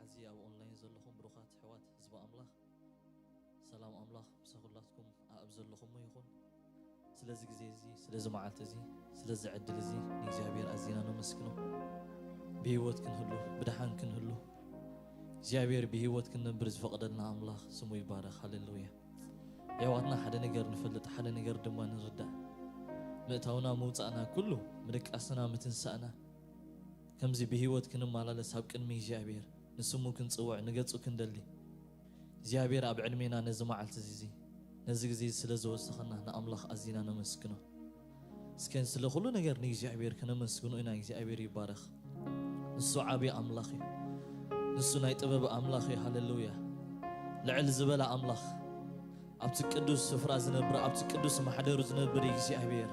ኣብዚ ኣብ ኦንላይን ዘለኹም ብሩኻት ኣሕዋት ህዝቢ ኣምላኽ፣ ሰላም ኣምላኽ ምስ ኩላትኩም ኣብ ዘለኹሞ ይኹን። ስለዚ ግዜ እዚ፣ ስለዚ መዓልቲ እዚ፣ ስለዚ ዕድል እዚ ንእግዚኣብሔር ኣዚና ነመስግኖ። ብህይወት ክንህሉ፣ ብደሓን ክንህሉ፣ እግዚኣብሔር ብህይወት ክንነብር ዝፈቐደልና ኣምላኽ ስሙ ይባረኽ። ሃሌሉያ። ኣሕዋትና፣ ሓደ ነገር ንፈልጥ፣ ሓደ ነገር ድማ ንርዳእ። ምእታውና ምውጻእና ኩሉ፣ ምድቃስና ምትንሳእና፣ ከምዚ ብህይወት ክንመላለስ ኣብ ቅድሚ እግዚኣብሔር ንስሙ ክንጽውዕ ንገጹ ክንደሊ፣ እግዚኣብሔር ኣብ ዕድሜና ነዚ መዓልቲ እዚ፣ ነዚ ግዜ ስለ ዝወሰኸና ንኣምላኽ ኣዚና ነመስግኖ። እስከ ስለ ኩሉ ነገር ንእግዚኣብሔር ከነመስግኖ ኢና። እግዚኣብሔር ይባረኽ። ንሱ ዓቢ ኣምላኽ እዩ። ንሱ ናይ ጥበብ ኣምላኽ እዩ። ሃሌሉያ። ልዕል ዝበለ ኣምላኽ፣ ኣብቲ ቅዱስ ስፍራ ዝነብር፣ ኣብቲ ቅዱስ ማሕደሩ ዝነብር እግዚኣብሔር፣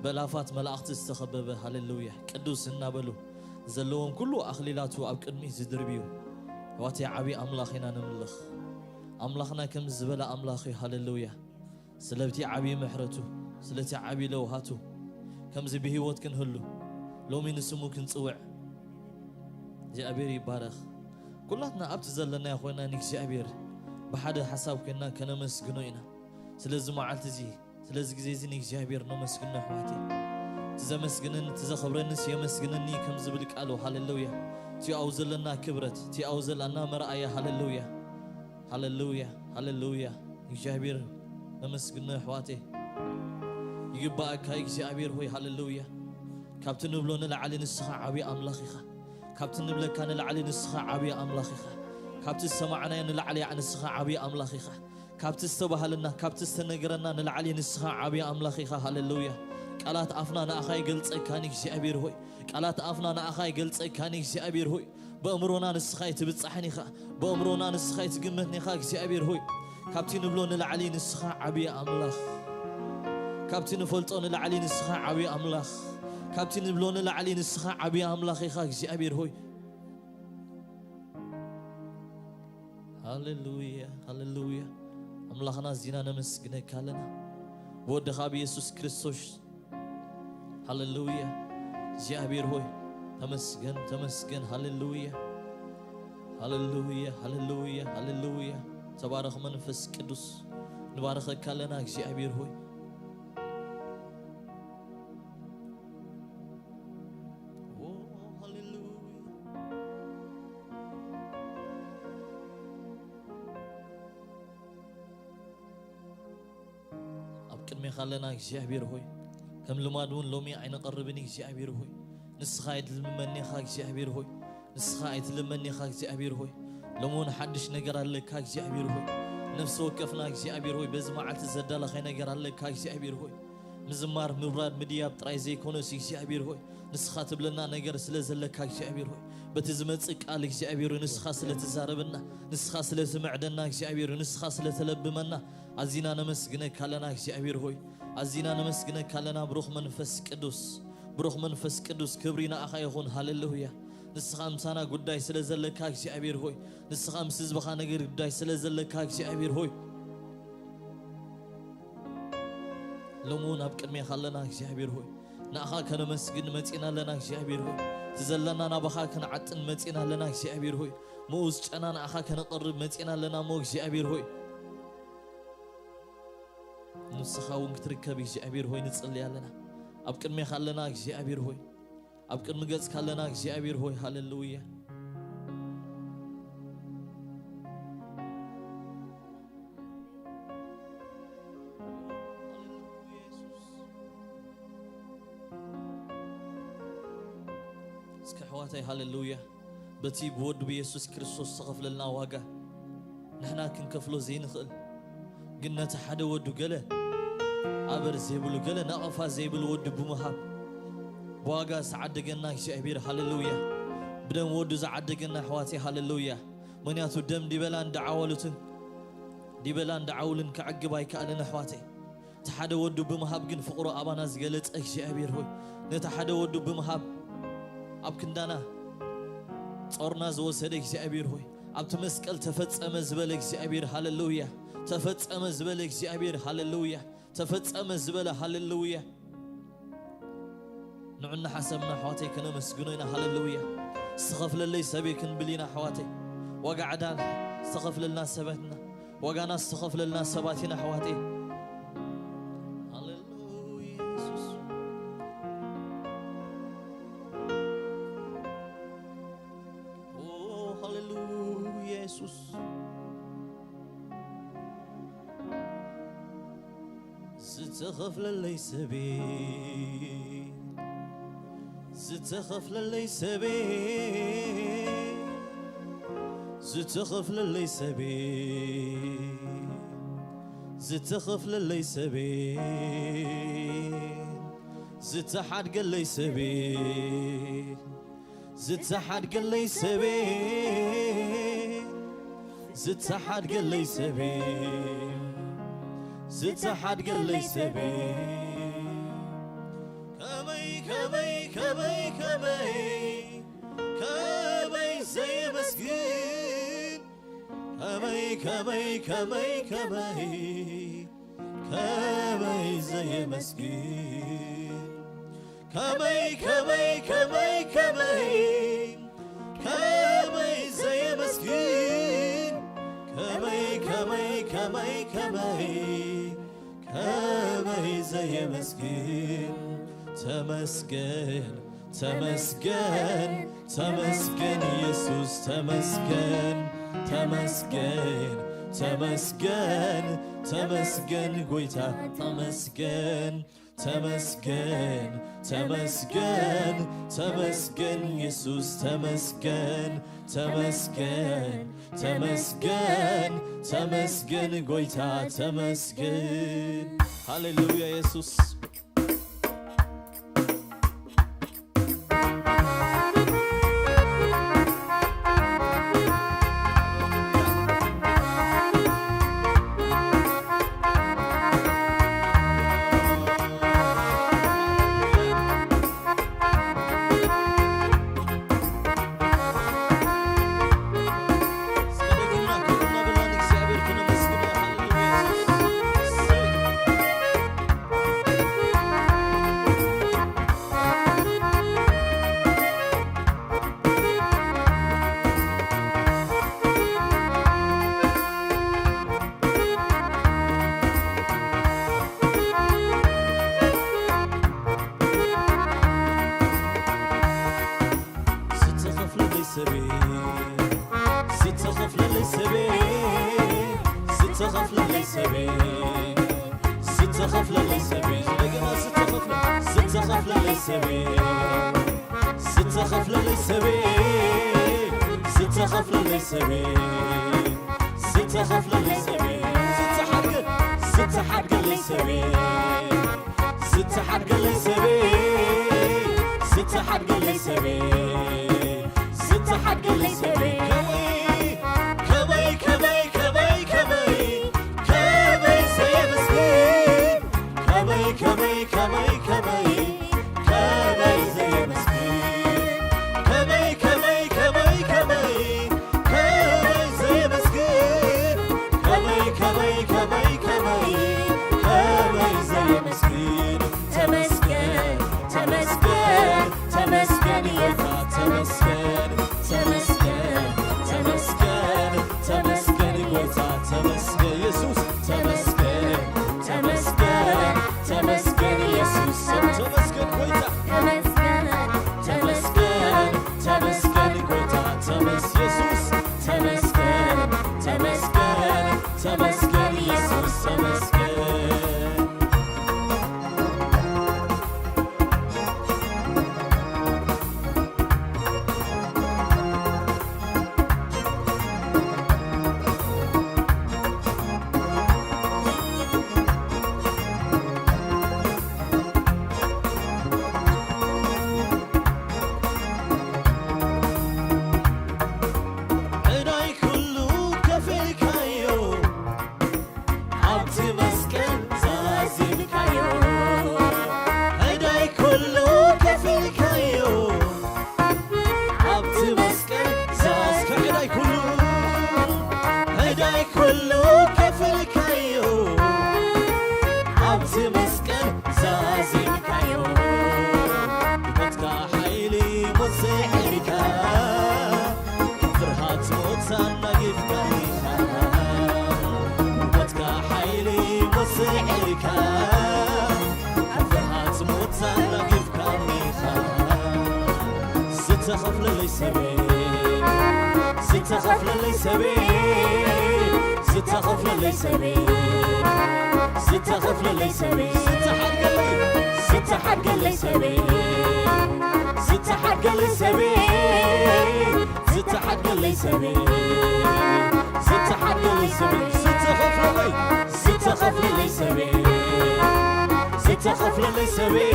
በላፋት መላእኽቲ ዝተኸበበ፣ ሃሌሉያ፣ ቅዱስ እናበሉ ዘለዎም ኩሉ ኣኽሊላቱ ኣብ ቅድሚ ዝድርብዩ፣ ኣሕዋተይ፣ ዓቢ ኣምላኽ ኢና ነምልኽ። ኣምላኽና ከም ዝበለ ኣምላኽ እዩ። ሃሌሉያ። ስለቲ ዓቢ ምሕረቱ፣ ስለቲ ዓቢ ለውሃቱ፣ ከምዚ ብህይወት ክንህሉ፣ ሎሚ ንስሙ ክንጽውዕ፣ እግዚኣብሔር ይባረኽ። ኩላትና ኣብቲ ዘለናዮ ኮይና ንእግዚኣብሔር ብሓደ ሓሳብ ኮይና ከነመስግኖ ኢና። ስለዚ መዓልቲ እዚ፣ ስለዚ ግዜ እዚ ንእግዚኣብሔር ነመስግኖ ኣሕዋተይ። እቲ ዘመስግነኒ፣ እቲ ዘኸብረኒስ የመስግነኒ ከም ዝብል ቃሉ። ሃሌሉያ። እቲ ኣብኡ ዘለና ክብረት፣ እቲ ኣብኡ ዘለና መርኣያ። ሃሌሉያ፣ ሃሌሉያ፣ ሃሌሉያ። እግዚኣብሔር ነመስግኖ ኣሕዋተይ። ይግባኣካ እግዚኣብሔር ሆይ። ሃሌሉያ። ካብቲ ንብሎ ንላዕሊ ንስኻ ዓብዪ ኣምላኽ ኢኻ። ካብቲ ንብለካ ንላዕሊ ንስኻ ዓብዪ ኣምላኽ ኢኻ። ካብቲ ዝሰማዕናዮ ንላዕሊ ንስኻ ዓብዪ ኣምላኽ ኢኻ። ካብቲ ዝተባህለና፣ ካብቲ ዝተነገረና ንላዕሊ ንስኻ ዓብዪ ኣምላኽ ኢኻ። ሃሌሉያ። ቃላት ኣፍና ንኣኻ ይገልጸካኒ እግዚኣብሔር ሆይ። ቃላት ኣፍና ንኣኻ ይገልጸካኒ እግዚኣብሔር ሆይ። በእምሮና ንስኻ ኣይትብጻሕን ኢኻ። በእምሮና ንስኻ ኣይትግመትን ኢኻ እግዚኣብሔር ሆይ። ካብቲ ንብሎ ንላዕሊ ንስኻ ዓብዪ ኣምላኽ። ካብቲ ንፈልጦ ንላዕሊ ንስኻ ዓብዪ ኣምላኽ። ካብቲ ንብሎ ንላዕሊ ንስኻ ዓብዪ ኣምላኽ ኢኻ እግዚኣብሔር ሆይ። ሃሌሉያ፣ ሃሌሉያ። ኣምላኽና ኣዚና ነመስግነካ ኣለና። ብወድኻ ብየሱስ ክርስቶስ። ሃሌሉያ። እግዚኣብሔር ሆይ፣ ተመስገን፣ ተመስገን። ሃሌሉያ፣ ሃሌሉያ፣ ሃሌሉያ፣ ሃሌሉያ። ተባረኽ መንፈስ ቅዱስ። ንባረኸካ ኣለና እግዚኣብሔር ሆይ። ኦ፣ ሃሌሉያ። ኣብ ቅድሜኻ ኣለና እግዚኣብሔር ሆይ። ከም ልማድ እውን ሎሚ ኣይንቐርብን እግዚኣብሔር ሆይ። ንስኻ ኣይትልመኒ ኢኻ እግዚኣብሔር ሆይ። ንስኻ ኣይትልመኒ ኢኻ እግዚኣብሔር ሆይ። ሎሚ እውን ሓድሽ ነገር ኣለካ እግዚኣብሔር ሆይ። ነፍሲ ወከፍና እግዚኣብሔር ሆይ፣ በዚ መዓልቲ ዘዳለኻይ ነገር ኣለካ እግዚኣብሔር ሆይ። ምዝማር፣ ምብራድ፣ ምድያብ ጥራይ ዘይኮነስ እግዚኣብሔር ሆይ፣ ንስኻ ትብለና ነገር ስለ ዘለካ እግዚኣብሔር ሆይ፣ በቲ ዝመጽእ ቃል እግዚኣብሔር ሆይ፣ ንስኻ ስለ ትዛረበና፣ ንስኻ ስለ ትምዕደና እግዚኣብሔር ሆይ፣ ንስኻ ስለ ተለብመና ኣዚና ነመስግነካ ኣለና እግዚኣብሔር ሆይ። ኣዚና ነመስግነካ ኣለና ብሩኽ መንፈስ ቅዱስ። ብሩኽ መንፈስ ቅዱስ፣ ክብሪ ንኣኻ ይኹን። ሃሌሉያ። ንስኻ ምሳና ጉዳይ ስለ ዘለካ እግዚኣብሔር ሆይ፣ ንስኻ ምስ ህዝብኻ ነገር ጉዳይ ስለ ዘለካ እግዚኣብሔር ሆይ፣ ሎሚ እውን ኣብ ቅድሜኻ ኣለና እግዚኣብሔር ሆይ። ንኣኻ ከነመስግን መጺና ኣለና እግዚኣብሔር ሆይ። እቲ ዘለና ናባኻ ክንዓጥን መጺና ኣለና እግዚኣብሔር ሆይ። ምኡዝ ጨና ንኣኻ ከነቕርብ መጺና ኣለና እሞ እግዚኣብሔር ሆይ፣ ንስኻ እውን ክትርከብ እግዚኣብሔር ሆይ ንጽሊ ኣለና። ኣብ ቅድሜኻ ኣለና እግዚኣብሔር ሆይ። ኣብ ቅድሚ ገጽካ ኣለና እግዚኣብሔር ሆይ። ሃሌሉያ። እስኪ ኣሕዋተይ፣ ሃሌሉያ። በቲ ብወዱ ብየሱስ ክርስቶስ ዝተኸፍለልና ዋጋ ንሕና ክንከፍሎ ዘይንኽእል፣ ግን ነቲ ሓደ ወዱ ገለ ኣበር ዘይብሉ፣ ገለ ናቕፋ ዘይብሉ ወዱ ብምሃብ ብዋጋ ዝዓደገና እግዚኣብሔር፣ ሃሌሉያ። ብደም ወዱ ዝዓደገና ኣሕዋተይ፣ ሃሌሉያ። ምኽንያቱ ደም ዲበላን ዳዓወሉትን፣ ዲበላን ዳዓውልን ክዕግብ ኣይከኣልን ኣሕዋተይ። እቲ ሓደ ወዱ ብምሃብ ግን ፍቕሩ ኣባና ዝገለጸ እግዚኣብሔር ሆይ፣ ነቲ ሓደ ወዱ ብምሃብ ኣብ ክንዳና ጾርና ዝወሰደ እግዚኣብሔር ሆይ፣ ኣብቲ መስቀል ተፈጸመ ዝበለ እግዚኣብሔር፣ ሃሌሉያ። ተፈጸመ ዝበለ እግዚኣብሔር፣ ሃሌሉያ። ተፈጸመ ዝበለ፣ ሃሌሉያ። ንዑ እናሓሰብና ኣሕዋተይ ከነመስግኖ ኢና፣ ሃሌሉያ። ዝተኸፍለለይ ሰበይ ክንብል ኢና ኣሕዋተይ። ዋጋ ዕዳ ዝተኸፍለልና ሰባት ኢና። ዋጋና ዝተኸፍለልና ሰባት ኢና ኣሕዋተይ። ሃሌሉያ የሱስ። ኦ፣ ሃሌሉያ የሱስ። ዝተኸፍለለይ ሰበይ፣ ዝተኸፍለለይ ሰበይ፣ ዝተኸፍለለይ ሰበይ፣ ዝተኸፍለለይ ሰበይ፣ ዝተሓድገለይ ሰበይ፣ ዝተሓድገለይ ሰበይ፣ ዝተሓድገለይ ሰበይ፣ ዝተሓድገለይ ሰበይ። ከመይ፣ ከመይ፣ ከመይ፣ ከመይ፣ ከመይ ዘየመስግን። ከመይ፣ ከመይ፣ ከመይ፣ ከመይ፣ ከመይ ዘየመስግን። ከመይ፣ ከመይ፣ ከመይ፣ ከመይ፣ ከመይ ዘየመስግን። ከመይ፣ ከመይ፣ ከመይ፣ ከመይ፣ ከመይ ዘየመስግን። ተመስገን፣ ተመስገን፣ ተመስገን የሱስ፣ ተመስገን፣ ተመስገን፣ ተመስገን፣ ተመስገን ጎይታ፣ ተመስገን። ተመስገን፣ ተመስገን፣ ተመስገን የሱስ፣ ተመስገን፣ ተመስገን፣ ተመስገን፣ ተመስገን ጎይታ፣ ተመስገን። ሃሌሉያ የሱስ። ዝተኸፍለለይ ሰበይ፣ ዝተኸፍለለይ ሰበይ፣ ዝተኸፍለለይ ሰበይ፣ ዝተኸፍለለይ ሰበይ፣ እንደገና ዝተኸፍለ-፣ ዝተኸፍለለይ ሰበይ፣ ዝተኸፍለለይ ሰበይ፣ ዝተኸፍለለይ ሰበይ፣ ዝተኸፍለለይ ሰበይ፣ ዝተሓድገ-፣ ዝተሓድገለይ ሰበይ፣ ዝተሓድገለይ ሰበይ፣ ዝተሓድገለይ ሰበይ፣ ዝተሓድገለይ ሰበይ። ከመይ፣ ከመይ፣ ከመይ፣ ከመይ፣ ከመይ ዘየመስግን። ከመይ፣ ከመይ፣ ከመይ፣ ከመይ፣ ከመይ ዘየመስግን። ከመይ፣ ከመይ፣ ከመይ፣ ከመይ፣ ከመይ ዘየመስግን። ከመይ፣ ከመይ፣ ከመይ፣ ከመይ፣ ከመይ ዘየመስግን። ተመስገን፣ ተመስገን፣ ተመስገን የታ፣ ተመስገን፣ ተመስገን፣ ተመስገን፣ ተመስገን ጎይታ፣ ተመስገን የሱስ፣ ተመስገን፣ ተመስገን፣ ተመስገን የሱስ፣ ተመስገን ጎይታ፣ ተመስገን፣ ተመስገን፣ ተመስገን ጎይታ፣ ተመስ-፣ የሱስ፣ ተመስገን፣ ተመስገን፣ ተመስገን የሱስ፣ ተመስገን። ዕዳይ ኩሉ ከፊልካዮ፣ ኣብቲ መስቀል ዛዚምካዮ። ዕዳይ ኩሉ ከፊልካዮ፣ ኣብቲ መስቀል ዛዝካ። ዕዳይ ኩሉ፣ ዕዳይ ኩሉ ከፊልካዮ፣ ኣብቲ መስቀል ዛዚምካዮ። ብሞትካ ሓይሊ ሞት ስዒርካ፣ ኣናጊፍካኒኻ፣ ሞትካ ሓይሊ ወስዒካ፣ ኣብ ፍርሃት ሞት ኣናጊፍካኒኻ። ዝተኸፍለለይ ሰበይ፣ ዝተኸፍለለይ ሰበይ፣ ዝተኸፍለለይ ሰበይ፣ ዝተኸፍለለይ ሰበይ፣ ዝተሓድገለይ፣ ዝተሓድገለይ ሰበይ፣ ዝተሓድገለይ ሰበይ፣ ዝተሓድገለይ ሰበይ፣ ዝተሓድገለይ ሰበይ፣ ዝተኸፍለለይ፣ ዝተኸፍለለይ ሰበይ፣ ዝተኸፍለለይ ሰበይ፣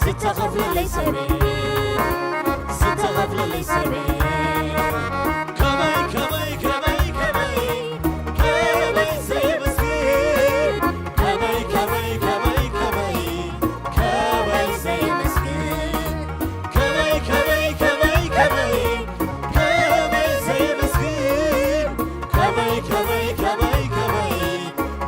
ዝተኸፍለለይ ሰበይ፣ ዝተኸፍለለይ ሰበይ። ከመይ፣ ከመይ፣ ከመይ፣ ከመይ፣ ከመይ ዘየመስግን፣ ከመይ፣ ከመይ፣ ከመይ፣ ከመይ፣ ከመይ ዘየመስግን፣ ከመይ፣ ከመይ፣ ከመይ፣ ከመይ፣ ከመይ ዘየመስግን፣ ከመይ፣ ከመይ፣ ከመይ፣ ከመይ፣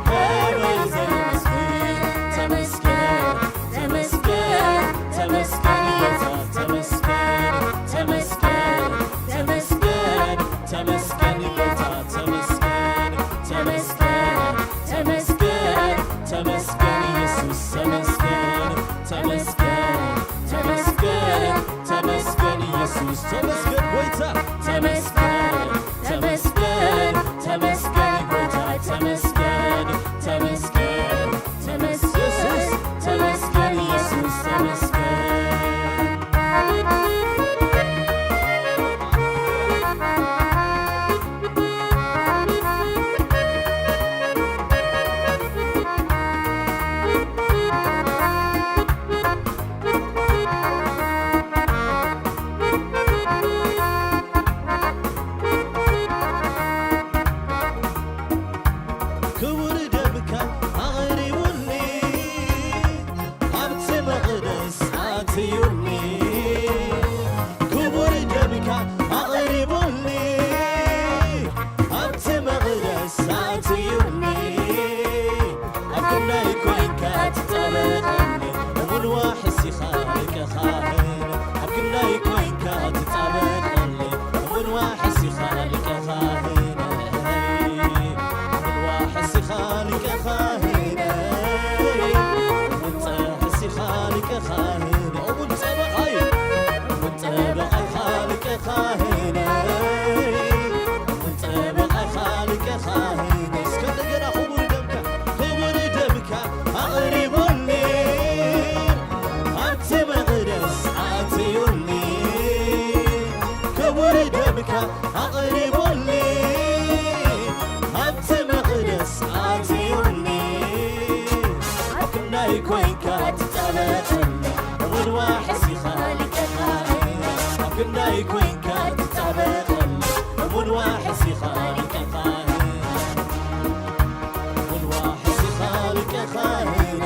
ከመይ ዘየመስግን። ተመስገን፣ ተመስገን፣ ተመስገን ጌታ፣ ተመስገን፣ ተመስገን፣ ተመስገን፣ ተመስገን ጌታ፣ ተመስገን፣ ተመስገን፣ ተመስገን፣ ተመስገን ኢየሱስ፣ ተመስገን፣ ተመስገን፣ ተመስገን፣ ተመስገን ኢየሱስ፣ ተመስገን ጎይታ፣ ተመስገን፣ ተመስገን፣ ተመስገን ጎይታ፣ ተመስገን፣ ተመስገን፣ ተመስገን፣ ኢየሱስ፣ ተመስገን፣ ተመስገን፣ ተመስገን ኢየሱስ፣ ተመስገን። ክቡር ደምካ ኣቕሪቡኒ፣ ኣብቲ መቕደስ ኣትዩኒ። ክቡር ደምካ ኣቕሪቡኒ፣ ኣብቲ መቕደስ ኣትዩኒ። ኣብ ክንደይ ኮይንካ ትጣበቐኒ፣ እሙን ዋሕስ ኢኻ ሊቀ ካህን። ኣብ ክንደይ ኮይንካ ትጣበቐኒ፣ እሙን ዋሕስ ኢኻ ሊቀ ካህን። እሙን ዋሕስ ኢኻ ሊቀ ካህን። እሙን ጸሕስ ኢኻ ሊቀ ካህን። እሙን ጸበቓይ፣ እሙን ጸበቓይ ኢኻ ሊቀ ካህን። እሙን ጸበቓይ ኢኻ ሊቀ ካህን። እስከ እንደገና ክቡር ደምካ፣ ክቡር ደምካ ኣቕሪቡኒ፣ ኣብቲ መቕደስ ኣትዩኒ። ክቡር ደምካ ኣቕሪቡኒ፣ ኣብቲ መቕደስ ኣትዩኒ። ኣብ ክንደይ ኮይንካ ትጣበቐኒ፣ እሙን ዋሕስ ኢኻ ሊቀ ካህን። ኣብ ክንደይ ኮይንካ ትጣበቐኒ፣ እሙን ዋሕስ ኢኻ ሊቀ ካህን። እሙን ዋሕስ ኢኻ ሊቀ ካህነይ፣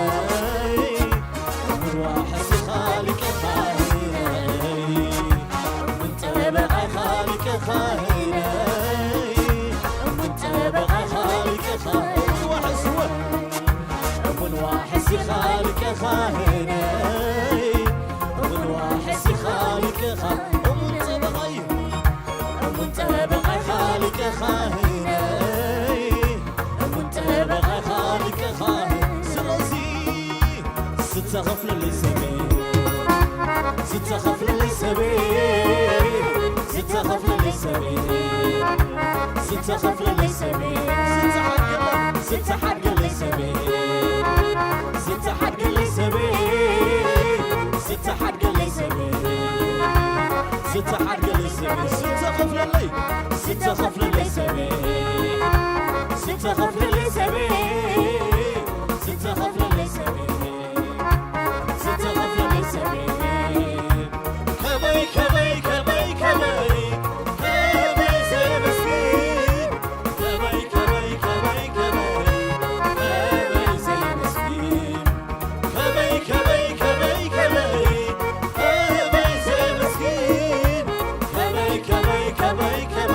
እሙን ዋሕስ ኢኻ ሊቀ ካህነይ፣ እሙን ጠበቓ ኢኻ ሊቀ ካህነይ፣ እሙን ጠበቓ ኢኻ ሊቀ ካህነይ፣ እሙን ዋሕስ፣ እሙን ዋሕስ ኢኻ ሊቀ ካህነይ፣ እሙን ዋሕስ ኢኻ ሊቀ ካህነይ፣ እሙን ጠበቓይ፣ እሙን ጠበቓ ኢኻ ሊቀ ካህነይ፣ እሙን ጠበቓ ኢኻ ሊቀ ካህን። ስለዚ ዝተኸፍለለይ ሰበይ፣ ዝተኸፍለለይ ሰበይ፣ ዝተኸፍለለይ ሰበይ፣ ዝተኸፍለለይ ሰበይ፣ ዝተሓድገለይ፣ ዝተሓድገለይ ሰበይ፣ ዝተሓድገለይ ሰበይ፣ ዝተሓድገለይ ሰበይ፣ ዝተሓድገለይ ሰበይ፣ ዝተኸፍለለይ፣ ዝተኸፍለለይ ሰበይ፣ ዝተኸፍለለይ ሰበይ፣ ዝተኸፍለለይ ሰበይ፣ ዝተኸፍለለይ ሰበይ። ከመይ፣ ከመይ፣ ከመይ፣ ከመይ፣ ከመይ ዘመስግን፣ ከመይ፣ ከመይ፣ ከመይ፣ ከመይ፣ ከመይ ዘመስግን፣ ከመይ፣ ከመይ፣ ከመይ፣ ከመይ፣ ከመይ ዘመስግን፣ ከመይ፣ ከመይ፣ ከመይ፣ ከመይ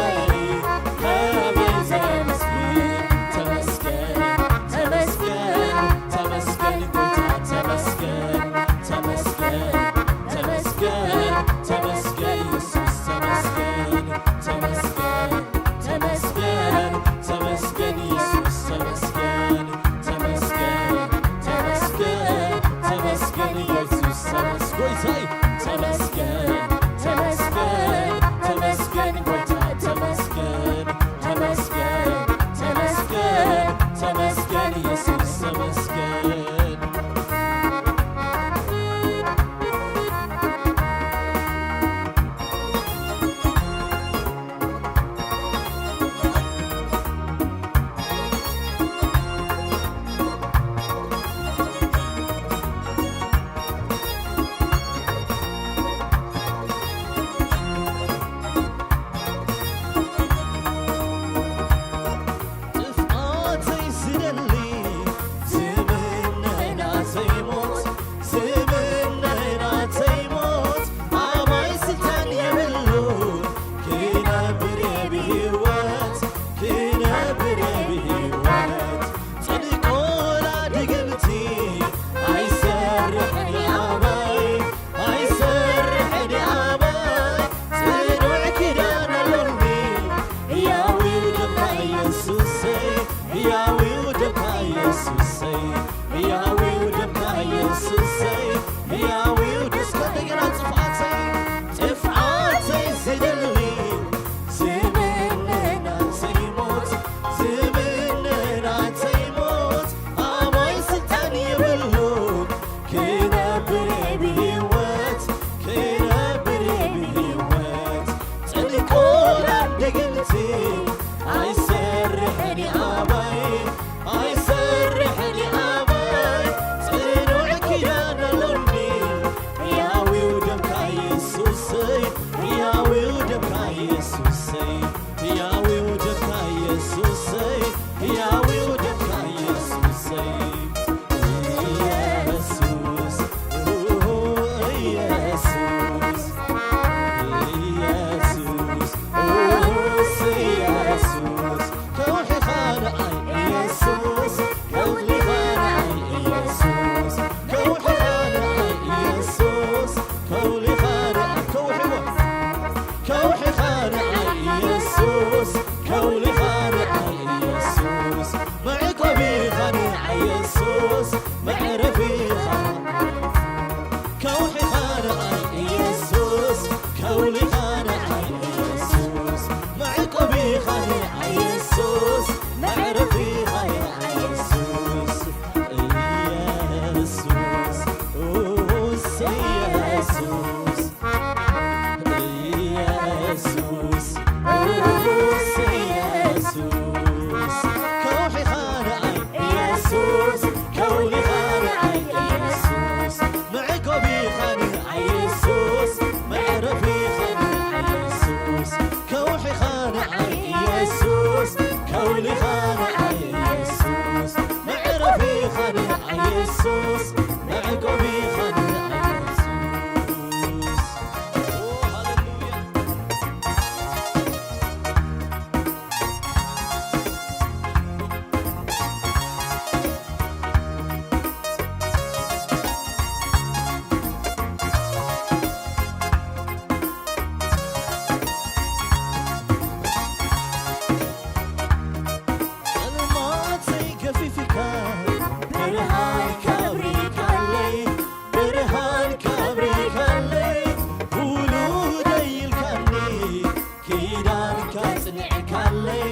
ኪዳንካ ጽኒዕካለይ፣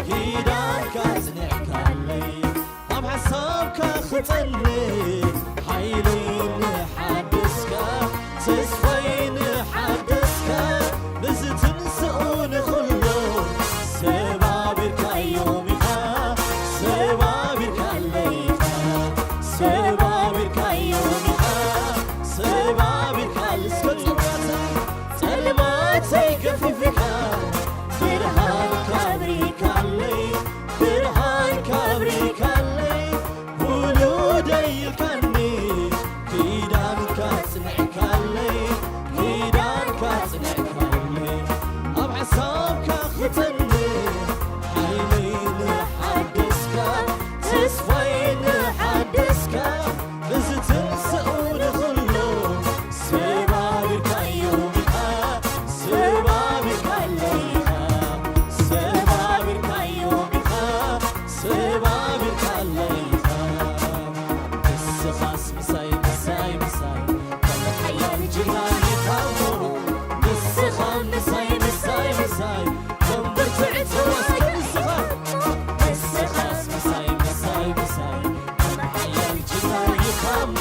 ኪዳንካ ጽኒዕካለይ፣ ኣብ ሓሳብካ ክጸንዕ ሓይለይ ንሓደስካ፣ ተስፋይ ንሓደስካ፣ ንዝትንስኡ ንኹሎም ሰባቢርካዮም ኢኻ፣ ሰባቢርካለይ ኢኻ፣ ሰባቢርካዮም ኢኻ፣ ሰባቢርካለይ እስከ ጸሎተይ ጸልማተይ ገፊፍካ፣ ብርሃንካ ኣብሪካለይ፣ ብርሃንካ ኣብሪካለይ፣ ውሉደይ ኢልካኒ፣ ኪዳንካ ጽኒዕካለይ፣ ኪዳንካ ጽኒዕካለይ፣ ኣብ ሓሳብካ ክጸንዕ፣ ሓይለይ ንሓደስካ፣ ተስፋይ ንሓደስካ፣ ንዝትንስኡ ንኹሎም ሰባቢርካዮም ኢኻ፣ ሰባቢርካለይ ኢኻ፣ ሰባቢርካዮም ኢኻ፣ ሰባቢርካለይ ኢኻ። ንስኻስ ምሳይ፣ ምሳይ፣ ምሳይ፣ ከም ሓያል ጅግና ኢኻ እሞ። ንስኻ ምሳይ፣ ምሳይ፣ ምሳይ፣ ከም ብርቱዕ ተዋጋኢ ንስኻ። ንስኻስ ምሳይ፣ ምሳይ፣ ምሳይ፣ ከም ሓያል ጅግና ኢኻ እሞ።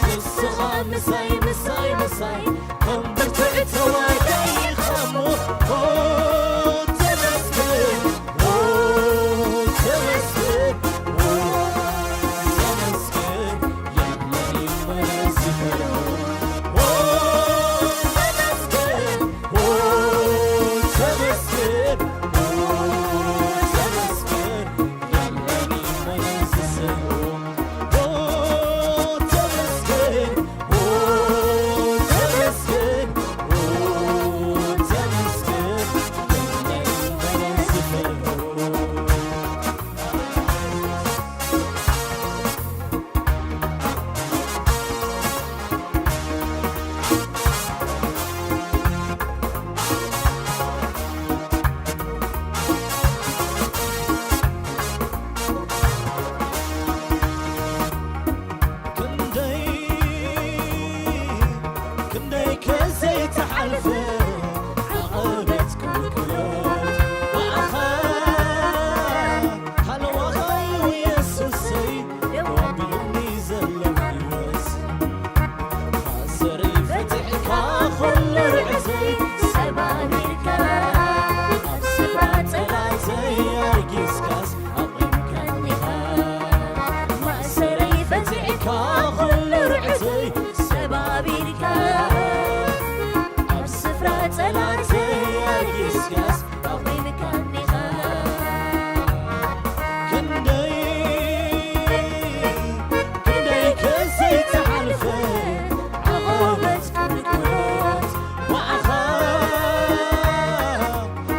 ንስኻ ምሳይ፣ ምሳይ፣ ምሳይ፣ ከም ብርቱዕ ተዋጋኢ ኢኻ እሞ። ኦ፣ ተመስገን፣ ኦ፣ ተመስገን፣ ኦ፣ ተመስገን፣ የለኝም ዝኽሮ። ኦ፣ ተመስገን፣ ኦ፣ ተመስገን፣ ኦ፣ ተመስገን፣ የለኝም ዝስሕቦ። ኦ፣ ተመስገን፣ ኦ፣ ተመስገን፣ ኦ፣ ተመስገን፣ የለኝም ዝስሕቦ። ክንደይ፣ ክንደይ ከዘይተሓልፈ ዓቐበት ቁልቁለት ብኣኻ ሃለዋኻ እዩ የሱሰይ። ደው ኣቢሉኒ ዘሎ ህይወት፣ ማእሰርይ ፈቲሕካ፣ ኩሉ ርዕተይ ሰባቢርካ፣ ኣብ ስፍራ ጠላተይ ኣርጊስካስ ኣቑምካኒኻ። ማእሰርይ ፈቲሕካ፣ ኩሉ ርዕተይ ሰባቢርካ፣ ኣብ ስፍራ ጠላተይ ኣርጊስካስ ኣቑምካኒኻ። ክንደይ፣ ክንደይ ከዘይተሓልፈ ዓቐበት ቁልቁለት ብኣኻ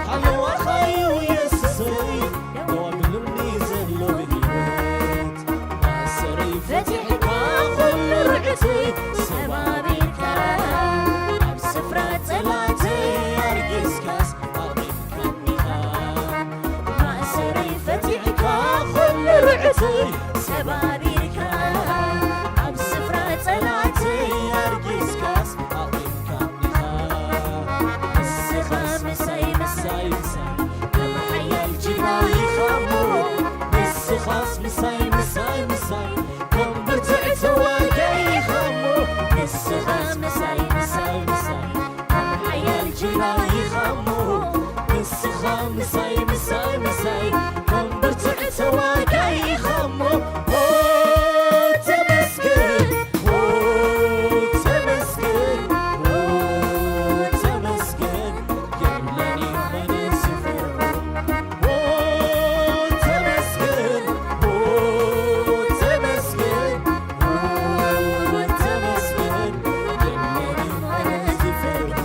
ሃለዋኻ እዩ የሱሰይ። ደው ኣቢሉኒ ዘሎ ብህይወት፣ ማእሰርይ ፈቲሕካ፣ ኩሉ ርዕተይ ሰባቢርካ፣ ኣብ ስፍራ ጠላተይ ኣርጊስካስ ኣቑምካኒኻ። ማእሰርይ ፈቲሕካ፣ ኩሉ ርዕተይ ሰባቢርካ፣ ኣብ ስፍራ ጠላተይ ኣርጊስካስ ኣቑምካኒኻ። ንስኻስ ምሳይ፣ ምሳይ፣ ምሳይ፣ ከም ሓያል ጅግና ኢኻ እሞ። ንስኻስ ምሳይ፣ ምሳይ፣ ምሳይ፣ ከም ብርቱዕ ተዋጋኢ ኢኻ እሞ። ንስኻስ ምሳይ፣ ምሳይ፣ ምሳይ፣ ከም ሓያል ጅግና ኢኻ እሞ። ንስኻ ምሳይ፣ ምሳይ፣ ምሳይ፣ ከም ብርቱዕ ተዋጋኢ ኢኻ እሞ። ኦ፣ ተመስገን፣ ኦ፣ ተመስገን፣ ኦ፣ ተመስገን፣ የለኒ መን ዝፈርዶ። ኦ፣ ተመስገን፣ ኦ፣ ተመስገን፣ ኦ፣ ተመስገን፣ የለኒ መን ዝፈርዶ።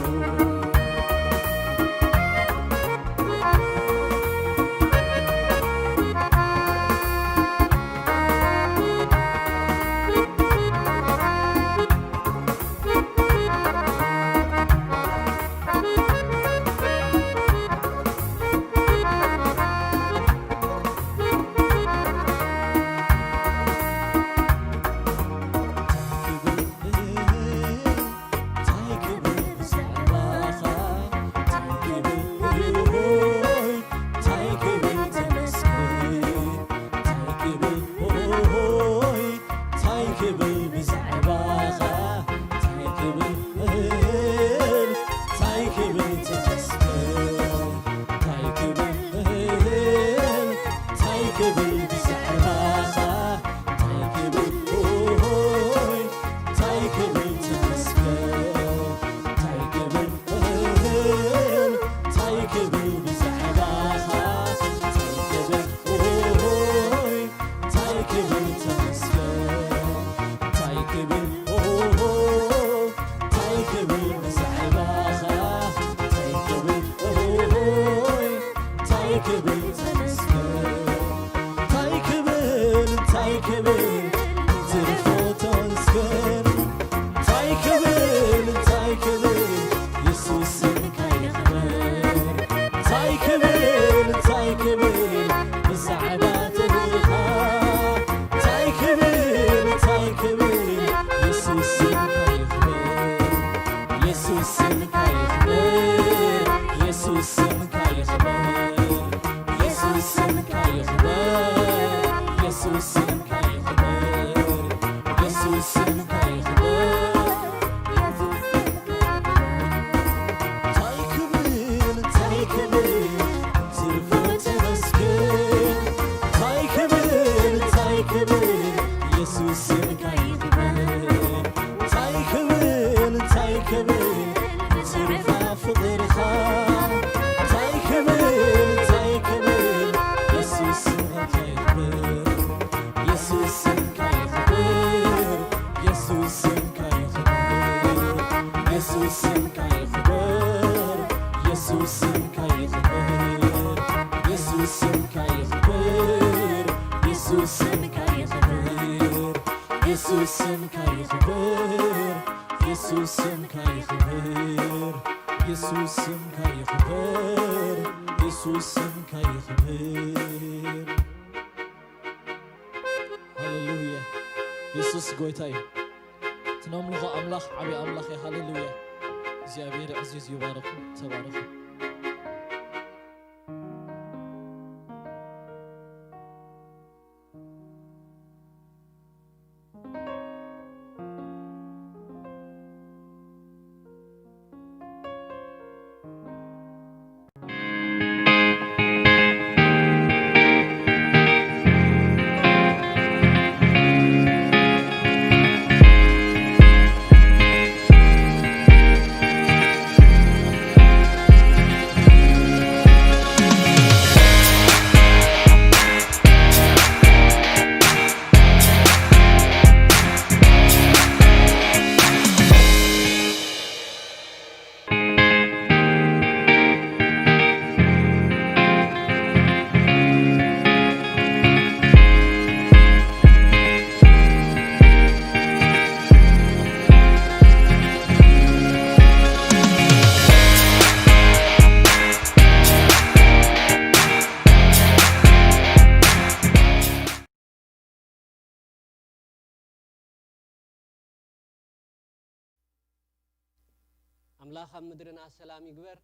ክብል ተመስገን። እንታይ ክብል እንታይ ክብል ትርፎ ተመስገን። እንታይ ክብል እንታይ ክብል የሱስ ስምካ ይኽበር። እንታይ ክብል እንታይ ክብል ብዛዕባ ጥሪኻ። እንታይ ክብል እንታይ ክብል የሱስ ስምካ ይኽበር። የሱስ ስምካ ይኽበር። የሱስ ስምካ ይኽበር። የሱስ ስምካ ይኽበር። የሱስ ስምካ ይኽበር። የሱስ ስምካ ይኽበር። እንታይ ክብል እንታይ ክብል ትርፎ ተመስገን። እንታይ ክብል እንታይ ክብል የሱስ ስምካ ይኽበር። እንታይ ክብል እንታይ ክብል ትርፋ ፍቕርኻ። እንታይ ክብል እንታይ ክብል የሱስ ስምካ ይኽበር። የሱስ ስምካ ይኽበር። የሱስ ስምካ ይኽበር። የሱስ ስምካ ይኽበር። የሱስ ስምካ ይኽበር። የሱስ ስምካ ይኽበር። የሱስ ስምካ ይኽበር። የሱስ ስምካ ይኽበር። የሱስ ስምካ ይኽበር። የሱስ ስምካ ይኽበር። የሱስ ስምካ ይኽበር። ሃሌሉያ። የሱስ ጎይታ እዩ። እቲ ነምልኾ ኣምላኽ ዓብዪ ኣምላኽ እዩ። ሃሌሉያ። እግዚኣብሔር ዕዚዝ ይባርኹ። ተባረኹ። ኣምላኽ ኣብ ምድርና ሰላም ይግበር።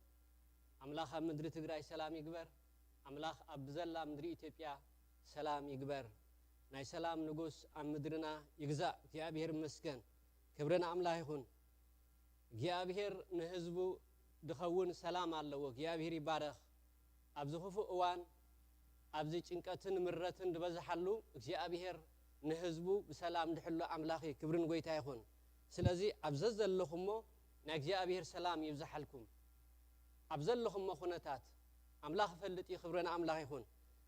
ኣምላኽ ኣብ ምድሪ ትግራይ ሰላም ይግበር። ኣምላኽ ኣብ ብዘላ ምድሪ ኢትዮጵያ ሰላም ይግበር። ናይ ሰላም ንጉስ ኣብ ምድርና ይግዛእ። እግዚኣብሔር ይመስገን። ክብሪ ንኣምላኽ ይኹን። እግዚኣብሔር ንህዝቡ ድኸውን ሰላም ኣለዎ። እግዚኣብሔር ይባረኽ። ኣብዚ ክፉእ እዋን፣ ኣብዚ ጭንቀትን ምረትን ዝበዝሓሉ፣ እግዚኣብሔር ንህዝቡ ብሰላም ድሕሉ ኣምላኽ እዩ። ክብሪ ንጎይታ ይኹን። ስለዚ ኣብ ዘዘለኹሞ ናይ እግዚኣብሔር ሰላም ይብዝሓልኩም። ኣብ ዘለኹሞ ኩነታት ኣምላኽ ይፈልጥ እዩ። ክብሪ ንኣምላኽ ይኹን።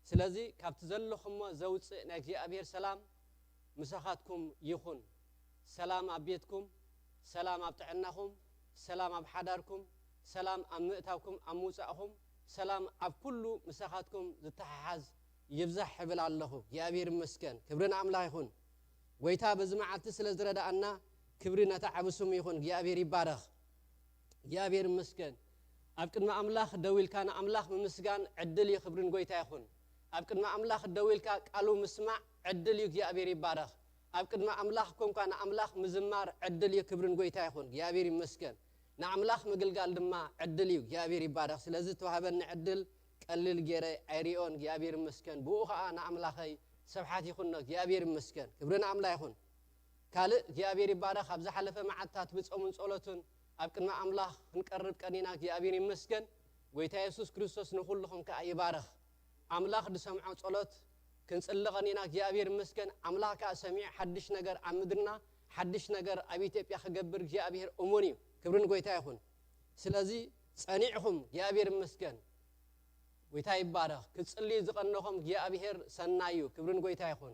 ስለዚ ካብቲ ዘለኹሞ ዘውፅእ ናይ እግዚኣብሔር ሰላም ምሳኻትኩም ይኹን። ሰላም ኣብ ቤትኩም፣ ሰላም ኣብ ጥዕናኹም፣ ሰላም ኣብ ሓዳርኩም፣ ሰላም ኣብ ምእታውኩም፣ ኣብ ምውጻእኹም፣ ሰላም ኣብ ኩሉ ምሳኻትኩም ዝተሓሓዝ ይብዛሕ እብል ኣለኹ። እግዚኣብሔር ይመስገን። ክብሪ ንኣምላኽ ይኹን። ጎይታ በዚ መዓልቲ ስለ ዝረዳኣና ክብሪ ነታ ዓቢ ስሙ ይኹን። እግዚኣብሔር ይባረኽ። እግዚኣብሔር ይመስገን። ኣብ ቅድሚ ኣምላኽ ደው ኢልካ ንኣምላኽ ምምስጋን ዕድል እዩ። ክብርን ጎይታ ይኹን። ኣብ ቅድሚ ኣምላኽ ደው ኢልካ ቃሉ ምስማዕ ዕድል እዩ። እግዚኣብሔር ይባረኽ። ኣብ ቅድሚ ኣምላኽ ኮንካ ንኣምላኽ ምዝማር ዕድል እዩ። ክብርን ጎይታ ይኹን። እግዚኣብሔር ይመስገን። ንኣምላኽ ምግልጋል ድማ ዕድል እዩ። እግዚኣብሔር ይባረኽ። ስለዚ ዝተዋህበኒ ዕድል ቀሊል ገይረ ኣይሪኦን። እግዚኣብሔር ይመስገን። ብኡ ኸዓ ንኣምላኸይ ስብሓት ይኹኖ። እግዚኣብሔር ይመስገን። ክብሪ ንኣምላ ይኹን። ካልእ እግዚኣብሔር ይባረኽ። ኣብ ዝሓለፈ መዓልታት ብጾምን ጸሎትን ኣብ ቅድሚ ኣምላኽ ክንቀርብ ቀኒና። እግዚኣብሔር ይመስገን። ጎይታ የሱስ ክርስቶስ ንኹልኹም ከኣ ይባርኽ። ኣምላኽ ዝሰምዖ ጸሎት ክንጽሊ ቀኒና። እግዚኣብሔር ይመስገን። ኣምላኽ ከኣ ሰሚዑ ሓድሽ ነገር ኣብ ምድርና፣ ሓድሽ ነገር ኣብ ኢትዮጵያ ክገብር እግዚኣብሔር እሙን እዩ። ክብሪ ንጎይታ ይኹን። ስለዚ ጸኒዕኹም፣ እግዚኣብሔር ይመስገን። ጎይታ ይባረኽ። ክትጽልዩ ዝቐነኹም እግዚኣብሔር ሰናይ እዩ። ክብሪ ንጎይታ ይኹን።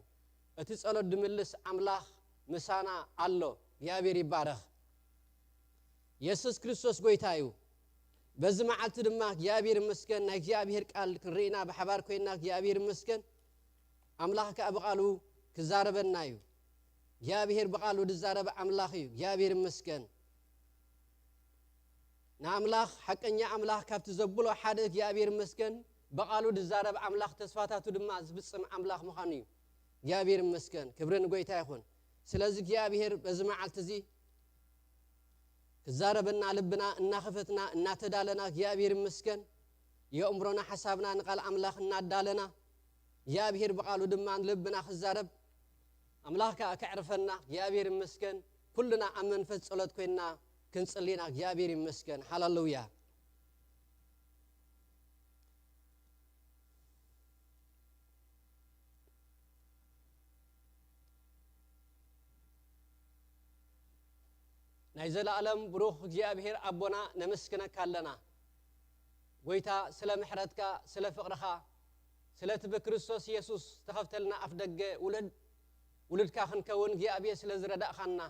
እቲ ጸሎት ድምልስ ኣምላኽ ምሳና ኣሎ። እግዚኣብሔር ይባረኽ። የሱስ ክርስቶስ ጎይታ እዩ። በዚ መዓልቲ ድማ እግዚኣብሔር ይመስገን፣ ናይ እግዚኣብሔር ቃል ክንርኢና ብሓባር ኮይና እግዚኣብሔር ይመስገን። ኣምላኽ ከኣ ብቓሉ ክዛረበና እዩ። እግዚኣብሔር ብቓሉ ዝዛረብ ኣምላኽ እዩ። እግዚኣብሔር ይመስገን። ንኣምላኽ፣ ሓቀኛ ኣምላኽ ካብቲ ዘብሎ ሓደ እግዚኣብሔር ይመስገን፣ ብቓሉ ዝዛረብ ኣምላኽ፣ ተስፋታቱ ድማ ዝፍጽም ኣምላኽ ምዃኑ እዩ። እግዚኣብሔር ይመስገን። ክብሪ ንጎይታ ይኹን። ስለዚ እግዚኣብሔር በዚ መዓልቲ እዚ ክዛረበና፣ ልብና እናኸፈትና እናተዳለና እግዚኣብሔር ይመስገን። የእምሮና ሓሳብና ንቓል ኣምላኽ እናዳለና እግዚኣብሔር ብቓሉ ድማ ንልብና ክዛረብ ኣምላኽ ከኣ ከዕርፈና እግዚኣብሔር ይመስገን። ኩልና ኣብ መንፈስ ጸሎት ኮይንና ክንጽሊ ኢና። እግዚኣብሔር ይመስገን። ሃሌሉያ። ናይ ዘለኣለም ብሩኽ እግዚኣብሔር ኣቦና ነመስግነካ ኣለና። ጎይታ ስለ ምሕረትካ፣ ስለ ፍቕርኻ፣ ስለቲ ብክርስቶስ የሱስ ዝተኸፍተልና ኣፍ ደገ ውሉድ ውሉድካ ክንከውን እግዚኣብሔር ስለ ዝረዳእኻና፣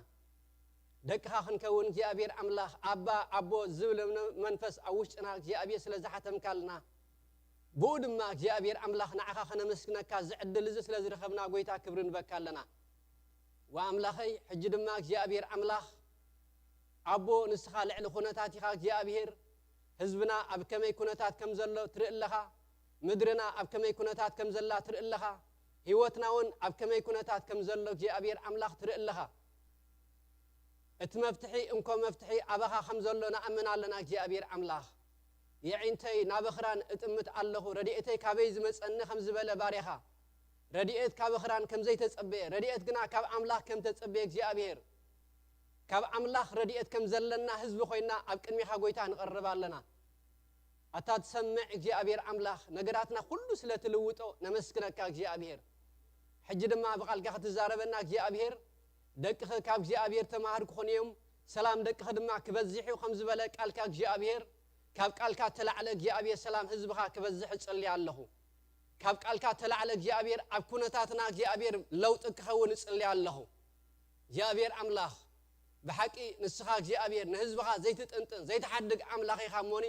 ደቅኻ ክንከውን እግዚኣብሔር ኣምላኽ ኣባ ኣቦ ዝብል መንፈስ ኣብ ውሽጥና እግዚኣብሔር ስለ ዝሓተምካልና፣ ብኡ ድማ እግዚኣብሔር ኣምላኽ ንዓኻ ከነመስግነካ እዚ ዕድል እዚ ስለ ዝረኸብና ጎይታ ክብሪ ንበካ ኣለና። ወኣምላኸይ ሕጂ ድማ እግዚኣብሔር ኣምላኽ ኣቦ ንስኻ ልዕሊ ኩነታት ኢኻ እግዚኣብሔር። ህዝብና ኣብ ከመይ ኩነታት ከም ዘሎ ትርኢ ኣለኻ። ምድርና ኣብ ከመይ ኩነታት ከም ዘላ ትርኢ ኣለኻ። ህይወትና እውን ኣብ ከመይ ኩነታት ከም ዘሎ እግዚኣብሔር ኣምላኽ ትርኢ ኣለኻ። እቲ መፍትሒ እንኮ መፍትሒ ኣባኻ ከም ዘሎ ንኣምን ኣለና እግዚኣብሔር ኣምላኽ። የዒንተይ ናብ ኣኽራን እጥምት ኣለኹ፣ ረድኤተይ ካበይ ዝመጸኒ ከም ዝበለ ባርያኻ፣ ረድኤት ካብ ኣኽራን ከም ዘይተጸበየ፣ ረድኤት ግና ካብ ኣምላኽ ከም ተጸበየ እግዚኣብሔር፣ ካብ ኣምላኽ ረድኤት ከም ዘለና ህዝቢ ኮይና ኣብ ቅድሚኻ ጎይታ ንቐርብ ኣለና። ኣታ ትሰምዕ እግዚኣብሔር ኣምላኽ፣ ነገራትና ኩሉ ስለ ትልውጦ ነመስግነካ እግዚኣብሔር። ሕጂ ድማ ብቓልካ ክትዛረበና እግዚኣብሔር፣ ደቅኺ ካብ እግዚኣብሔር ተማሃር ክኾኑ እዮም፣ ሰላም ደቅኺ ድማ ክበዝሕ እዩ ከም ዝበለ ቃልካ እግዚኣብሔር፣ ካብ ቃልካ ተላዕለ እግዚኣብሔር ሰላም ህዝብኻ ክበዝሕ እጽሊ ኣለኹ። ካብ ቃልካ ተላዕለ እግዚኣብሔር ኣብ ኩነታትና እግዚኣብሔር ለውጢ ክኸውን እጽሊ ኣለኹ። እግዚኣብሔር ኣምላኽ ብሓቂ ንስኻ እግዚኣብሔር ንህዝብኻ ዘይትጥንጥን ዘይትሓድግ ኣምላኽ ኢኻ እሞኒ፣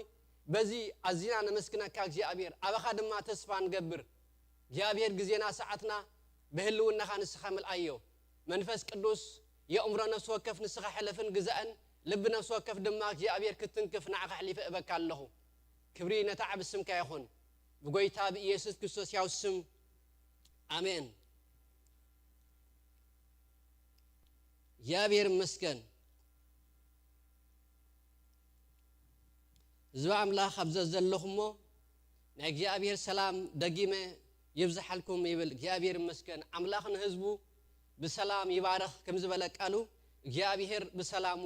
በዚ ኣዚና ነመስግነካ እግዚኣብሔር፣ ኣባኻ ድማ ተስፋ ንገብር። እግዚኣብሔር ግዜና ሰዓትና ብህልውናኻ ንስኻ ምልኣዮ። መንፈስ ቅዱስ የእምሮ ነፍሲ ወከፍ ንስኻ ሕለፍን ግዛእን፣ ልቢ ነፍሲ ወከፍ ድማ እግዚኣብሔር ክትንክፍ ንዓኻ ኣሕሊፈ እበካ ኣለኹ። ክብሪ ነታ ዓቢ ስምካ ይኹን፣ ብጎይታ ብኢየሱስ ክርስቶስ ያው ስም፣ ኣሜን። እግዚኣብሔር ይመስገን። ህዝቢ ኣምላኽ ኣብ ዘዘለኹሞ ናይ እግዚኣብሔር ሰላም ደጊመ ይብዝሓልኩም ይብል። እግዚኣብሔር ይመስገን። ኣምላኽ ንህዝቡ ብሰላም ይባርኽ ከም ዝበለ ቃሉ፣ እግዚኣብሔር ብሰላሙ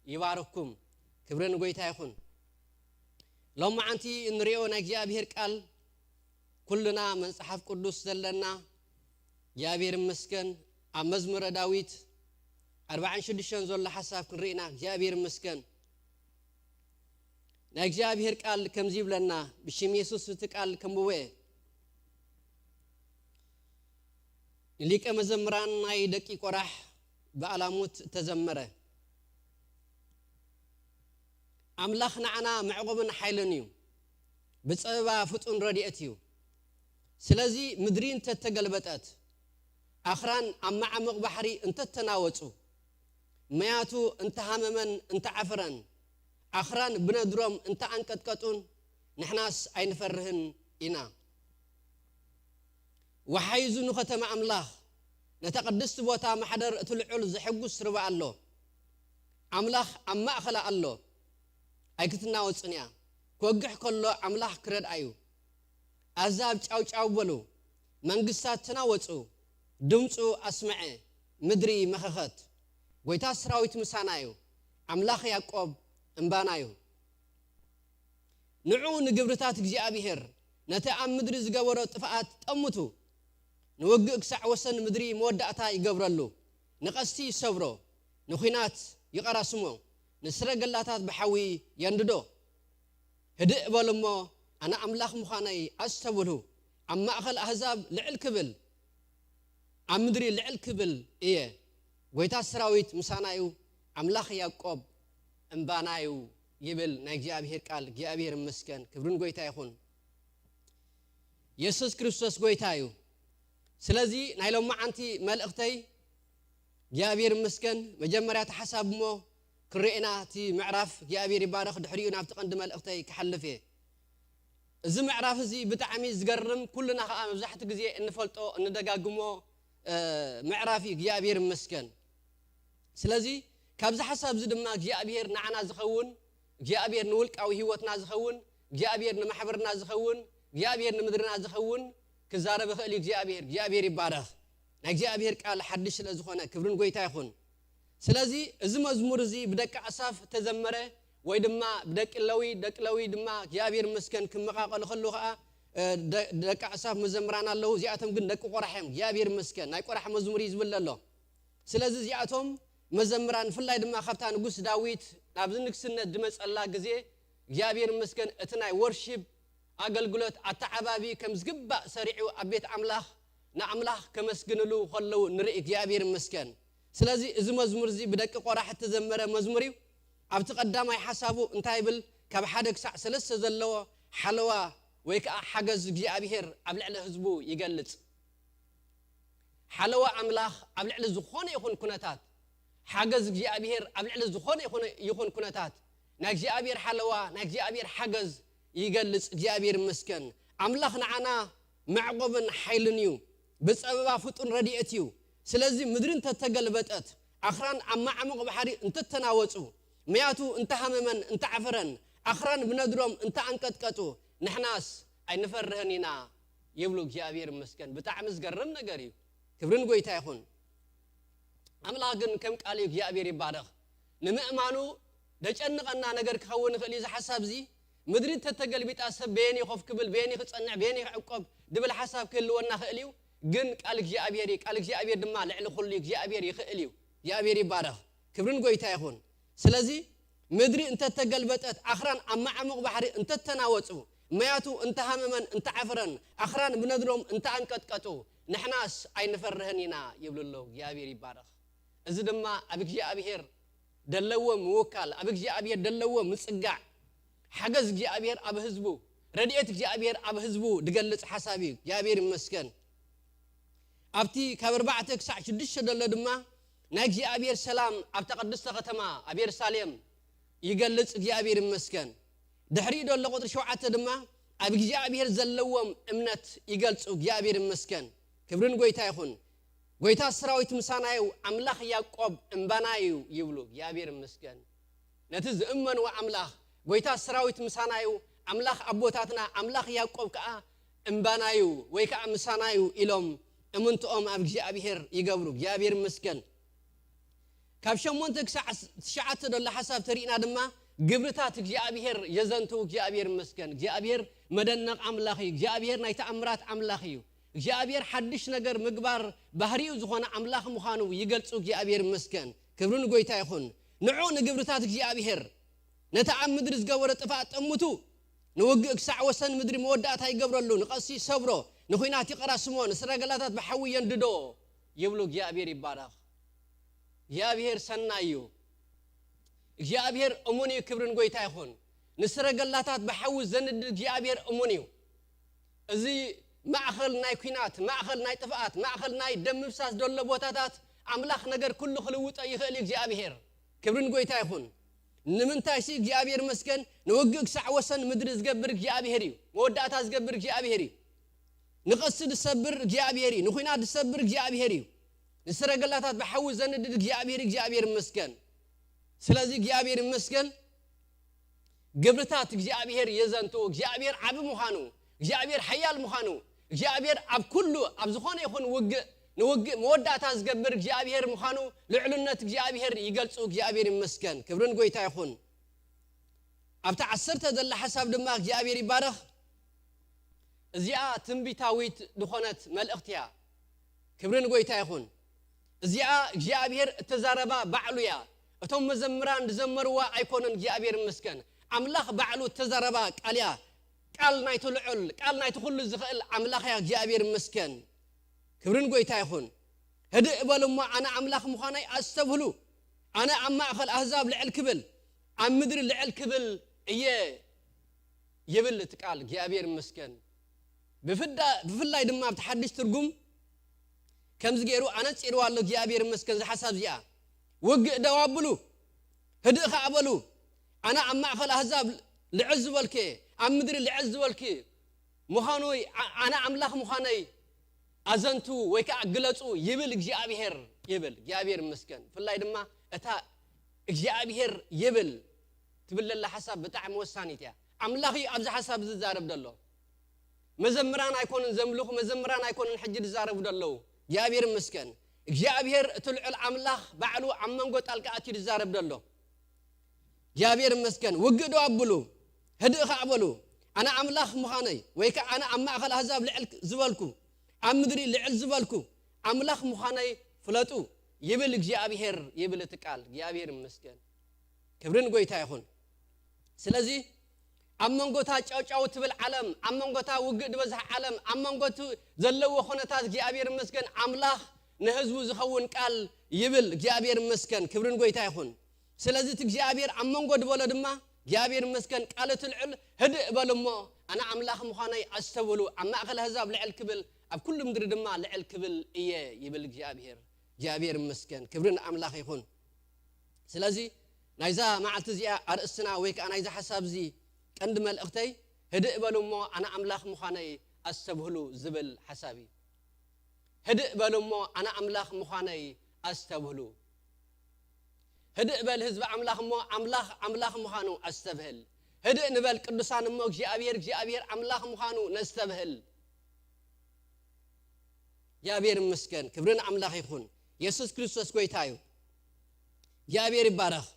ይባርኽኩም። ክብሪ ንጎይታ ይኹን። ሎማዓንቲ እንሪኦ ናይ እግዚኣብሔር ቃል ኩልና መጽሓፍ ቅዱስ ዘለና እግዚኣብሔር ይመስገን። ኣብ መዝሙረ ዳዊት ኣርባዓን ሽዱሽተን ዘሎ ሓሳብ ክንርኢና እግዚኣብሔር ይመስገን። ናይ እግዚኣብሔር ቃል ከምዚ ይብለና፣ ብሽም የሱስ እቲ ቃል ከንብቦ እየ። ንሊቀ መዘምራን ናይ ደቂ ቆራሕ ብኣላሙት እተዘመረ። ኣምላኽ ንዓና መዕቆብን ሓይልን እዩ፣ ብጸበባ ፍጡን ረድኤት እዩ። ስለዚ ምድሪ እንተተገልበጠት፣ ኣኽራን ኣብ መዓሙቕ ባሕሪ እንተተናወጹ፣ መያቱ እንተሃመመን እንተዓፈረን፣ ኣኽራን ብነድሮም እንተኣንቀጥቀጡን፣ ንሕናስ ኣይንፈርህን ኢና። ወሓይዙ ንኸተማ ኣምላኽ፣ ነታ ቅድስቲ ቦታ ማሕደር እቲ ልዑል ዘሐጉስ ርባ ኣሎ። ኣምላኽ ኣብ ማእኸላ ኣሎ፣ ኣይክትናወጽን እያ። ክወግሕ ከሎ ኣምላኽ ክረድኣ እዩ። ኣዛብ ጫው ጫው በሉ፣ መንግስታት ተናወጹ፣ ድምጹ ኣስምዐ፣ ምድሪ መኸኸት። ጎይታ ሰራዊት ምሳና እዩ፣ ኣምላኽ ያዕቆብ እምባና እዩ። ንዑ ንግብርታት እግዚኣብሔር፣ ነቲ ኣብ ምድሪ ዝገበሮ ጥፍኣት ጠምቱ። ንውግእ ክሳዕ ወሰን ምድሪ መወዳእታ ይገብረሉ። ንቐስቲ ይሰብሮ፣ ንኲናት ይቐራስሞ፣ ንስረገላታት ብሓዊ የንድዶ። ህድእ በሉ እሞ ኣነ ኣምላኽ ምዃነይ ኣስተብህሉ። ኣብ ማእከል ኣህዛብ ልዕል ክብል፣ ኣብ ምድሪ ልዕል ክብል እየ። ጐይታ ሰራዊት ምሳና እዩ፣ ኣምላኽ ያዕቆብ እምባና እዩ ይብል ናይ እግዚኣብሔር ቃል። እግዚኣብሔር ይመስገን፣ ክብርን ጎይታ ይኹን። የሱስ ክርስቶስ ጎይታ እዩ። ስለዚ ናይ ሎማዓንቲ መልእኽተይ እግዚኣብሔር ይመስገን፣ መጀመርያ እቲ ሓሳብ እሞ ክንሪኦ ኢና። እቲ ምዕራፍ እግዚኣብሔር ይባረኽ። ድሕሪኡ ናብቲ ቀንዲ መልእኽተይ ክሓልፍ እየ። እዚ ምዕራፍ እዚ ብጣዕሚ ዝገርም፣ ኩልና ከዓ መብዛሕትኡ ግዜ እንፈልጦ፣ እንደጋግሞ፣ እ፣ ምዕራፍ እዩ። እግዚኣብሔር ይመስገን። ስለዚ ካብዚ ሓሳብ እዚ ድማ እግዚኣብሔር ንዓና ዝኸውን፣ እግዚኣብሔር ንውልቃዊ ህይወትና ዝኸውን፣ እግዚኣብሔር ንማሕበርና ዝኸውን፣ እግዚኣብሔር ንምድርና ዝኸውን ክዛረብ ይኽእል እዩ። እግዚኣብሔር፣ እግዚኣብሔር ይባረኽ። ናይ እግዚኣብሔር ቃል ሓድሽ ስለ ዝኾነ ክብርን ጎይታ ይኹን። ስለዚ እዚ መዝሙር እዚ ብደቂ ኣሳፍ ተዘመረ ወይ ድማ ብደቂ ለዊ፣ ደቂ ለዊ ድማ እግዚኣብሔር ይመስገን ክመቓቐሉ ከለዉ ከዓ፣ እ፣ ደ-፣ ደቂ ኣሳፍ መዘምራን ኣለዉ። እዚኣቶም ግን ደቂ ቆራሕ እዮም። እግዚኣብሔር ይመስገን። ናይ ቆራሕ መዝሙር እዩ ዝብል ዘሎ። ስለዚ እዚኣቶም መዘምራን፣ ብፍላይ ድማ ካብታ ንጉስ ዳዊት ናብዚ ንግስነት ዝመጸላ ግዜ እግዚኣብሔር ይመስገን፣ እቲ ናይ ወርሺፕ ኣገልግሎት ኣተዓባቢ ከም ዝግባእ ሰሪዑ ኣብ ቤት ኣምላኽ ንኣምላኽ ከመስግንሉ ከለዉ ንርኢ። እግዚኣብሔር ይመስገን። ስለዚ እዚ መዝሙር እዚ ብደቂ ቆራሕ እተዘመረ መዝሙር እዩ። ኣብቲ ቀዳማይ ሓሳቡ እንታይ ይብል? ካብ ሓደ ክሳዕ ሰለስተ ዘለዎ ሓለዋ ወይ ከዓ ሓገዝ እግዚኣብሔር ኣብ ልዕሊ ህዝቡ ይገልጽ። ሓለዋ ኣምላኽ ኣብ ልዕሊ ዝኾነ ይኹን ኩነታት፣ ሓገዝ እግዚኣብሔር ኣብ ልዕሊ ዝኾነ ይኹን፣ ይኹን ኩነታት፣ ናይ እግዚኣብሔር ሓለዋ፣ ናይ እግዚኣብሔር ሓገዝ ይገልጽ። እግዚኣብሔር ይመስገን። ኣምላኽ ንዓና መዕቆብን ሓይልን እዩ። ብጸበባ ፍጡን ረድኤት እዩ። ስለዚ ምድሪ እንተተገልበጠት፣ ኣኽራን ኣብ ማዕሙቕ ባሕሪ እንተተናወጹ፣ መያቱ እንተሃመመን እንተዓፈረን፣ ኣኽራን ብነድሮም እንተኣንቀጥቀጡ፣ ንሕናስ ኣይንፈርህን ኢና ይብሉ። እግዚኣብሔር ይመስገን። ብጣዕሚ ዝገርም ነገር እዩ። ክብርን ጎይታ ይኹን። ኣምላኽ ግን ከም ቃል እዩ። እግዚኣብሔር ይባረኽ። ንምእማኑ ደጨንቐና ነገር ክኸውን ይኽእል እዩ። እዚ ሓሳብ እዚ ምድሪ እንተተገልቢጣ ሰብ በየን ኮፍ ክብል፣ በየን ክጸንዕ፣ በየን ክዕቆብ ድብል ሓሳብ ክህልወና ይኽእል እዩ። ግን ቃል እግዚኣብሔር እዩ። ቃል እግዚኣብሔር ድማ ልዕሊ ኩሉ እዩ። እግዚኣብሔር ይኽእል እዩ። እግዚኣብሔር ይባረኽ። ክብርን ጎይታ ይኹን። ስለዚ ምድሪ እንተተገልበጠት፣ ኣኽራን ኣብ መዓሙቕ ባሕሪ እንተተናወጹ፣ መያቱ እንተሃመመን እንተዓፍረን፣ ኣኽራን ብነድሮም እንተኣንቀጥቀጡ፣ ንሕናስ ኣይንፈርህን ኢና ይብሉ ኣለዉ። እግዚኣብሔር ይባረኽ። እዚ ድማ ኣብ እግዚኣብሔር ደለዎ ምውካል፣ ኣብ እግዚኣብሔር ደለዎ ምጽጋዕ፣ ሓገዝ እግዚኣብሔር ኣብ ህዝቡ፣ ረድኤት እግዚኣብሔር ኣብ ህዝቡ ድገልጽ ሓሳብ እዩ። እግዚኣብሔር ይመስገን። ኣብቲ ካብ ኣርባዕተ ክሳዕ ሽዱሽተ ዘሎ ድማ ናይ እግዚኣብሔር ሰላም ኣብታ ቅድስተ ከተማ ኣብ የሩሳሌም ይገልጽ። እግዚኣብሔር ይመስገን። ድሕሪኡ ዘሎ ቁጽሪ ሸውዓተ ድማ ኣብ እግዚኣብሔር ዘለዎም እምነት ይገልጹ። እግዚኣብሔር ይመስገን። ክብርን ጎይታ ይኹን። ጎይታ ሰራዊት ምሳና እዩ፣ ኣምላኽ ያዕቆብ እምባና እዩ ይብሉ። እግዚኣብሔር ይመስገን። ነቲ ዝእመንዎ ኣምላኽ፣ ጎይታ ሰራዊት ምሳና እዩ፣ ኣምላኽ ኣቦታትና፣ ኣምላኽ ያዕቆብ ከኣ እምባና እዩ ወይ ከኣ ምሳና እዩ ኢሎም እምንትኦም ኣብ እግዚኣብሔር ይገብሩ። እግዚኣብሔር ይመስገን። ካብ ሸሞንተ ክሳዕ ዓስ-፣ ትሽዓተ ዘሎ ሓሳብ ተሪእና ድማ ግብርታት እግዚኣብሔር የዘንትው። እግዚኣብሔር ይመስገን። እግዚኣብሔር መደነቕ ኣምላኽ እዩ። እግዚኣብሔር ናይ ተኣምራት ኣምላኽ እዩ። እግዚኣብሔር ሓድሽ ነገር ምግባር ባህሪኡ ዝኾነ ኣምላኽ ምዃኑ ይገልጹ። እግዚኣብሔር ይመስገን። ክብሪ ንጎይታ ይኹን። ንዑ ንግብርታት እግዚኣብሔር፣ ነቲ ኣብ ምድሪ ዝገበሮ ጥፍኣት ጠምቱ። ንውግእ ክሳዕ ወሰን ምድሪ መወዳእታ ይገብረሉ፣ ንቐስቲ ይሰብሮ፣ ንኹናት ይቐራስሞ፣ ንሰረገላታት ብሓዊ የንድዶ ይብሉ። እግዚኣብሔር ይባረኽ። እግዚኣብሔር ሰናይ እዩ። እግዚኣብሔር እሙን እዩ። ክብርን ጎይታ ይኹን። ንሰረገላታት ብሓዊ ዘንድድ እግዚኣብሔር እሙን እዩ። እዚ ማእኸል ናይ ኲናት፣ ማእኸል ናይ ጥፍኣት፣ ማእኸል ናይ ደም ምፍሳስ ዘሎ ቦታታት ኣምላኽ ነገር ኩሉ ክልውጦ ይኽእል እዩ እግዚኣብሔር። ክብርን ጎይታ ይኹን። ንምንታይ ሲ እግዚኣብሔር ይመስገን፣ ንውግእ ክሳዕ ወሰን ምድሪ ዝገብር እግዚኣብሔር እዩ። መወዳእታ ዝገብር እግዚኣብሔር እዩ። ንቐስቲ ዝሰብር እግዚኣብሔር እዩ። ንኹናት ዝሰብር እግዚኣብሔር እዩ። ንሰረገላታት ብሓዊ ዘንድድ እግዚኣብሔር፣ እግዚኣብሔር ይመስገን። ስለዚ እግዚኣብሔር ይመስገን። ግብርታት እግዚኣብሔር የዘንቱ። እግዚኣብሔር ዓቢ ምዃኑ፣ እግዚኣብሔር ሓያል ምዃኑ፣ እግዚኣብሔር ኣብ ኩሉ፣ ኣብ ዝኾነ ይኹን ውግእ፣ ንውግእ መወዳእታ ዝገብር እግዚኣብሔር ምዃኑ፣ ልዕልነት እግዚኣብሔር ይገልጹ። እግዚኣብሔር ይመስገን። ክብርን ጎይታ ይኹን። ኣብታ ዓሰርተ ዘላ ሓሳብ ድማ እግዚኣብሔር ይባረኽ። እዚኣ ትንቢታዊት ዝኾነት መልእኽቲ እያ። ክብሪ ንጎይታ ይኹን። እዚኣ እግዚኣብሔር እተዛረባ ባዕሉ እያ። እቶም መዘምራን ዝዘመርዋ ኣይኮነን። እግዚኣብሔር ይመስገን። ኣምላኽ ባዕሉ እተዛረባ ቃል እያ። ቃል ናይቲ ልዑል፣ ቃል ናይቲ ኩሉ ዝኽእል ኣምላኽ እያ። እግዚኣብሔር ይመስገን። ክብሪ ንጎይታ ይኹን። ህድእ በሉ እሞ ኣነ ኣምላኽ ምዃነይ ኣስተብህሉ። ኣነ ኣብ ማእኸል ኣህዛብ ልዕል ክብል፣ ኣብ ምድሪ ልዕል ክብል እየ ይብል እቲ ቃል እግዚኣብሔር ይመስገን። ብፍዳ-፣ ብፍላይ ድማ ኣብቲ ሓድሽ ትርጉም ከምዚ ገይሩ ኣነጺርዋ ኣሎ እግዚኣብሔር ይመስገን። እዚ ሓሳብ እዚኣ ውግእ ደው ኣብሉ፣ ህድእ ኸዓ በሉ። ኣነ ኣብ ማእኸል ኣህዛብ ልዕል ዝበልኩ እየ፣ ኣብ ምድሪ ልዕል ዝበልኩ ምዃኑ፣ ኣ-፣ ኣነ ኣምላኽ ምዃነይ ኣዘንቱ ወይ ከዓ ግለጹ ይብል እግዚኣብሔር ይብል። እግዚኣብሔር ይመስገን። ብፍላይ ድማ እታ እግዚኣብሔር ይብል ትብል ዘላ ሓሳብ ብጣዕሚ ወሳኒት እያ። ኣምላኽ እዩ ኣብዚ ሓሳብ ዝዛረብ ዘሎ። መዘምራን ኣይኮኑን ዘምልኹ፣ መዘምራን ኣይኮኑን ሕጂ ዝዛረቡ ዘለዉ። እግዚኣብሔር ይመስገን። እግዚኣብሔር እቲ ልዑል ኣምላኽ ባዕሉ ኣብ መንጎ ጣልቃ ኣትዩ ዝዛረብ ዘሎ። እግዚኣብሔር ይመስገን። ውግእ ደው ኣብሉ፣ ህድእ ኸዓ በሉ። ኣነ ኣምላኽ ምዃነይ ወይ ከዓ ኣነ ኣብ ማእኸል ኣህዛብ ልዕል ዝበልኩ፣ ኣብ ምድሪ ልዕል ዝበልኩ ኣምላኽ ምዃነይ ፍለጡ ይብል እግዚኣብሔር፣ ይብል እቲ ቃል። እግዚኣብሔር ይመስገን። ክብሪ ንጎይታ ይኹን። ስለዚ ኣብ መንጎታ ጫውጫው ትብል ዓለም፣ ኣብ መንጎታ ውግእ ዝበዝሕ ዓለም፣ ኣብ መንጎቱ ዘለዎ ኩነታት እግዚኣብሔር ይመስገን ኣምላኽ ንህዝቡ ዝኸውን ቃል ይብል። እግዚኣብሔር ይመስገን። ክብሪ ንጎይታ ይኹን። ስለዚ እቲ እግዚኣብሔር ኣብ መንጎ ዝበሎ ድማ እግዚኣብሔር ይመስገን ቃል እቲ ልዑል ህድእ በሉ እሞ ኣነ ኣምላኽ ምዃነይ ኣስተብህሉ። ኣብ ማእከል ኣህዛብ ልዕል ክብል፣ ኣብ ኩሉ ምድሪ ድማ ልዕል ክብል እየ ይብል እግዚኣብሔር። እግዚኣብሔር ይመስገን። ክብሪ ንኣምላኽ ይኹን። ስለዚ ናይዛ መዓልቲ እዚኣ ኣርእስትና ወይ ከዓ ናይዛ ሓሳብ እዚ ቀንዲ መልእኽተይ ህድእ በሉ እሞ ኣነ ኣምላኽ ምዃነይ ኣስተብህሉ ዝብል ሓሳብ እዩ። ህድእ በሉ እሞ ኣነ ኣምላኽ ምዃነይ ኣስተብህሉ። ህድእ በል ህዝቢ ኣምላኽ እሞ ኣምላኽ ኣምላኽ ምዃኑ ኣስተብህል። ህድእ ንበል ቅዱሳን እሞ እግዚኣብሔር እግዚኣብሔር ኣምላኽ ምዃኑ ነስተብህል። እግዚኣብሔር ይመስገን፣ ክብሪ ንኣምላኽ ይኹን። የሱስ ክርስቶስ ጎይታ እዩ። እግዚኣብሔር ይባረኽ።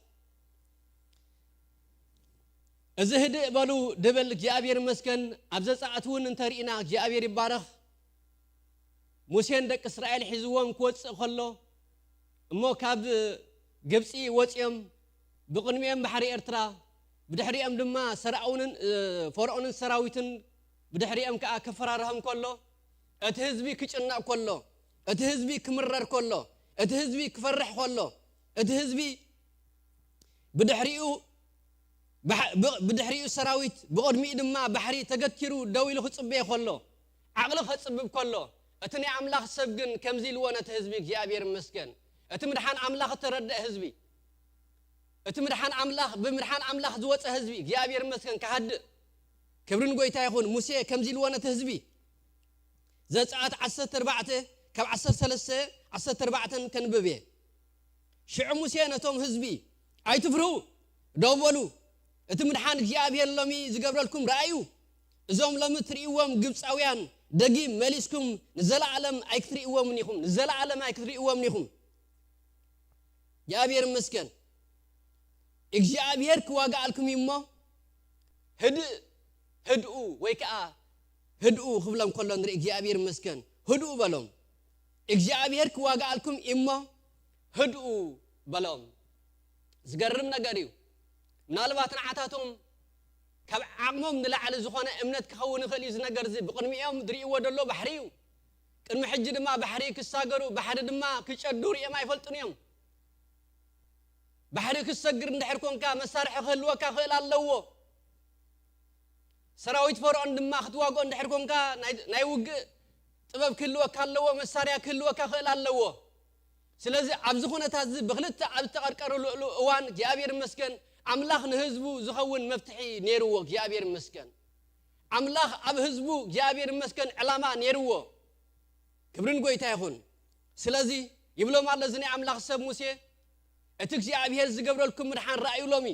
እዚ ህድእ በሉ ድብል እግዚኣብሔር ይመስገን። ኣብ ዘጸኣት እውን እንተርኢና እግዚኣብሔር ይባረኽ። ሙሴን ደቂ እስራኤል ሒዝዎም ክወጽእ ከሎ፣ እሞ ካብ ግብጺ ወጺኦም ብቕድሚኦም ባሕሪ ኤርትራ፣ ብድሕሪኦም ድማ ሰራውንን፣ እ፣ ፈርዖንን ሰራዊትን ብድሕሪኦም ከኣ ክፈራርሆም ከሎ፣ እቲ ህዝቢ ክጭነቕ ከሎ፣ እቲ ህዝቢ ክምረር ከሎ፣ እቲ ህዝቢ ክፈርሕ ከሎ፣ እቲ ህዝቢ ብድሕሪኡ ባሕ-፣ ብ-፣ ብድሕሪኡ ሰራዊት፣ ብቕድሚኡ ድማ ባሕሪ ተገቲሩ ደው ኢሉ ክጽበዮ ከሎ፣ ዓቕሊ ከጽብብ ከሎ፣ እቲ ናይ ኣምላኽ ሰብ ግን ከምዚ ኢልዎ ነቲ ህዝቢ እግዚኣብሔር ይመስገን። እቲ ምድሓን ኣምላኽ እተረድአ ህዝቢ፣ እቲ ምድሓን ኣምላኽ፣ ብምድሓን ኣምላኽ ዝወጸ ህዝቢ እግዚኣብሔር ይመስገን ክሃድእ። ክብሪ ንጎይታ ይኹን። ሙሴ ከምዚ ኢልዎ ነቲ ህዝቢ፣ ዘጸኣት ዓሰርተ ኣርባዕተ ካብ ዓሰርተ ሰለስተ ዓሰርተ ኣርባዕተ ከንብብ እየ። ሽዑ ሙሴ ነቶም ህዝቢ፣ "ኣይትፍርሁ፣ ደው በሉ፣ እቲ ምድሓን እግዚኣብሔር ሎሚ ዝገብረልኩም ረኣዩ። እዞም ሎሚ ትርእይዎም ግብጻውያን ደጊም መሊስኩም ንዘለኣለም ኣይክትርእይዎምን ኢኹም፣ ንዘለኣለም ኣይክትርእይዎምን ኢኹም።" እግዚኣብሔር ይመስገን። እግዚኣብሔር ክዋጋኣልኩም እዩ እሞ፣ ህድእ፣ ህድኡ ወይ ከዓ ህድኡ ክብሎም ከሎ ንርኢ። እግዚኣብሔር ይመስገን። ህድኡ በሎም። እግዚኣብሔር ክዋጋኣልኩም እዩ እሞ፣ ህድኡ በሎም። ዝገርም ነገር እዩ። ምናልባት ንዓታቶም ካብ ዓቕሞም ንላዕሊ ዝኾነ እምነት ክኸውን ይኽእል እዩ። እዚ ነገር እዚ ብቕድሚኦም ዝርእይዎ ዘሎ ባሕሪ እዩ። ቅድሚ ሕጂ ድማ ባሕሪ ክሳገሩ፣ ባሕሪ ድማ ክጨዱ ርእዮም ኣይፈልጡን እዮም። ባሕሪ ክትሰግር እንድሕር ኮንካ፣ መሳርሒ ክህልወካ ክእል ኣለዎ። ሰራዊት ፈርዖን ድማ ክትዋግኦ እንድሕር ኮንካ፣ ናይ፣ ናይ ውግእ ጥበብ ክህልወካ ኣለዎ፣ መሳርያ ክህልወካ ክእል ኣለዎ። ስለዚ ኣብዚ ኩነታት እዚ ብክልተ ኣብ ዝተቐርቀርሉ እዋን እግዚኣብሔር ይመስገን፣ ኣምላኽ ንህዝቡ ዝኸውን መፍትሒ ነይርዎ። እግዚኣብሔር ይመስገን፣ ኣምላኽ ኣብ ህዝቡ እግዚኣብሔር ይመስገን ዕላማ ነይርዎ። ክብርን ጎይታ ይኹን። ስለዚ ይብሎም ኣሎ እዚ ናይ ኣምላኽ ሰብ ሙሴ፣ "እቲ እግዚኣብሔር ዝገብረልኩም ምድሓን ረኣዩ ሎሚ።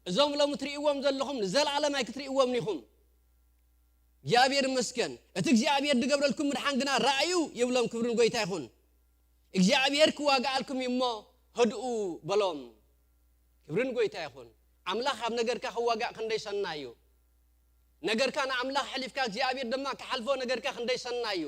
እዞም ሎሚ ትርእይዎም ዘለኹም ንዘለኣለም ኣይክትርእይዎም ኢኹም።" እግዚኣብሔር ይመስገን። "እቲ እግዚኣብሔር ዝገብረልኩም ምድሓን ግና ረኣዩ" ይብሎም። ክብርን ጎይታ ይኹን። "እግዚኣብሔር ክዋጋኣልኩም እዩ እሞ ህድኡ" በሎም። ክብርን ጎይታ ይኹን። ኣምላኽ ኣብ ነገርካ ክዋጋእ ክንደይ ሰናይ እዩ። ነገርካ ንኣምላኽ ሕሊፍካ እግዚኣብሔር ድማ ክሓልፎ ነገርካ ክንደይ ሰናይ እዩ።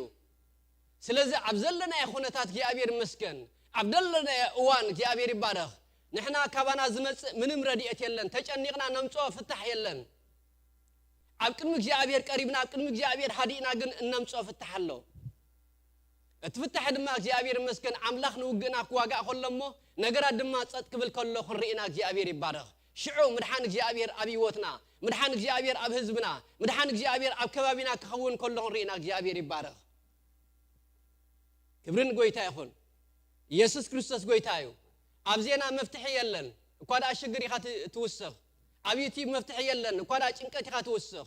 ስለዚ ኣብ ዘለናዮ ኩነታት እግዚኣብሔር ይመስገን፣ ኣብ ዘለናዮ እዋን እግዚኣብሔር ይባረኽ። ንሕና ካባና ዝመጽእ ምንም ረድኤት የለን። ተጨኒቕና ነምጽኦ ፍታሕ የለን። ኣብ ቅድሚ እግዚኣብሔር ቀሪብና፣ ኣብ ቅድሚ እግዚኣብሔር ሃዲእና ግን እነምጽኦ ፍታሕ ኣሎ። እቲ ፍታሕ ድማ እግዚኣብሔር ይመስገን ኣምላኽ ንውግእና ክዋጋእ ከሎ እሞ፣ ነገራት ድማ ጸጥ ክብል ከሎ ክንርኢና እግዚኣብሔር ይባረኽ። ሽዑ ምድሓን እግዚኣብሔር ኣብ ህይወትና፣ ምድሓን እግዚኣብሔር ኣብ ህዝብና፣ ምድሓን እግዚኣብሔር ኣብ ከባቢና ክኸውን ከሎ ክንርኢና እግዚኣብሔር ይባረኽ። ክብርን ጎይታ ይኹን። ኢየሱስ ክርስቶስ ጎይታ እዩ። ኣብ ዜና መፍትሒ የለን፣ እኳ ደኣ ሽግር ኢኻ ት- ትውስኽ። ኣብ ዩቲዩብ መፍትሒ የለን፣ እኳ ደኣ ጭንቀት ኢኻ ትውስኽ።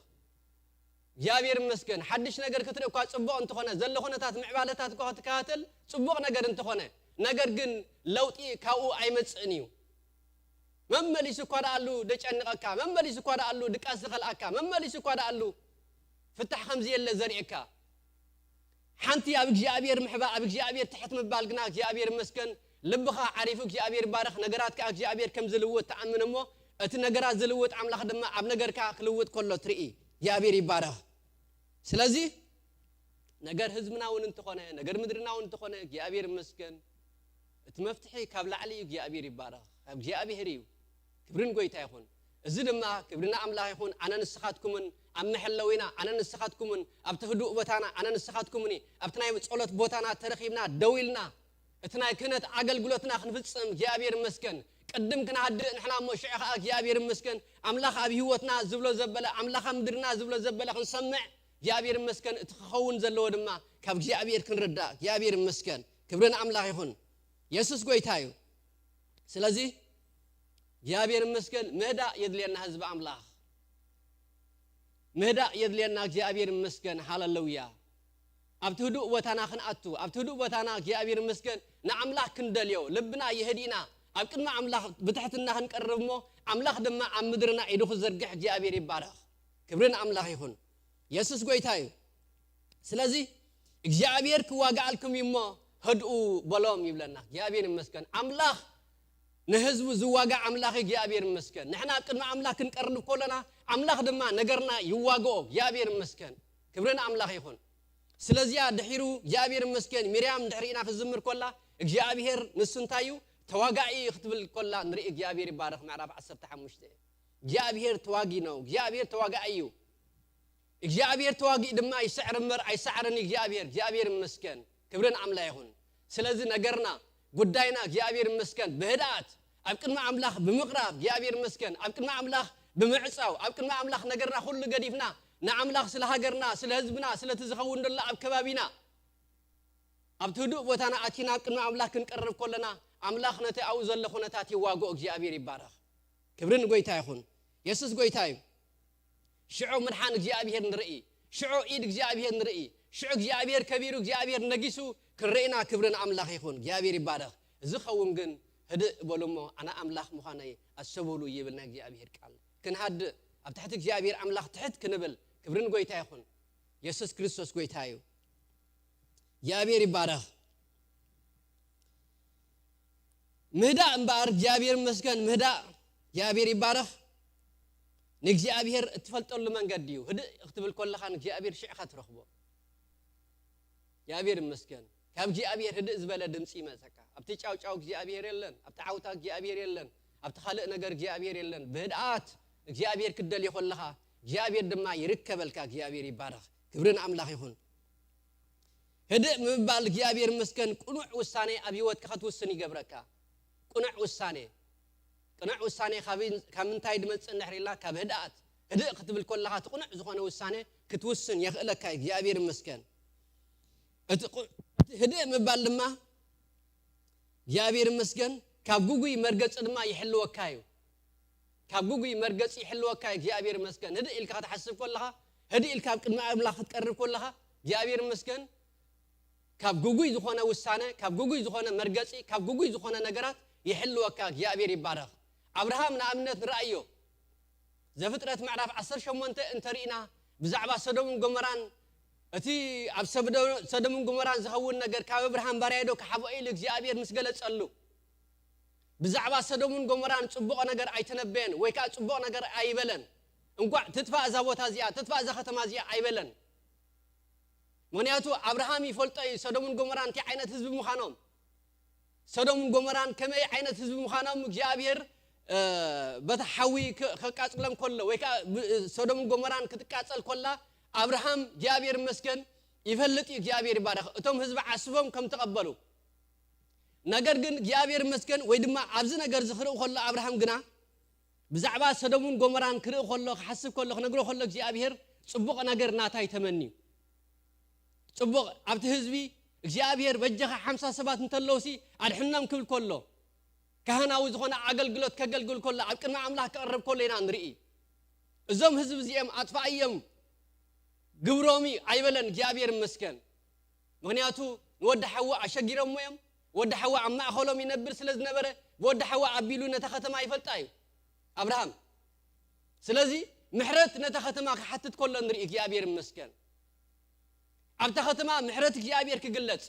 እግዚኣብሔር ይመስገን። ሓድሽ ነገር ክትርኢ እኳ ጽቡቕ እንተኾነ፣ ዘሎ ኩነታት ምዕባለታት እኳ ክትከታተል ጽቡቕ ነገር እንተኾነ፣ ነገር ግን ለውጢ ካብኡ ኣይመጽእን እዩ። መመሊሱ እኳ ደኣሉ ደጨንቐካ፣ መመሊሱ እኳ ደኣሉ ድቃስ ዝኸልኣካ፣ መመሊሱ እኳ ደኣሉ ፍታሕ ከምዚ የለ ዘርእየካ። ሓንቲ ኣብ እግዚኣብሔር ምሕባ፣ ኣብ እግዚኣብሔር ትሕት ምባል ግና እግዚኣብሔር ይመስገን፣ ልብኻ ዓሪፉ እግዚኣብሔር ይባረኽ፣ ነገራት ከኣ እግዚኣብሔር ከም ዝልውጥ ተኣምን እሞ፣ እቲ ነገራት ዝልውጥ ኣምላኽ ድማ ኣብ ነገርካ ክልውጥ ከሎ ትርኢ። እግዚኣብሔር ይባረኽ። ስለዚ ነገር ህዝብና እውን እንተኾነ፣ ነገር ምድርና እውን እንተኾነ እግዚኣብሔር ይመስገን፣ እቲ መፍትሒ ካብ ላዕሊ እዩ። እግዚኣብሔር ይባረኽ፣ ካብ እግዚኣብሔር እዩ። ክብርን ጎይታ ይኹን። እዚ ድማ ክብርና ኣምላኽ ይኹን። ኣነ ንስኻትኩምን ኣብ መሐለዊና፣ ኣነ ንስኻትኩምን ኣብቲ ህዱእ ቦታና፣ ኣነ ንስኻትኩምን ኣብቲ ናይ ጸሎት ቦታና ተረኺብና ደው ኢልና እቲ ናይ ክህነት ኣገልግሎትና ክንፍጽም እግዚኣብሔር ይመስገን። ቅድም ክንሃድእ ንሕና እሞ ሽዑ ኸዓ እግዚኣብሔር ይመስገን ኣምላኽ ኣብ ህይወትና ዝብሎ ዘበለ ኣምላኽ ኣብ ምድርና ዝብሎ ዘበለ ክንሰምዕ እግዚኣብሔር ይመስገን። እቲ ክኸውን ዘለዎ ድማ ካብ እግዚኣብሔር ክንርዳእ እግዚኣብሔር ይመስገን። ክብርን ኣምላኽ ይኹን። የሱስ ጎይታ እዩ። ስለዚ እግዚኣብሔር ይመስገን ምህዳእ የድልየና ህዝቢ ኣምላኽ። ምህዳእ የድልየና እግዚኣብሔር ይመስገን። ሃለሉያ። ኣብቲ ህዱእ ቦታና ክንኣቱ ኣብቲ ህዱእ ቦታና እግዚኣብሔር ይመስገን ንኣምላኽ ክንደልዮ ልብና የህዲእና ኣብ ቅድሚ ኣምላኽ ብትሕትና ክንቀርብ እሞ ኣምላኽ ድማ ኣብ ምድርና ኢዱ ክዘርግሕ እግዚኣብሔር ይባረኽ። ክብሪ ንኣምላኽ ይኹን። የሱስ ጎይታ እዩ። ስለዚ እግዚኣብሔር ክዋጋኣልኩም እዩ እሞ ህድኡ በሎም ይብለና እግዚኣብሔር ይመስገን። ኣምላኽ ንህዝቡ ዝዋጋእ ኣምላኽ እግዚኣብሔር ይመስገን። ንሕና ኣብ ቅድሚ ኣምላኽ ክንቀርብ ከለና ኣምላኽ ድማ ነገርና ይዋግኦ። እግዚኣብሔር ይመስገን። ክብሪ ንኣምላኽ ይኹን። ስለዚያ ድሒሩ እግዚኣብሔር ይመስገን ሚርያም ድሕሪና ክዝምር ኮላ እግዚኣብሔር ንሱ እንታይ እዩ ተዋጋኢ ክትብል ኮላ ንርኢ እግዚኣብሔር ይባረኽ ምዕራፍ ዓሰርተ ሓሙሽተ እግዚኣብሔር ተዋጊ ነው እግዚኣብሔር ተዋጋኢ እዩ። እግዚኣብሔር ተዋጊእ ድማ ይስዕር እምበር ኣይሰዕርን እግዚኣብሔር እግዚኣብሔር ይመስገን። ክብርን ኣምላ ይኹን። ስለዚ ነገርና ጉዳይና እግዚኣብሔር ይመስገን ብህድኣት ኣብ ቅድሚ ኣምላኽ ብምቕራብ እግዚኣብሔር ይመስገን ኣብ ቅድሚ ኣምላኽ ብምዕጻው ኣብ ቅድሚ ኣምላኽ ነገርና ኩሉ ገዲፍና ንኣምላኽ ስለ ሃገርና ስለ ህዝብና ስለቲ ዝኸውን ዘሎ ኣብ ከባቢና ኣብቲ ህዱእ ቦታና ኣቲና ኣብ ቅድሚ ኣምላኽ ክንቀርብ ከለና ኣምላኽ ነቲ ኣብኡ ዘሎ ኩነታት ይዋግኦ እግዚኣብሔር ይባረኽ። ክብሪ ንጎይታ ይኹን። የሱስ ጎይታ እዩ። ሽዑ ምድሓን እግዚኣብሔር ንርኢ። ሽዑ ኢድ እግዚኣብሔር ንርኢ። ሽዑ እግዚኣብሔር ከቢሩ እግዚኣብሔር ነጊሱ ክንርኢና ክብሪ ንኣምላኽ ይኹን። እግዚኣብሔር ይባረኽ። እዚ ኸውን ግን ህድእ በሉ እሞ ኣነ ኣምላኽ ምዃነይ ኣሰብሉ ይብል ናይ እግዚኣብሔር ቃል። ክንሃድእ ኣብ ትሕቲ እግዚኣብሔር ኣምላኽ ትሕት ክንብል ክብሪ ንጎይታ ይኹን። የሱስ ክርስቶስ ጎይታ እዩ። እግዚኣብሔር ይባረኽ። ምህዳእ እምበኣር እግዚኣብሔር ይመስገን ምህዳእ እግዚኣብሔር ይባረኽ። ንእግዚኣብሔር እትፈልጠሉ መንገዲ እዩ። ህድእ ክትብል ከለኻ ንእግዚኣብሔር ሽዕኻ ትረኽቦ። እግዚኣብሔር ይመስገን። ካብ እግዚኣብሔር ህድእ ዝበለ ድምፂ ይመፀካ። ኣብቲ ጫውጫው እግዚኣብሔር የለን፣ ኣብቲ ዓውታ እግዚኣብሔር የለን፣ ኣብቲ ካልእ ነገር እግዚኣብሔር የለን። ብህድኣት እግዚኣብሔር ክትደልዮ ከለኻ እግዚኣብሔር ድማ ይርከበልካ። እግዚኣብሔር ይባረኽ። ክብሪ ንኣምላኽ ይኹን። ህድእ ምባል እግዚኣብሔር ይመስገን ቅኑዕ ውሳኔ ኣብ ህይወትካ ክትውስን ይገብረካ። ቅኑዕ ውሳኔ ቅኑዕ ውሳኔ ካብ ምንታይ ድመፅእ እንድሕር ኢልና ካብ ህድኣት ህድእ ክትብል ከለኻ እቲ ቅኑዕ ዝኾነ ውሳኔ ክትውስን የኽእለካ እዩ እግዚኣብሔር ይመስገን። እቲ ህድእ ምባል ድማ እግዚኣብሔር ይመስገን ካብ ጉጉይ መርገፂ ድማ ይሕልወካ እዩ። ካብ ጉጉይ መርገፂ ይሕልወካ እዩ እግዚኣብሔር ይመስገን። ህድእ ኢልካ ክትሓስብ ከለኻ ህድእ ኢልካ ኣብ ቅድሚ ኣምላኽ ክትቀርብ ከለኻ እግዚኣብሔር ይመስገን ካብ ጉጉይ ዝኾነ ውሳነ ካብ ጉጉይ ዝኾነ መርገፂ ካብ ጉጉይ ዝኾነ ነገራት ይሕልወካ እግዚኣብሔር ይባረኽ። ኣብርሃም ንኣብነት ንረኣዮ ዘፍጥረት ምዕራፍ ዓሰርተ ሸሞንተ እንተርኢና ብዛዕባ ሰዶምን ጎመራን እቲ ኣብ ሰዶምን ጎመራን ዝኸውን ነገር ካብ ኣብርሃም ባርያዶ ክሓብኦ ኢሉ እግዚኣብሔር ምስ ገለጸሉ ብዛዕባ ሰዶምን ጎመራን ጽቡቕ ነገር ኣይተነበየን ወይ ከዓ ጽቡቕ ነገር ኣይበለን። እንኳዕ ትጥፋእ እዛ ቦታ እዚኣ ትጥፋእ እዛ ከተማ እዚኣ ኣይበለን። ምክንያቱ ኣብርሃም ይፈልጦ እዩ ሰዶምን ጎመራን እንታይ ዓይነት ህዝቢ ምዃኖም ሰዶምን ጎመራን ከመይ ዓይነት ህዝቢ ምዃኖም እግዚኣብሔር በታ ሓዊ ከቃፅሎም ከሎ ወይ ከዓ ሰዶምን ጎመራን ክትቃፀል ኮላ ኣብርሃም እግዚኣብሔር ይመስገን ይፈልጥ እዩ። እግዚኣብሔር ይባረኽ። እቶም ህዝቢ ዓስቦም ከም ተቐበሉ ነገር ግን እግዚኣብሔር ይመስገን፣ ወይ ድማ ኣብዚ ነገር እዚ ክርኢ ከሎ ኣብርሃም ግና ብዛዕባ ሰዶምን ጎመራን ክርኢ ከሎ፣ ክሓስብ ከሎ፣ ክነግሮ ከሎ እግዚኣብሔር ጽቡቕ ነገር ናታይ ተመንዩ። ጽቡቕ ኣብቲ ህዝቢ እግዚኣብሔር በጃኻ ሓምሳ ሰባት እንተለውሲ ኣድሕኖም ክብል ከሎ፣ ካህናዊ ዝኾነ ኣገልግሎት ከገልግል ከሎ፣ ኣብ ቅድሚ ኣምላኽ ክቐርብ ከሎ ኢና ንርኢ። እዞም ህዝቢ እዚኦም ኣጥፋእዮም ግብሮም እዩ ኣይበለን እግዚኣብሔር ይመስገን። ምኽንያቱ ንወዲ ሓዋ ኣሸጊሮሞ እዮም። ወዲ ሓዋ ኣብ ማእኸሎም ይነብር ስለ ዝነበረ፣ ብወዲ ሓዋ ኣቢሉ ነታ ከተማ ይፈልጣ እዩ ኣብርሃም። ስለዚ ምሕረት ነታ ከተማ ክሓትት ከሎ ንርኢ እግዚኣብሔር ይመስገን። ኣብታ ከተማ ምሕረት እግዚኣብሔር ክግለጽ፣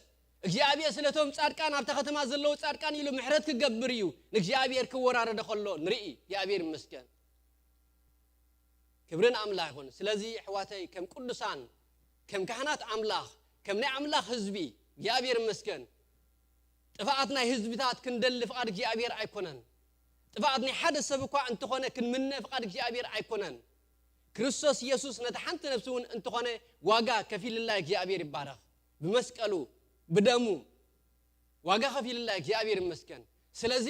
እግዚኣብሔር ስለቶም ጻድቃን ኣብታ ከተማ ዘለዉ ጻድቃን ኢሉ ምሕረት ክገብር እዩ ንእግዚኣብሔር ክወራረደ ከሎ ንርኢ እግዚኣብሔር ይመስገን። ክብርን ኣምላኽ ይኹን። ስለዚ ኣሕዋተይ ከም ቅዱሳን፣ ከም ካህናት ኣምላኽ፣ ከም ናይ ኣምላኽ ህዝቢ እግዚኣብሔር ይመስገን። ጥፍኣት ናይ ህዝብታት ክንደሊ ፍቓድ እግዚኣብሔር ኣይኮነን። ጥፍኣት ናይ ሓደ ሰብ እኳ እንተኾነ ክንምነ ፍቓድ እግዚኣብሔር ኣይኮነን። ክርስቶስ ኢየሱስ ነቲ ሓንቲ ነፍሲ እውን እንተኾነ ዋጋ ከፊልላ እግዚኣብሔር ይባረኽ። ብመስቀሉ ብደሙ ዋጋ ከፊልላ እግዚኣብሔር ይመስገን። ስለዚ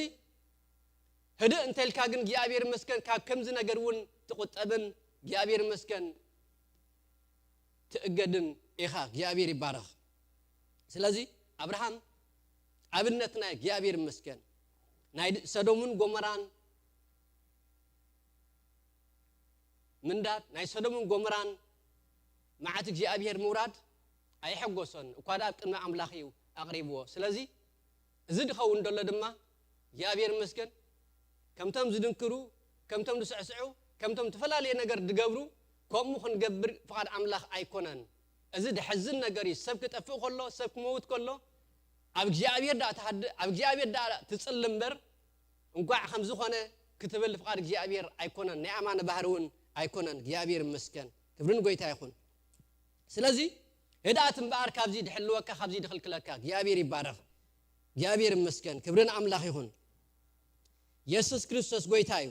ህድእ እንተልካ ግን እግዚኣብሔር ይመስገን ካብ ከምዚ ነገር እውን ትቑጠብን እግዚኣብሔር ይመስገን ትእገድን ኢኻ። እግዚኣብሔር ይባረኽ። ስለዚ ኣብርሃም ኣብነትና እግዚኣብሔር ይመስገን። ናይ ሰዶምን ጎመራን ምንዳድ፣ ናይ ሰዶምን ጎመራን መዓት እግዚኣብሔር ምውራድ ኣየሐጎሶን፣ እኳ ደኣ ኣብ ቅድሚ ኣምላኽ እዩ ኣቕሪብዎ። ስለዚ እዚ ድኸውን ደሎ ድማ እግዚኣብሔር ይመስገን ከምቶም ዝድንክሩ፣ ከምቶም ዝስዕስዑ፣ ከምቶም ዝተፈላለየ ነገር ድገብሩ ከምኡ ክንገብር ፍቓድ ኣምላኽ ኣይኮነን። እዚ ድሐዝን ነገር እዩ። ሰብ ክጠፍእ ከሎ፣ ሰብ ክመውት ከሎ ኣብ እግዚኣብሔር ደኣ ትሃድእ፣ ኣብ እግዚኣብሔር ደኣ ትጽሊ እምበር እንኳዕ ከም ዝኾነ ክትብል ፍቓድ እግዚኣብሔር ኣይኮነን። ናይ ኣማነ ባህሪ እውን ኣይኮነን። እግዚኣብሔር ይመስገን። ክብርን ጎይታ ይኹን። ስለዚ ህድኣት እምበኣር ካብዚ ድሕልወካ፣ ካብዚ ድኽልክለካ። እግዚኣብሔር ይባረኽ። እግዚኣብሔር ይመስገን። ክብርን ኣምላኽ ይኹን። የሱስ ክርስቶስ ጎይታ እዩ።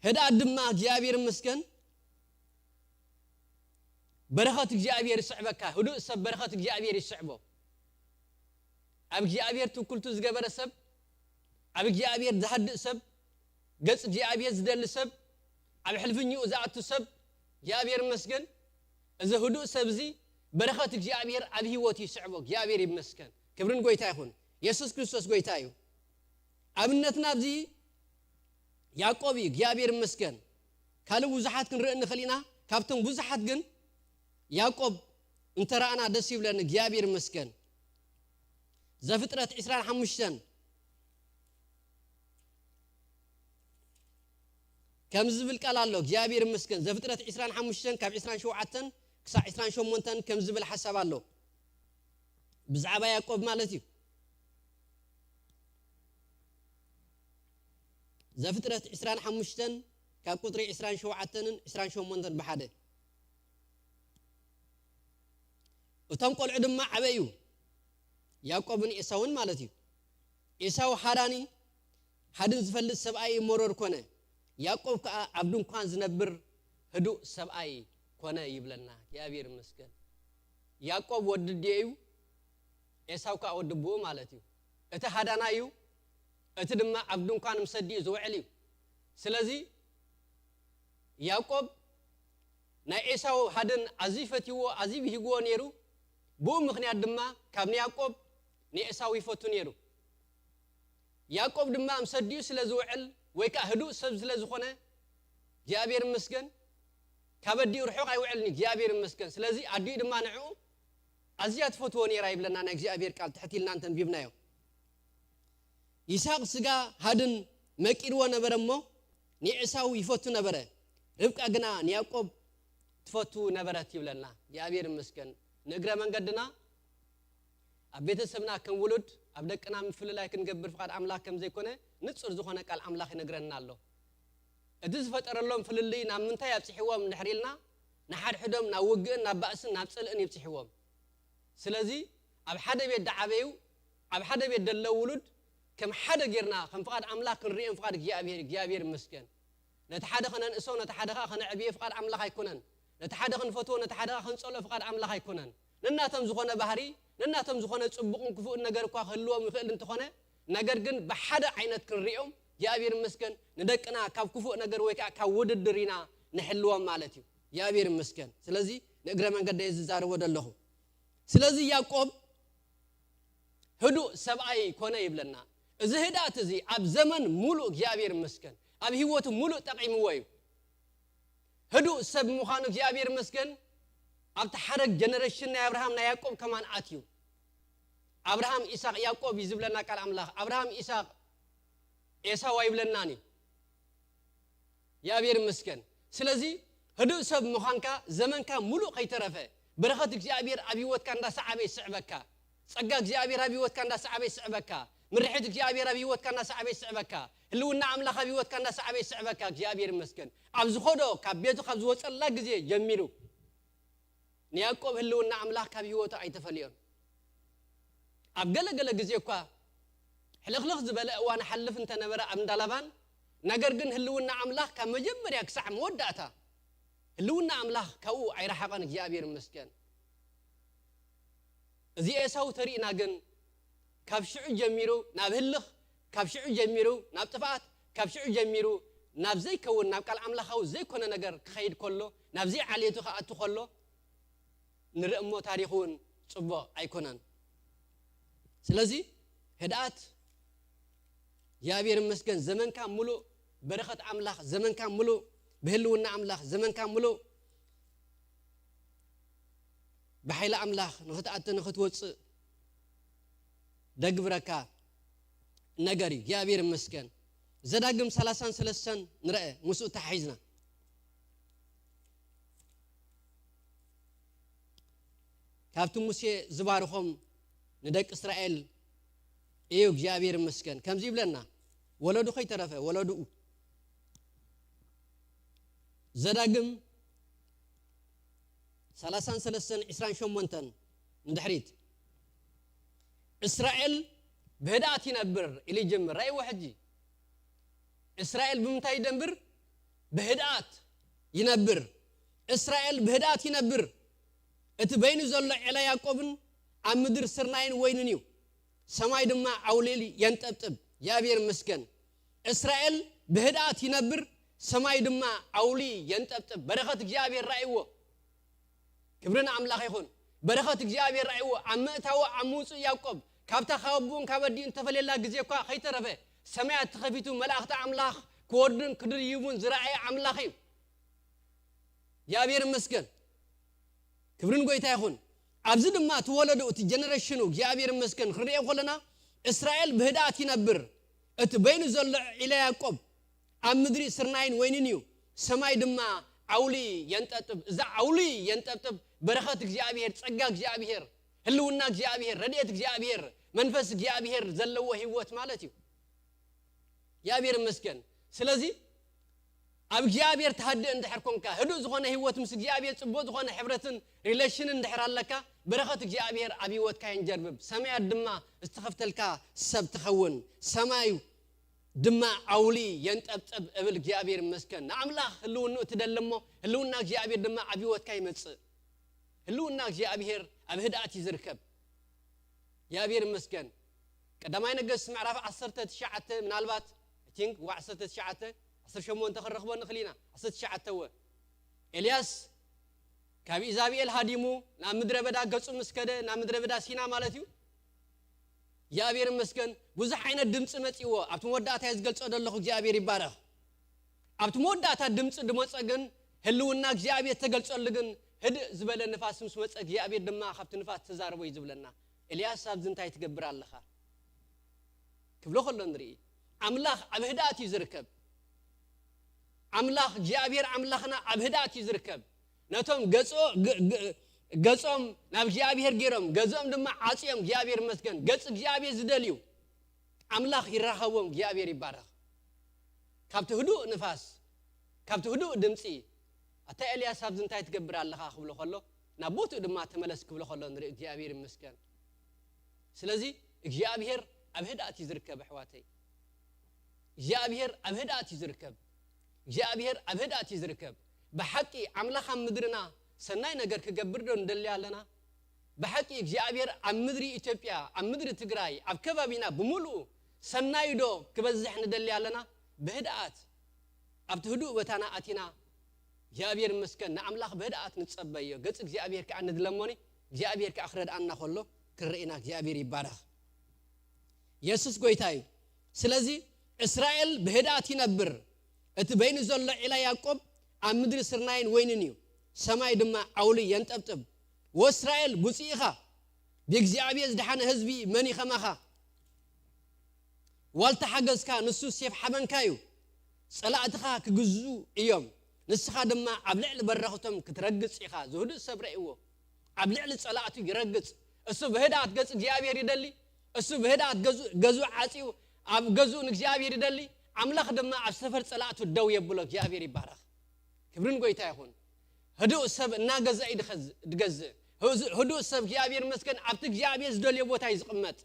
ህድኣት ድማ እግዚኣብሔር ይመስገን በረኸት እግዚኣብሔር ይስዕበካ። ህዱእ ሰብ በረኸት እግዚኣብሔር ይስዕቦ። ኣብ እግዚኣብሔር ትውክልቱ ዝገበረ ሰብ፣ ኣብ እግዚኣብሔር ዝሃድእ ሰብ፣ ገጽ እግዚኣብሔር ዝደሊ ሰብ፣ ኣብ ሕልፍኝኡ ዝኣቱ ሰብ እግዚኣብሔር ይመስገን። እዚ ህዱእ ሰብ እዚ በረኸት እግዚኣብሔር ኣብ ህይወቱ ይስዕቦ። እግዚኣብሔር ይመስገን። ክብርን ጎይታ ይኹን። የሱስ ክርስቶስ ጎይታ እዩ። ኣብነትና ኣብዚ ያዕቆብ እዩ። እግዚኣብሔር ይመስገን። ካልእ ብዙሓት ክንርኢ ንኽእል ኢና። ካብቶም ብዙሓት ግን ያዕቆብ እንተረኣና ደስ ይብለኒ። እግዚኣብሔር ይመስገን። ዘፍጥረት ዕስራን ሓሙሽተን ከምዚ ዝብል ቃል ኣሎ። እግዚኣብሔር ይመስገን። ዘፍጥረት ዕስራን ሓሙሽተን ካብ ዕስራን ሸውዓተን ክሳዕ ዕስራን ሸሞንተን ከምዚ ዝብል ሓሳብ ኣሎ። ብዛዕባ ያዕቆብ ማለት እዩ። ዘፍጥረት ዕስራን ሓሙሽተን ካብ ቁጽሪ ዕስራን ሸውዓተንን ዕስራን ሸሞንተን ብሓደ። እቶም ቆልዑ ድማ ዓበዩ፣ ያዕቆብን ኤሳውን ማለት እዩ። ኤሳው ሓራኒ ሓድን ዝፈልጥ ሰብኣይ መሮር ኮነ። ያዕቆብ ከኣ ኣብ ድንኳን ዝነብር ህዱእ ሰብኣይ ኮነ ይብለና። እግዚኣብሔር ይመስገን። ያዕቆብ ወዲ ኣዲኡ እዩ፣ ኤሳው ከኣ ወዲ ኣቦኡ ማለት እዩ። እቲ ሃዳናይ እዩ፣ እቲ ድማ ኣብ ድንኳን ምስ ኣዲኡ ዝውዕል እዩ። ስለዚ ያዕቆብ ናይ ኤሳው ሃድን ኣዝዩ ፈትይዎ፣ ኣዝዩ ብሂግዎ ነይሩ። ብኡ ምኽንያት ድማ ካብ ንያዕቆብ ንኤሳው ይፈቱ ነይሩ። ያዕቆብ ድማ ምስ ኣዲኡ ስለ ዝውዕል ወይ ከኣ ህዱእ ሰብ ስለ ዝኾነ እግዚኣብሔር ይመስገን ካብ ኣዲኡ ርሑቕ ኣይውዕልን እዩ፣ እግዚኣብሔር ይመስገን። ስለዚ ኣዲኡ ድማ ንዕኡ ኣዝያ ትፈትዎ ነይራ ይብለና ናይ እግዚኣብሔር ቃል ትሕት ኢልና እንተንቢብናዮ። ይስሐቅ ስጋ ሃድን መቂርዎ ነበረ እሞ ንኤሳው ይፈቱ ነበረ፣ ርብቃ ግና ንያዕቆብ ትፈቱ ነበረት ይብለና። እግዚኣብሔር ይመስገን። ንእግረ መንገድና ኣብ ቤተሰብና ከም ውሉድ ኣብ ደቅና ምፍልላይ ክንገብር ፍቓድ ኣምላኽ ከም ዘይኮነ ንጹር ዝኾነ ቃል ኣምላኽ ይነግረና ኣሎ። እቲ ዝፈጠረሎም ፍልልይ ናብ ምንታይ ኣብጽሕዎም እንድሕር ኢልና ንሓድሕዶም ናብ ውግእን ናብ ባእስን ናብ ጽልእን ይብጽሕዎም። ስለዚ ኣብ ሓደ ቤት ደዓበዩ ኣብ ሓደ ቤት ደለዉ ውሉድ ከም ሓደ ጌርና ከም ፍቓድ ኣምላኽ ክንርእዮም ፍቓድ እግዚኣብሔር እግዚኣብሔር ይመስገን። ነቲ ሓደ ከነንእሶ፣ ነቲ ሓደ ከኣ ከነዕብዮ ፍቓድ ኣምላኽ ኣይኮነን። ነቲ ሓደ ክንፈትዎ፣ ነቲ ሓደ ከኣ ክንጸልኦ ፍቓድ ኣምላኽ ኣይኮነን። ነናቶም ዝኾነ ባህሪ፣ ነናቶም ዝኾነ ጽቡቕን ክፉእን ነገር እኳ ክህልዎም ይኽእል እንተኾነ፣ ነገር ግን ብሓደ ዓይነት ክንሪኦም እግዚኣብሔር ይመስገን፣ ንደቅና ካብ ክፉእ ነገር ወይ ከዓ ካብ ውድድር ኢና ንሕልዎም ማለት እዩ። እግዚኣብሔር ይመስገን። ስለዚ ንእግረ መንገደይ ዝዛረቦ ዘለኹ። ስለዚ ያዕቆብ ህዱእ ሰብኣይ ኮነ ይብለና። እዚ ህድኣት እዚ ኣብ ዘመን ሙሉእ እግዚኣብሔር ይመስገን፣ ኣብ ህይወቱ ሙሉእ ጠቒምዎ እዩ። ህዱእ ሰብ ምዃኑ እግዚኣብሔር ይመስገን ኣብቲ ሓረግ ጀነሬሽን ናይ ኣብርሃም ናይ ያዕቆብ ከማን ኣትዩ። ኣብርሃም፣ ኢሳቕ፣ ያዕቆብ እዩ ዝብለና ቃል ኣምላኽ። ኣብርሃም፣ ኢሳቕ፣ ኤሳው ኣይብለናን እዩ። እግዚኣብሔር ይመስገን። ስለዚ ህዱእ ሰብ ምዃንካ ዘመንካ ሙሉእ ከይተረፈ በረኸት እግዚኣብሔር ኣብ ህይወትካ እንዳሰዓበ ይስዕበካ። ጸጋ እግዚኣብሔር ኣብ ህይወትካ እንዳሰዓበ ይስዕበካ። ምርሒት እግዚኣብሔር ኣብ ህይወትካ እንዳሰዓበ ይስዕበካ። ህልውና ኣምላኽ ኣብ ህይወትካ እንዳሰዓበ ይስዕበካ። እግዚኣብሔር ይመስገን። ኣብ ዝኾዶ ካብ ቤቱ ካብ ዝወጸላ ግዜ ጀሚሩ ንያዕቆብ ህልውና ኣምላኽ ካብ ህይወቱ ኣይተፈልዮን። ኣብ ገለ ገለ ግዜ እኳ ሕልኽልኽ ዝበለ እዋን ሓልፍ እንተነበረ ኣብ እንዳላባን፣ ነገር ግን ህልውና ኣምላኽ ካብ መጀመርያ ክሳዕ መወዳእታ ህልውና ኣምላኽ ካብኡ ኣይረሓቐን። እግዚኣብሔር ይመስገን። እዚ ኤሳው ተሪእና ግን ካብ ሽዑ ጀሚሩ ናብ ህልኽ፣ ካብ ሽዑ ጀሚሩ ናብ ጥፍኣት፣ ካብ ሽዑ ጀሚሩ ናብ ዘይከውን፣ ናብ ቃል ኣምላኻዊ ዘይኮነ ነገር ክኸይድ ከሎ፣ ናብ ዘይዓሌቱ ክኣቱ ከሎ ንርኢ እሞ ታሪኹ እውን ጽቡቕ ኣይኮነን። ስለዚ ህድኣት እግዚኣብሔር ይመስገን፣ ዘመንካ ሙሉእ በረኸት ኣምላኽ፣ ዘመንካ ሙሉእ ብህልውና ኣምላኽ፣ ዘመንካ ሙሉእ ብሓይሊ ኣምላኽ ንኽትኣቱ ንኽትወጽእ ደግብረካ ነገር እዩ። እግዚኣብሔር ይመስገን። ዘዳግም ሰላሳን ሰለስተን ንርአ፣ ምስኡ ተሓሒዝና። ካብቲ ሙሴ ዝባርኾም ንደቂ እስራኤል እዩ። እግዚኣብሔር ይመስገን። ከምዚ ይብለና፣ ወለዱ ከይተረፈ ወለድኡ። ዘዳግም ሰላሳን ሰለስተን ዒስራን ሸሞንተን ንድሕሪት፣ እስራኤል ብህድኣት ይነብር ኢሉ ይጀምር። ራእይዎ ሕጂ። እስራኤል ብምንታይ ይደንብር? ብህድኣት ይነብር። እስራኤል ብህድኣት ይነብር። እቲ በይኑ ዘሎ ዔላ ያዕቆብን ኣብ ምድሪ ስርናይን ወይንን እዩ። ሰማይ ድማ ዓውሊል የንጠብጥብ። እግዚኣብሔር ይመስገን። እስራኤል ብህድኣት ይነብር፣ ሰማይ ድማ ዓውሊ የንጠብጥብ። በረኸት እግዚኣብሔር ራእይዎ። ክብሪ ንኣምላኽ ይኹን። በረኸት እግዚኣብሔር ራእይዎ። ኣብ ምእታዎ ኣብ ምውፅእ ያዕቆብ ካብታ ካብ ኣቦኡን ካብ ኣዲኡን እተፈለየላ ግዜ እኳ ከይተረፈ ሰማያት ተኸፊቱ መላእኽቲ ኣምላኽ ክወርዱን ክድይቡን ዝረኣየ ኣምላኽ እዩ። እግዚኣብሔር ይመስገን። ክብሪ ንጎይታ ይኹን። ኣብዚ ድማ እቲ ወለዶ፣ እቲ ጀነሬሽኑ እግዚኣብሔር ይመስገን ክንሪኦ ከለና እስራኤል ብህድኣት ይነብር። እቲ በይኑ ዘሎ ዒላ ያዕቆብ ኣብ ምድሪ ስርናይን ወይንን እዩ፣ ሰማይ ድማ ዓውሊ የንጠጥብ። እዛ ዓውሊ የንጠጥብ በረኸት እግዚኣብሔር፣ ጸጋ እግዚኣብሔር፣ ህልውና እግዚኣብሔር፣ ረድኤት እግዚኣብሔር፣ መንፈስ እግዚኣብሔር ዘለዎ ህይወት ማለት እዩ። እግዚኣብሔር ይመስገን። ስለዚ ኣብ እግዚኣብሔር ትሃድእ እንድሕር ኮንካ፣ ህዱእ ዝኾነ ህይወት ምስ እግዚኣብሔር፣ ጽቡቕ ዝኾነ ሕብረትን ሪሌሽንን እንድሕር ኣለካ፣ በረኸት እግዚኣብሔር ኣብ ህይወትካ የንጀርብብ፣ ሰማያት ድማ ዝተኸፍተልካ ሰብ ትኸውን። ሰማይ ድማ ዓውሊ የንጠብጥብ እብል። እግዚኣብሔር ይመስገን። ንኣምላኽ ህልውንኡ ትደሊ እሞ፣ ህልውና እግዚኣብሔር ድማ ኣብ ህይወትካ ይመጽእ። ህልውና እግዚኣብሔር ኣብ ህድኣት እዩ ዝርከብ። እግዚኣብሔር ይመስገን። ቀዳማይ ነገስት ምዕራፍ ዓሰርተ ትሽዓተ፣ ምናልባት፣ I think፣ ዋ ዓሰርተ ትሽዓተ፣ ዓሰርተ ሸሞንተ ክንረኽቦ ንኽእል ኢና። ዓሰርተ ትሽዓተ እወ። ኤልያስ ካብ ኢዛብኤል ሃዲሙ ናብ ምድረ በዳ ገጹ ምስ ከደ፣ ናብ ምድረ በዳ ሲና ማለት እዩ። እግዚኣብሔር ይመስገን፣ ብዙሕ ዓይነት ድምፂ መፂዎ። ኣብቲ መወዳእታ እየ ዝገልጾ ዘለኹ። እግዚኣብሔር ይባረኽ። ኣብቲ መወዳእታ ድምፂ ድመፀ ግን፣ ህልውና እግዚኣብሔር ተገልጸሉ ግን፣ ህድእ ዝበለ ንፋስ ምስ መፀ፣ እግዚኣብሔር ድማ ካብቲ ንፋስ ተዛረቦ እዩ ዝብለና። ኤልያስ፣ ኣብዚ እንታይ ትገብር ኣለኻ? ክብሎ ከሎ ንርኢ። ኣምላኽ ኣብ ህድኣት እዩ ዝርከብ። ኣምላኽ እግዚኣብሔር ኣምላኽና ኣብ ህድኣት እዩ ዝርከብ። ነቶም ገጾ-፣ ገ-፣ ገ-፣ ገጾም ናብ እግዚኣብሔር ገይሮም፣ ገጾም ድማ ዓጽዮም፣ እግዚኣብሔር ይመስገን፣ ገጽ እግዚኣብሔር ዝደልዩ ኣምላኽ ይራኸቦም። እግዚኣብሔር ይባረኽ። ካብቲ ህዱእ ንፋስ፣ ካብቲ ህዱእ ድምጺ፣ "ኣታ ኤልያስ፣ ኣብዚ እንታይ ትገብር ኣለኻ?" ክብሎ ከሎ፣ ናብ ቦትኡ ድማ "ተመለስ" ክብሎ ከሎ ንርኢ። እግዚኣብሔር ይመስገን። ስለዚ እግዚኣብሔር ኣብ ህድኣት እዩ ዝርከብ፣ ኣሕዋተይ። እግዚኣብሔር ኣብ ህድኣት እዩ ዝርከብ። እግዚኣብሔር ኣብ ህድኣት እዩ ዝርከብ። ብሓቂ ኣምላኽ ኣብ ምድርና ሰናይ ነገር ክገብር ዶ ንደሊ ኣለና? ብሓቂ እግዚኣብሔር ኣብ ምድሪ ኢትዮጵያ፣ ኣብ ምድሪ ትግራይ፣ ኣብ ከባቢና ብምሉኡ ሰናይ ዶ ክበዝሕ ንደሊ ኣለና? ብህድኣት ኣብቲ ህዱእ ቦታና ኣቲና እግዚኣብሔር ይመስገን ንኣምላኽ ብህድኣት ንጸበዮ። ገጽ እግዚኣብሔር ከኣ ንድለሞኒ፣ እግዚኣብሔር ከኣ ክረድኣና ከሎ ክንርኢ ኢና። እግዚኣብሔር ይባረኽ። የሱስ ጎይታ እዩ። ስለዚ እስራኤል ብህድኣት ይነብር። እቲ በይኑ ዘሎ ዒላ ያዕቆብ ኣብ ምድሪ ስርናይን ወይንን እዩ። ሰማይ ድማ ዓውሊ የንጠብጥብ። ወእስራኤል ብፁዕ ኢኻ፣ ብእግዚኣብሔር ዝደሓነ ህዝቢ መን እዩ ከማኻ? ዋልታ ሓገዝካ ንሱ ሴፍ ሓበንካ እዩ። ጸላእትኻ ክግዝኡ እዮም፣ ንስኻ ድማ ኣብ ልዕሊ በረኽቶም ክትረግጽ ኢኻ። ዝህዱእ ሰብ ረእይዎ፣ ኣብ ልዕሊ ጸላእቱ ይረግጽ። እሱ ብህድኣት ገጽ እግዚኣብሔር ይደሊ፣ እሱ ብህድኣት ገዙ ገዙ ዓጽዩ ኣብ ገዙኡ ንእግዚኣብሔር ይደሊ። ኣምላኽ ድማ ኣብ ሰፈር ጸላእቱ ደው የብሎ። እግዚኣብሔር ይባረኽ። ክብርን ጎይታ ይኹን። ህዱእ ሰብ እናገዛ እዩ ድኸዝ- ድገዝእ። ህዙ- ህዱእ ሰብ እግዚኣብሔር መስገን ኣብቲ እግዚኣብሔር ዝደልዮ ቦታ እዩ ዝቕመጥ።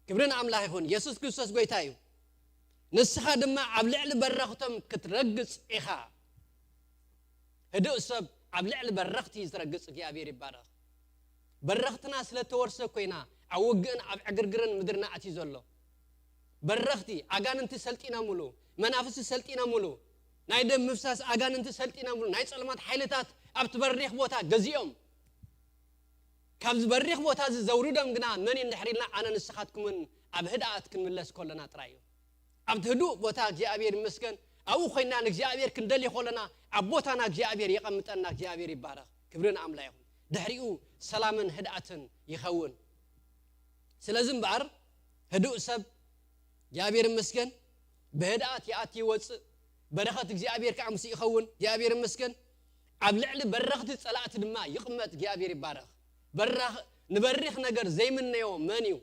ክብርን ኣምላኽ ይኹን። የሱስ ክርስቶስ ጎይታ እዩ። ንስኻ ድማ ኣብ ልዕሊ በረኽቶም ክትረግጽ ኢኻ። ህዱእ ሰብ ኣብ ልዕሊ በረኽቲ ዝረግጽ እግዚኣብሔር ይባረኽ። በረኽትና ስለ ተወርሰ ኮይና ኣብ ውግእን ኣብ ዕግርግርን ምድርና ኣትዩ ዘሎ። በረኽቲ ኣጋንንቲ ሰልጢኖምሉ፣ መናፍስቲ ሰልጢኖምሉ፣ ናይ ደም ምፍሳስ ኣጋንንቲ ሰልጢኖምሉ፣ ናይ ጸልማት ሓይልታት ኣብቲ በሪኽ ቦታ ገዚኦም። ካብዚ በሪኽ ቦታ እዚ ዘውርዶም ግና መን እዩ እንድሕር ኢልና፣ ኣነ ንስኻትኩምን ኣብ ህድኣት ክንምለስ ከለና ጥራይ እዩ። ኣብቲ ህዱእ ቦታ እግዚኣብሔር ይመስገን ኣብኡ ኮይና ንእግዚኣብሔር ክንደሊ ከለና ኣብ ቦታና እግዚኣብሔር የቐምጠና። እግዚኣብሔር ይባረኽ። ክብሪ ንኣምላ ይኹን። ድሕሪኡ ሰላምን ህድኣትን ይኸውን። ስለዚ እምበኣር ህዱእ ሰብ እግዚኣብሔር ይመስገን ብህድኣት ይኣቲ ይወፅእ፣ በረኸት እግዚኣብሔር ከዓ ምስኡ ይኸውን። እግዚኣብሔር ይመስገን ኣብ ልዕሊ በረኽቲ ፀላእቲ ድማ ይቕመጥ። እግዚኣብሔር ይባረኽ። በራኽ ንበሪኽ ነገር ዘይምነዮ መን እዩ?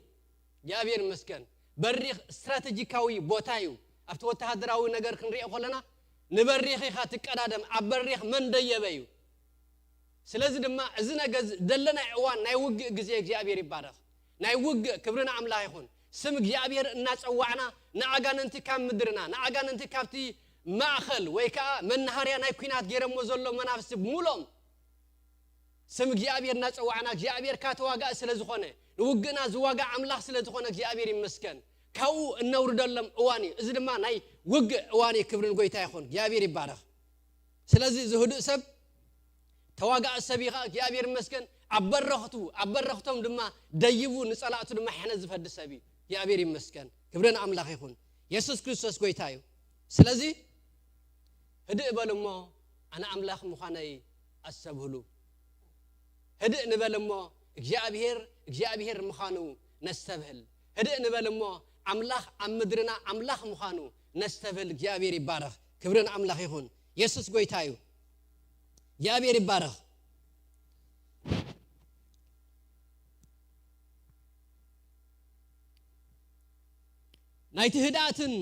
እግዚኣብሔር ይመስገን። በሪኽ ስትራቴጂካዊ ቦታ እዩ። ኣብቲ ወተሃደራዊ ነገር ክንሪኦ ከለና ንበሪኽ ኢኻ ትቀዳደም። ኣብ በሪኽ መን ደየበ እዩ? ስለዚ ድማ እዚ ነገ ዘለናይ እዋን ናይ ውግእ ግዜ እግዚኣብሔር ይባረኽ። ናይ ውግእ ክብሪ ንኣምላኽ ይኹን። ስም እግዚኣብሔር እናጸዋዕና ንኣጋንንቲ ካብ ምድርና ንኣጋንንቲ ካብቲ ማእኸል ወይ ከዓ መናሃርያ ናይ ኲናት ገይረሞ ዘሎ መናፍስቲ ብምሎም ስም እግዚኣብሔር እናጸዋዕና እግዚኣብሔር ካተዋጋእ ስለ ዝኾነ ንውግእና ዝዋጋእ ኣምላኽ ስለ ዝኾነ እግዚኣብሔር ይመስገን። ካብኡ እነውርደሎም እዋን እዩ። እዚ ድማ ናይ ውግእ እዋን እዩ። ክብርን ጎይታ ይኹን። እግዚኣብሔር ይባረኽ። ስለዚ ዝህዱእ ሰብ ተዋጋእ ሰብ ኢኻ። እግዚኣብሔር ይመስገን ኣብ በረኽቱ ኣብ በረኽቶም ድማ ደይቡ ንጸላእቱ ድማ ሕነ ዝፈዲ ሰብ እዩ። እግዚኣብሔር ይመስገን። ክብርን ኣምላኽ ይኹን። የሱስ ክርስቶስ ጎይታ እዩ። ስለዚ ህድእ በል እሞ ኣነ ኣምላኽ ምዃነይ ኣስተብህሉ። ህድእ ንበል እሞ እግዚኣብሔር እግዚኣብሔር ምዃኑ ነስተብህል። ህድእ ንበል እሞ ኣምላኽ ኣብ ምድርና ኣምላኽ ምዃኑ ነስተብህል። እግዚኣብሔር ይባረኽ። ክብርን ኣምላኽ ይኹን። የሱስ ጎይታ እዩ። እግዚኣብሔር ይባረኽ። ናይቲ ህድኣትን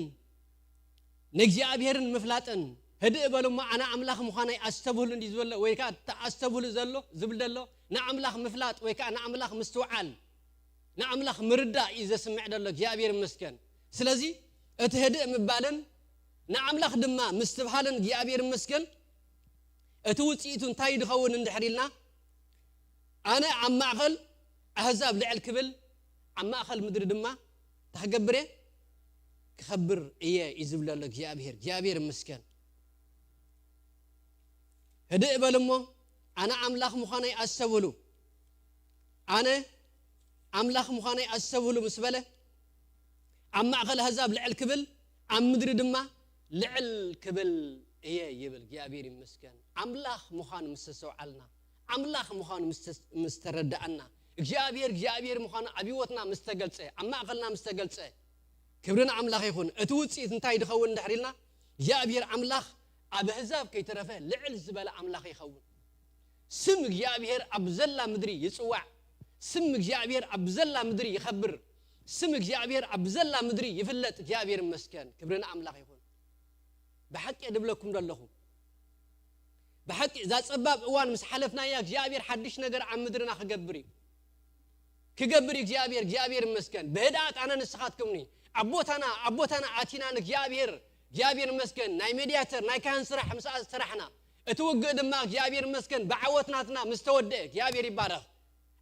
ንእግዚኣብሔርን ምፍላጥን ህድእ በሉ እሞ ኣነ ኣምላኽ ምዃነይ ኣስተብህሉ እንዲ ዝበሎ ወይ ከዓ ኣስተብህሉ ዘሎ ዝብል ዘሎ ንኣምላኽ ምፍላጥ ወይ ከዓ ንኣምላኽ ምስትውዓል ንኣምላኽ ምርዳእ እዩ ዘስምዕ ዘሎ እግዚኣብሔር ይመስገን። ስለዚ እቲ ህድእ ምባልን ንኣምላኽ ድማ ምስትብሃልን እግዚኣብሔር ይመስገን። እቲ ውፅኢቱ እንታይ ድኸውን እንድሕር ኢልና ኣነ ኣብ ማእኸል ኣህዛብ ልዕል ክብል ኣብ ማእኸል ምድሪ ድማ እንታይ ክገብር እየ ክኸብር እየ እዩ ዝብል ዘሎ እግዚኣብሔር እግዚኣብሔር ይመስገን። ህድእ በል እሞ ኣነ ኣምላኽ ምዃነይ ኣስተብህሉ ኣነ ኣምላኽ ምዃነይ ኣስተብህሉ ምስ በለ ኣብ ማእኸል ኣህዛብ ልዕል ክብል ኣብ ምድሪ ድማ ልዕል ክብል እየ ይብል እግዚኣብሔር ይመስገን። ኣምላኽ ምዃኑ ምስ ተሰውዓልና ኣምላኽ ምዃኑ ምስ ተስ- ምስ ተረዳኣና እግዚኣብሔር እግዚኣብሔር ምዃኑ ኣብ ህይወትና ምስ ተገልፀ ኣብ ማእኸልና ምስ ተገልፀ ክብሪ ንኣምላኽ ይኹን። እቲ ውፅኢት እንታይ ድኸውን እንድሕር ኢልና እግዚኣብሔር ኣምላኽ ኣብ ኣህዛብ ከይተረፈ ልዕል ዝበለ ኣምላኽ ይኸውን። ስም እግዚኣብሔር ኣብ ዘላ ምድሪ ይፅዋዕ። ስም እግዚኣብሔር ኣብ ዘላ ምድሪ ይኸብር። ስም እግዚኣብሔር ኣብ ዘላ ምድሪ ይፍለጥ። እግዚኣብሔር ይመስገን። ክብሪ ንኣምላኽ ይኹን። ብሓቂ ድብለኩም ዘለኹ ብሓቂ እዛ ፀባብ እዋን ምስ ሓለፍናያ እግዚኣብሔር ሓድሽ ነገር ኣብ ምድርና ክገብር እዩ። ክገብር እዩ እግዚኣብሔር። እግዚኣብሔር ይመስገን። ብህድኣት ኣነ ንስኻትኩምኒ ኣብ ቦታና ኣብ ቦታና ኣቲና ንእግዚኣብሔር እግዚኣብሔር ይመስገን። ናይ ሜድያተር፣ ናይ ካህን ስራሕ ምስኣ ዝተራሕና፣ እቲ ውግእ ድማ እግዚኣብሔር ይመስገን ብዓወት ናትና ምስ ተወደአ እግዚኣብሔር ይባረኽ።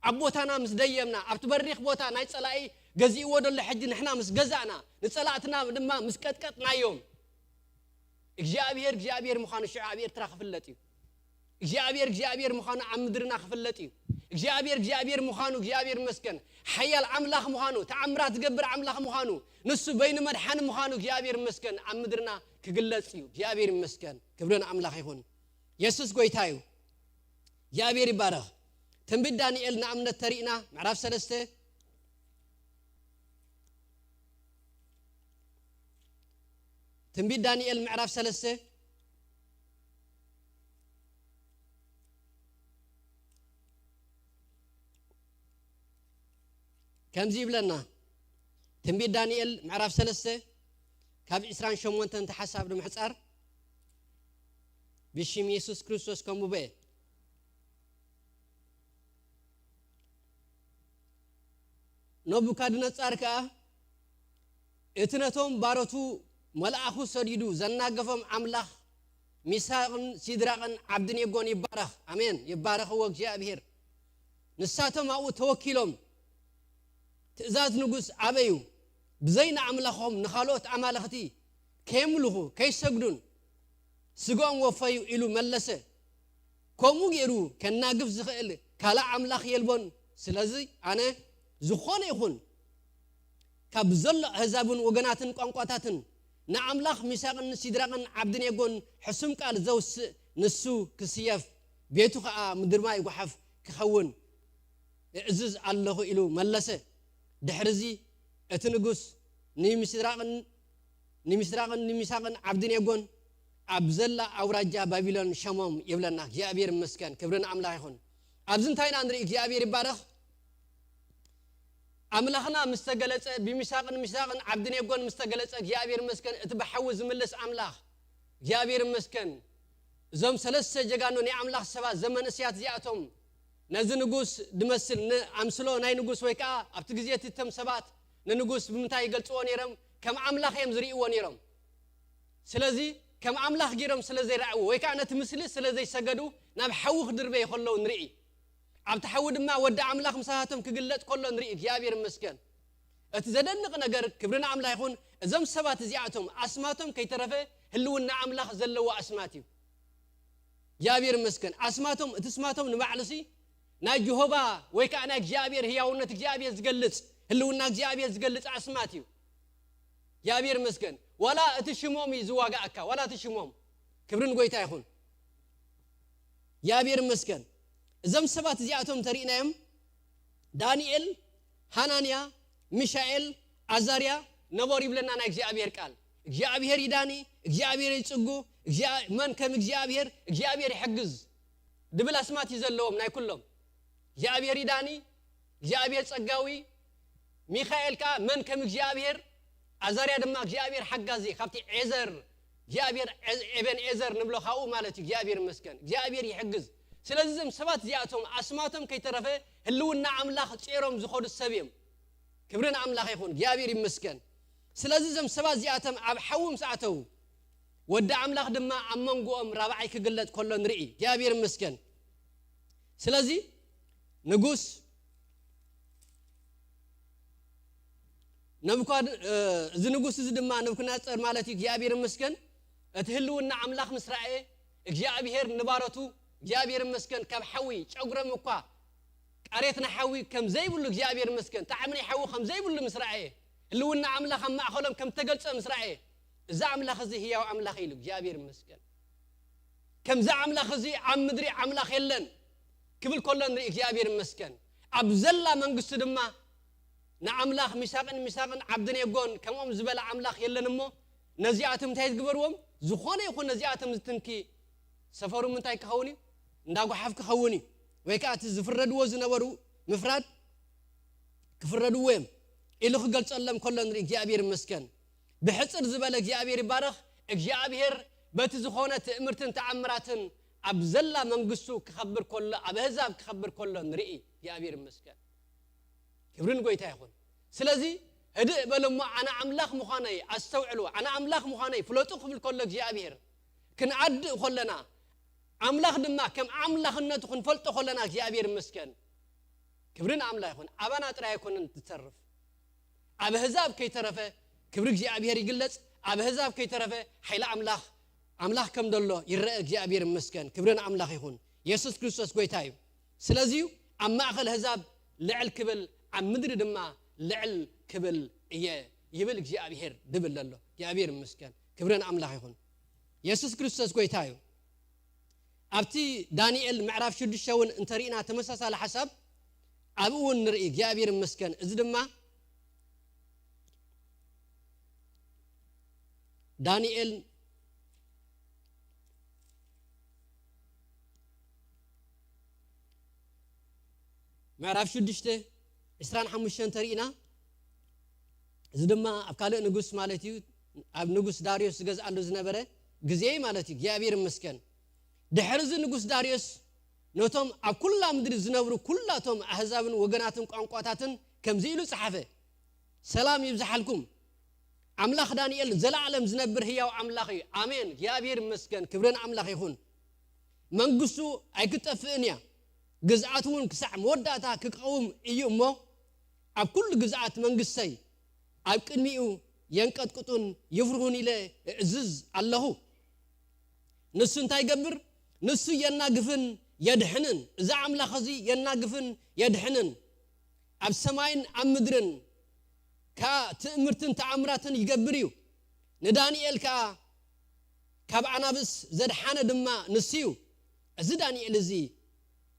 ኣብ ቦታና ምስ ደየብና፣ ኣብቲ በሪኽ ቦታ ናይ ጸላኢ ገዚእዎ ዘሎ ሕጂ ንሕና ምስ ገዛእና፣ ንጸላእትና ድማ ምስ ቀጥቀጥናዮም፣ እግዚኣብሔር እግዚኣብሔር ምዃኑ ሽዑ ኣብ ኤርትራ ክፍለጥ እዩ። እግዚኣብሔር እግዚኣብሔር ምዃኑ ኣብ ምድርና ክፍለጥ እዩ። እግዚኣብሔር እግዚኣብሔር ምዃኑ እግዚኣብሔር ይመስገን። ሓያል ኣምላኽ ምዃኑ፣ ተኣምራት ዝገብር ኣምላኽ ምዃኑ፣ ንሱ በይኑ መድሓኒ ምዃኑ እግዚኣብሔር ይመስገን ኣብ ምድርና ክግለጽ እዩ። እግዚኣብሔር ይመስገን። ክብሪ ንኣምላኽ ይኹን። የሱስ ጎይታ እዩ። እግዚኣብሔር ይባረኽ። ትንቢት ዳንኤል ንኣብነት ተሪእና ምዕራፍ ሰለስተ፣ ትንቢት ዳንኤል ምዕራፍ ሰለስተ ከምዚ ይብለና። ትንቢት ዳንኤል ምዕራፍ ሰለስተ ካብ ዕስራን ሸሞንተን ተሓሳብ ንምሕጻር ብሽም የሱስ ክርስቶስ ከምብበ። ነቡካድነጻር ከኣ እቲ ነቶም ባሮቱ መልኣኹ ሰዲዱ ዘናገፎም ኣምላኽ ሚሳቕን ሲድራቕን ዓብድኔጎን ይባረኽ። ኣሜን። ይባረኽዎ እግዚኣብሔር። ንሳቶም ኣብኡ ተወኪሎም ትእዛዝ ንጉስ ኣበዩ። ብዘይ ንኣምላኾም ንኻልኦት ኣማልኽቲ ከየምልኹ ከይሰግዱን ስግኦም ወፈዩ ኢሉ መለሰ። ከምኡ ገይሩ ከናግፍ ዝኽእል ካልእ ኣምላኽ የልቦን። ስለዚ ኣነ ዝኾነ ይኹን ካብ ዘሎ ኣህዛብን ወገናትን ቋንቋታትን ንኣምላኽ ሚሳቕን ሲድራቕን ዓብድኔጎን ሕሱም ቃል ዘውስእ ንሱ ክስየፍ፣ ቤቱ ኸኣ ምድርማይ ጓሓፍ ክኸውን እዕዝዝ ኣለኹ ኢሉ መለሰ። ድሕርዚ እቲ ንጉስ ንሚስራቕን ንሚስራቕን ንሚሳቕን ዓብድኔጎን ኣብ ዘላ ኣውራጃ ባቢሎን ሸሞም ይብለና። እግዚኣብሔር ይመስገን። ክብሪ ንኣምላኽ ይኹን። ኣብዚ እንታይ ኢና ንርኢ? እግዚኣብሔር ይባረኽ። ኣምላኽና ምስ ተገለጸ፣ ብሚሳቕን ሚሳቕን ዓብድኔጎን ምስ ተገለጸ፣ እግዚኣብሔር ይመስገን። እቲ ብሓዊ ዝምልስ ኣምላኽ እግዚኣብሔር ይመስገን። እዞም ሰለስተ ጀጋኑ ናይ ኣምላኽ ሰባት፣ ዘመን እስያት እዚኣቶም ነዚ ንጉስ ድመስል ንኣምስሎ ናይ ንጉስ፣ ወይ ከዓ ኣብቲ ግዜ እቲ እቶም ሰባት ንንጉስ ብምንታይ ይገልጽዎ ነይሮም? ከም ኣምላኽ እዮም ዝርእይዎ ነይሮም። ስለዚ ከም ኣምላኽ ገይሮም ስለ ዘይረኣይዎ ወይ ከዓ ነቲ ምስሊ ስለ ዘይሰገዱ ናብ ሓዊ ክድርበዩ ከለዉ ንርኢ። ኣብቲ ሓዊ ድማ ወዲ ኣምላኽ ምሳታቶም ክግለጽ ከሎ ንርኢ። እግዚኣብሔር ይመስገን። እቲ ዘደንቕ ነገር፣ ክብሪ ንኣምላኽ ይኹን፣ እዞም ሰባት እዚኣቶም ኣስማቶም ከይተረፈ ህልውና ኣምላኽ ዘለዎ ኣስማት እዩ። እግዚኣብሔር ይመስገን። ኣስማቶም፣ እቲ ስማቶም ንባዕሉሲ ናይ ጀሆባ ወይ ከዓ ናይ እግዚኣብሔር ህያውነት እግዚኣብሔር ዝገልጽ፣ ህልውና እግዚኣብሔር ዝገልጽ ኣስማት እዩ። እግዚኣብሔር ይመስገን። ዋላ እቲ ሽሞም እዩ ዝዋጋእካ፣ ዋላ እቲ ሽሞም። ክብሪ ንጎይታ ይኹን። እግዚኣብሔር ይመስገን። እዞም ሰባት እዚኣቶም ተሪእናዮም፣ ዳንኤል፣ ሃናንያ፣ ሚሻኤል፣ ኣዛርያ ነበሩ ይብለና ናይ እግዚኣብሔር ቃል። እግዚኣብሔር ይዳኒ፣ እግዚኣብሔር ይጽጉ፣ እግዚኣብ-፣ መን ከም እግዚኣብሔር፣ እግዚኣብሔር ይሕግዝ ድብል ኣስማት እዩ ዘለዎም ናይ ኩሎም። እግዚኣብሔር ይዳኒ፣ እግዚኣብሔር ጸጋዊ፣ ሚኻኤል ከኣ መን ከም እግዚኣብሔር፣ ኣዛርያ ድማ እግዚኣብሔር ሓጋዚ፣ ካብቲ ዔዘር፣ እግዚኣብሔር ዔዝ-፣ ኤቤንኤዘር ንብሎ ካብኡ ማለት እዩ። እግዚኣብሔር ይመስገን፣ እግዚኣብሔር ይሕግዝ። ስለዚ እዞም ሰባት እዚኣቶም ኣስማቶም ከይተረፈ ህልውና ኣምላኽ ጼሮም ዝኾዱ ሰብ እዮም። ክብሪ ንኣምላኽ ይኹን፣ እግዚኣብሔር ይመስገን። ስለዚ እዞም ሰባት እዚኣቶም ኣብ ሓዊ ምስ ኣተዉ፣ ወዲ ኣምላኽ ድማ ኣብ መንጎኦም ራብዓይ ክግለጥ ከሎ ንርኢ። እግዚኣብሔር ይመስገን። ስለዚ ንጉስ ነብኳድ-፣ እ፣ እዚ ንጉስ እዚ ድማ ነብኩናጸር ማለት እዩ። እግዚኣብሔር ይመስገን። እቲ ህልውና ኣምላኽ ምስ ረኣየ፣ እግዚኣብሔር ንባሮቱ፣ እግዚኣብሔር ይመስገን፣ ካብ ሓዊ ጨጉሮም እኳ ቃሬት ናይ ሓዊ ከም ዘይብሉ እግዚኣብሔር ይመስገን፣ ጣዕሚ ናይ ሓዊ ከም ዘይብሉ ምስ ረኣየ፣ ህልውና ኣምላኽ ኣብ ማእኸሎም ከም ተገልጸ ምስ ረኣየ፣ እዚ ኣምላኽ እዚ ህያው ኣምላኽ ኢሉ። እግዚኣብሔር ይመስገን። ከምዚ ኣምላኽ እዚ ኣብ ምድሪ ኣምላኽ የለን ክብል ከሎ ንርኢ። እግዚኣብሔር ይመስገን። ኣብ ዘላ መንግስቱ ድማ ንኣምላኽ ሚሳቕን ሚሳቕን ዓብድኔጎን ከምኦም ዝበለ ኣምላኽ የለን እሞ፣ ነዚኣቶም እንታይ ዝግበርዎም? ዝኾነ ይኹን ነዚኣቶም ዝትንኪ ሰፈሩ ምንታይ ክኸውን እዩ? እንዳ ጓሓፍ ክኸውን እዩ። ወይ ከዓ እቲ ዝፍረድዎ ዝነበሩ ምፍራድ ክፍረድዎ እዮም ኢሉ ክገልጸሎም ከሎ ንርኢ። እግዚኣብሔር ይመስገን። ብሕጽር ዝበለ እግዚኣብሔር ይባረኽ። እግዚኣብሔር በቲ ዝኾነ ትእምርትን ተኣምራትን ኣብ ዘላ መንግስቱ ክኸብር ከሎ፣ ኣብ ኣህዛብ ክኸብር ከሎ ንርኢ። እግዚኣብሔር ይመስገን። ክብሪ ንጎይታ ይኹን። ስለዚ ህድእ በሉ እሞ ኣነ ኣምላኽ ምዃነይ ኣስተውዕሉ፣ ኣነ ኣምላኽ ምዃነይ ፍለጡ ክብል ከሎ እግዚኣብሔር፣ ክንኣድእ ከለና፣ ኣምላኽ ድማ ከም ኣምላኽነቱ ክንፈልጦ ከለና እግዚኣብሔር ይመስገን። ክብሪ ንኣምላኽ ይኹን። ኣባና ጥራይ ኣይኮነን ትተርፍ። ኣብ ኣህዛብ ከይተረፈ ክብሪ እግዚኣብሔር ይግለጽ። ኣብ ኣህዛብ ከይተረፈ ሓይሊ ኣምላኽ፣ ኣምላኽ ከም ደሎ ይረአ። እግዚኣብሔር ይመስገን። ክብሪ ንኣምላኽ ይኹን። የሱስ ክርስቶስ ጎይታ እዩ። ስለዚ ኣብ ማእከል ኣህዛብ ልዕል ክብል፣ ኣብ ምድሪ ድማ ልዕል ክብል እየ ይብል እግዚኣብሔር ድብል ኣሎ። እግዚኣብሔር ይመስገን። ክብሪ ንኣምላኽ ይኹን። የሱስ ክርስቶስ ጎይታ እዩ። ኣብቲ ዳንኤል ምዕራፍ ሽዱሽተ እውን እንተሪእና ተመሳሳሊ ሓሳብ ኣብኡ እውን ንርኢ። እግዚኣብሔር ይመስገን። እዚ ድማ ዳንኤል ምዕራፍ ሽዱሽተ ዕስራን ሓሙሽተን እንተሪእና፣ እዚ ድማ ኣብ ካልእ ንጉስ ማለት እዩ፣ ኣብ ንጉስ ዳርዮስ ዝገዝኣሉ ዝነበረ ግዜ ማለት እዩ። እግዚኣብሔር ይመስገን። ድሕሪ እዚ ንጉስ ዳርዮስ ነቶም ኣብ ኩላ ምድሪ ዝነብሩ ኩላቶም ኣህዛብን ወገናትን ቋንቋታትን ከምዚ ኢሉ ጸሓፈ። ሰላም ይብዝሓልኩም። ኣምላኽ ዳንኤል ዘለኣለም ዝነብር ህያው ኣምላኽ እዩ። ኣሜን። እግዚኣብሔር ይመስገን። ክብሪ ንኣምላኽ ይኹን። መንግስቱ ኣይክጠፍእን እያ። ግዝኣት እውን ክሳዕ መወዳእታ ክቀውም እዩ እሞ፣ ኣብ ኩሉ ግዝኣት መንግስተይ ኣብ ቅድሚኡ የንቀጥቅጡን ይፍርሁን ኢለ እዕዝዝ ኣለኹ። ንሱ እንታይ ይገብር? ንሱ የናግፍን የድሕንን። እዚ ኣምላኽ እዚ የናግፍን የድሕንን። ኣብ ሰማይን ኣብ ምድርን ከኣ ትእምርትን ተኣምራትን ይገብር እዩ። ንዳንኤል ከኣ ካብ ኣናብስ ዘድሓነ ድማ ንሱ እዩ። እዚ ዳንኤል እዚ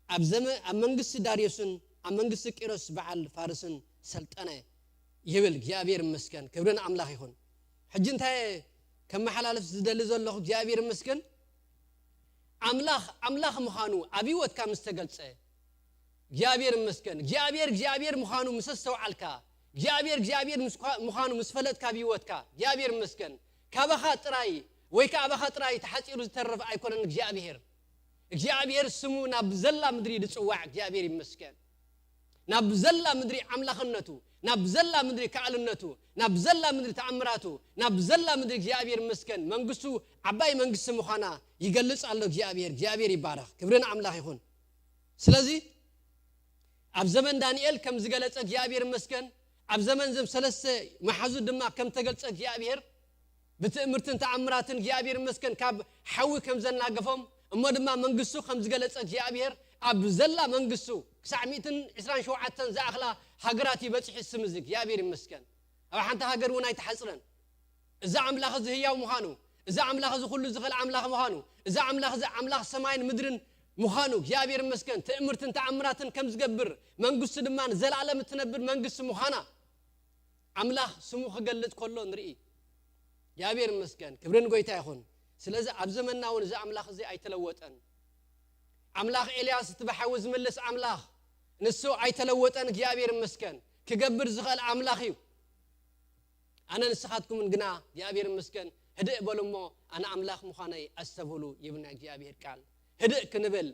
ኣብ ዘመ-፣ ኣብ መንግስቲ ዳርዮስን ኣብ መንግስቲ ቂሮስ በዓል ፋርስን ሰልጠነ ይብል። እግዚኣብሔር ይመስገን። ክብሪ ንኣምላኽ ይኹን። ሕጂ እንታይ ከመሓላልፍ ዝደሊ ዘለኹ እግዚኣብሔር ይመስገን። ኣምላኽ፣ ኣምላኽ ምዃኑ ኣብ ህይወትካ ምስ ተገልጸ፣ እግዚኣብሔር ይመስገን። እግዚኣብሔር፣ እግዚኣብሔር ምዃኑ ምስ ኣስተውዓልካ፣ እግዚኣብሔር፣ እግዚኣብሔር ምስ ኳ-፣ ምዃኑ ምስ ፈለጥካ ኣብ ህይወትካ፣ እግዚኣብሔር ይመስገን። ካባኻ ጥራይ ወይ ከኣ ኣባኻ ጥራይ ተሓጺሩ ዝተርፍ ኣይኮነን እግዚኣብሔር። እግዚኣብሔር ስሙ ናብ ዘላ ምድሪ ዝጽዋዕ እግዚኣብሔር ይመስገን። ናብ ዘላ ምድሪ ኣምላኽነቱ፣ ናብ ዘላ ምድሪ ከኣልነቱ፣ ናብ ዘላ ምድሪ ተኣምራቱ፣ ናብ ዘላ ምድሪ እግዚኣብሔር ይመስገን። መንግስቱ ዓባይ መንግስቲ ምዃና ይገልጽ ኣሎ እግዚኣብሔር። እግዚኣብሔር ይባረኽ። ክብሪ ንኣምላኽ ይኹን። ስለዚ ኣብ ዘመን ዳንኤል ከም ዝገለጸ እግዚኣብሔር ይመስገን፣ ኣብ ዘመን ዘም ሰለስተ መሓዙት ድማ ከም ተገልጸ እግዚኣብሔር ብትእምርትን ተኣምራትን እግዚኣብሔር ይመስገን ካብ ሓዊ ከም ዘናገፎም፣ እሞ ድማ መንግስቱ ከም ዝገለጸ እግዚኣብሔር ኣብ ዘላ መንግስቱ ክሳዕ ሚእትን ዕስራን ሸውዓተን ዝኣኽላ ሃገራት ይበጽሕ ስም እዚ እግዚኣብሔር ይመስገን። ኣብ ሓንቲ ሃገር እውን ኣይተሓጽረን። እዚ ኣምላኽ እዚ ህያው ምዃኑ፣ እዚ ኣምላኽ እዚ ኩሉ ዝኽእል ኣምላኽ ምዃኑ፣ እዚ ኣምላኽ እዚ ኣምላኽ ሰማይን ምድርን ምዃኑ እግዚኣብሔር ይመስገን። ትእምርትን ተኣምራትን ከም ዝገብር፣ መንግስቱ ድማ ንዘለኣለም እትነብር መንግስቲ ምዃና ኣምላኽ ስሙ ክገልጽ ከሎ ንርኢ። እግዚኣብሔር ይመስገን። ክብሪ ንጎይታ ይኹን። ስለዚ ኣብ ዘመንና እውን እዚ ኣምላኽ እዚ ኣይተለወጠን። ኣምላኽ ኤልያስ እቲ ብሓዊ ዝምልስ ኣምላኽ ንሱ ኣይተለወጠን። እግዚኣብሔር ይመስገን። ክገብር ዝኽእል ኣምላኽ እዩ። ኣነ ንስኻትኩምን ግና እግዚኣብሔር ይመስገን ህድእ በሉ እሞ ኣነ ኣምላኽ ምዃነይ ኣስተብህሉ ይብል ናይ እግዚኣብሔር ቃል። ህድእ ክንብል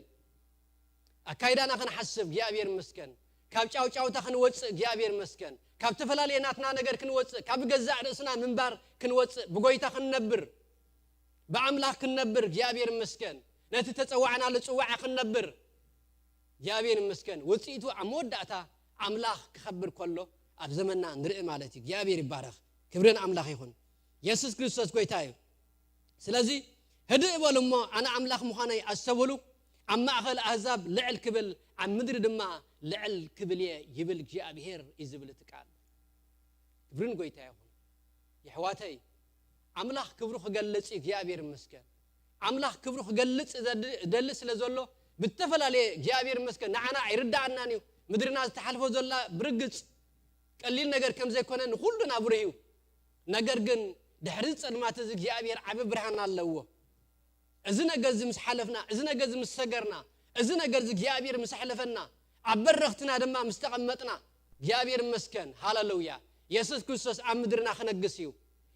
ኣካይዳና ክንሓስብ እግዚኣብሔር ይመስገን። ካብ ጫውጫውታ ክንወፅእ እግዚኣብሔር ይመስገን። ካብ ተፈላለየ ናትና ነገር ክንወፅእ፣ ካብ ገዛእ ርእስና ምንባር ክንወፅእ፣ ብጎይታ ክንነብር፣ ብኣምላኽ ክንነብር እግዚኣብሔር ይመስገን። ነቲ ተፀዋዕናሉ ፅዋዕ ክንነብር እግዚኣብሔር ይመስገን። ውፅኢቱ ኣብ መወዳእታ ኣምላኽ ክኸብር ከሎ ኣብ ዘመንና ንርኢ ማለት እዩ። እግዚኣብሔር ይባረኽ። ክብሪ ንኣምላኽ ይኹን። የሱስ ክርስቶስ ጎይታ እዩ። ስለዚ ህድእ በሉ እሞ ኣነ ኣምላኽ ምዃነይ ኣስተብህሉ። ኣብ ማእኸል ኣህዛብ ልዕል ክብል፣ ኣብ ምድሪ ድማ ልዕል ክብል እየ ይብል እግዚኣብሔር እዩ ዝብል እቲ ቃል። ክብሪ ንጎይታ ይኹን። የሕዋተይ፣ ኣምላኽ ክብሩ ክገልጽ እዩ። እግዚኣብሔር ይመስገን። ኣምላኽ ክብሩ ክገልጽ ዘድ-፣ ደሊ ስለ ዘሎ ብተፈላለየ እግዚኣብሔር ይመስገን ንዓና ኣይርድኣናን እዩ። ምድርና ዝተሓልፎ ዘላ ብርግጽ ቀሊል ነገር ከም ዘይኮነ ንኹሉ ናብርህ እዩ። ነገር ግን ድሕሪ እዚ ጸልማት እዚ እግዚኣብሔር ዓቢ ብርሃን ኣለዎ። እዚ ነገር እዚ ምስ ሓለፍና፣ እዚ ነገር እዚ ምስ ሰገርና፣ እዚ ነገር እዚ እግዚኣብሔር ምስ ኣሕለፈና፣ ኣብ በረኽትና ድማ ምስ ተቐመጥና፣ እግዚኣብሔር ይመስገን። ሃሌሉያ። የሱስ ክርስቶስ ኣብ ምድርና ክነግስ እዩ።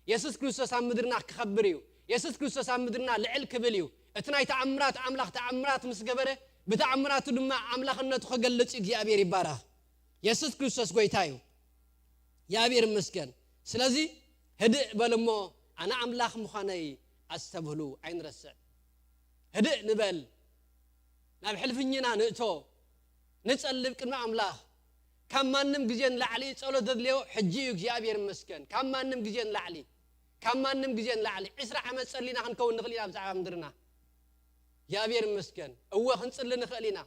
የሱስ ክርስቶስ ኣብ ምድርና ክኸብር እዩ። የሱስ ክርስቶስ ኣብ ምድርና ልዕል ክብል እዩ። እቲ ናይ ተኣምራት ኣምላኽ ተኣምራት ምስ ገበረ፣ ብተኣምራቱ ድማ ኣምላኽነቱ ክገልጽ እዩ። እግዚኣብሔር ይባረኽ። የሱስ ክርስቶስ ጎይታ እዩ። እግዚኣብሔር ይመስገን። ስለዚ ህድእ በል እሞ ኣነ ኣምላኽ ምዃነይ ኣስተብህሉ፣ ኣይንረስዕ። ህድእ ንበል፣ ናብ ሕልፍኝና ንእቶ፣ ንጸልብ ቅድሚ ኣምላኽ። ካብ ማንም ግዜ ንላዕሊ ጸሎት ዘድልዮ ሕጂ እዩ። እግዚኣብሔር ይመስገን። ካብ ማንም ግዜ ንላዕሊ፣ ካብ ማንም ግዜ ንላዕሊ። ዕስራ ዓመት ጸሊና ክንከውን ንኽእል ኢና ብዛዕባ ምድርና። እግዚኣብሔር ይመስገን። እወ ክንጽሊ ንኽእል ኢና።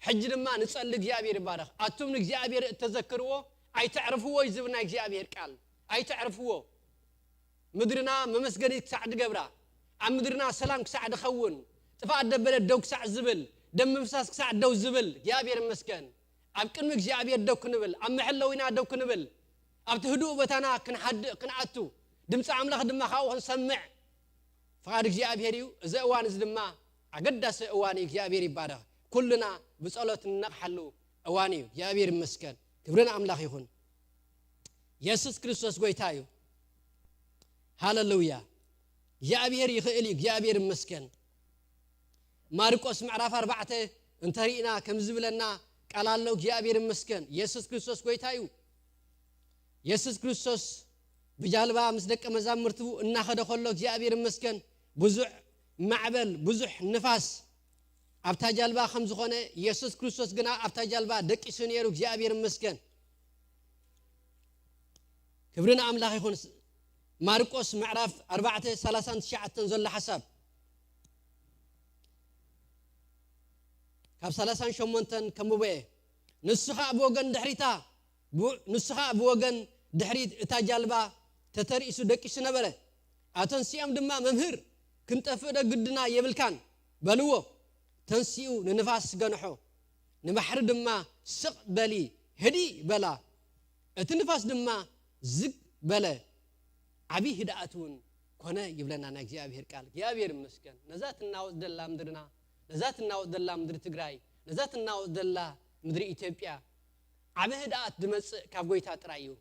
ሕጂ ድማ ንጸሊ፣ እግዚኣብሔር ይባረኽ። ኣቱም ንእግዚኣብሔር እተዘክርዎ ኣይተዕርፍዎ እዩ ዝብል ናይ እግዚኣብሔር ቃል። ኣይተዕርፍዎ። ምድርና መመስገኒት ክሳዕ ድገብራ፣ ኣብ ምድርና ሰላም ክሳዕ ድኸውን፣ ጥፍኣት ደበለት ደው ክሳዕ ዝብል፣ ደም ምፍሳስ ክሳዕ ደው ዝብል፣ እግዚኣብሔር ይመስገን። ኣብ ቅድሚ እግዚኣብሔር ደው ክንብል፣ ኣብ መሐለዊና ደው ክንብል፣ ኣብቲ ህዱእ ቦታና ክንሓድእ ክንኣቱ፣ ድምፂ ኣምላኽ ድማ ካብኡ ክንሰምዕ ፍቓድ እግዚኣብሔር እዩ። እዚ እዋን እዚ ድማ ኣገዳሲ እዋን እዩ። እግዚኣብሔር ይባረኽ። ኩልና ብጸሎት እንነቕሓሉ እዋን እዩ። እግዚኣብሔር ይመስገን። ክብሪ ንኣምላኽ ይኹን። የሱስ ክርስቶስ ጎይታ እዩ። ሃለሉያ። እግዚኣብሔር ይኽእል እዩ። እግዚኣብሔር ይመስገን። ማርቆስ ምዕራፍ ኣርባዕተ እንተሪእና ከም ዝብለና ቃል ኣሎ። እግዚኣብሔር ይመስገን። የሱስ ክርስቶስ ጎይታ እዩ። የሱስ ክርስቶስ ብጃልባ ምስ ደቀ መዛሙርቱ እናኸደ ከሎ እግዚኣብሔር ይመስገን ብዙሕ ማዕበል፣ ብዙሕ ንፋስ ኣብታ ጃልባ ከም ዝኾነ፣ የሱስ ክርስቶስ ግና ኣብታ ጃልባ ደቂሱ ነይሩ። እግዚኣብሔር ይመስገን። ክብሪ ንኣምላኽ ይኹን። ማርቆስ ምዕራፍ ኣርባዕተ ሰላሳን ትሽዓተን ዘሎ ሓሳብ ካብ ሰላሳን ሸሞንተን ከንብቦ እየ። ንሱ ኸኣ ብወገን ድሕሪታ፣ ብ-፣ ንሱ ኸኣ ብወገን ድሕሪት እታ ጃልባ ተተርኢሱ ደቂሱ ነበረ። ኣተንሲኦም ድማ፣ "መምህር፣ ክንጠፍእ ዶ ግድና የብልካን?" በልዎ። ተንሲኡ ንንፋስ ገንሖ፣ ንባሕሪ ድማ፣ "ስቕ በሊ፣ ህድእ በላ" እቲ ንፋስ ድማ ዝግ በለ፣ ዓብዪ ህድኣት እውን ኮነ ይብለና ናይ እግዚኣብሔር ቃል። እግዚኣብሔር ይመስገን። ነዛ ትናወጥ ዘላ ምድርና፣ ነዛ ትናወጥ ዘላ ምድሪ ትግራይ፣ ነዛ ትናወጥ ዘላ ምድሪ ኢትዮጵያ፣ ዓቢ ህድኣት ዝመጽእ ካብ ጎይታ ጥራይ እዩ።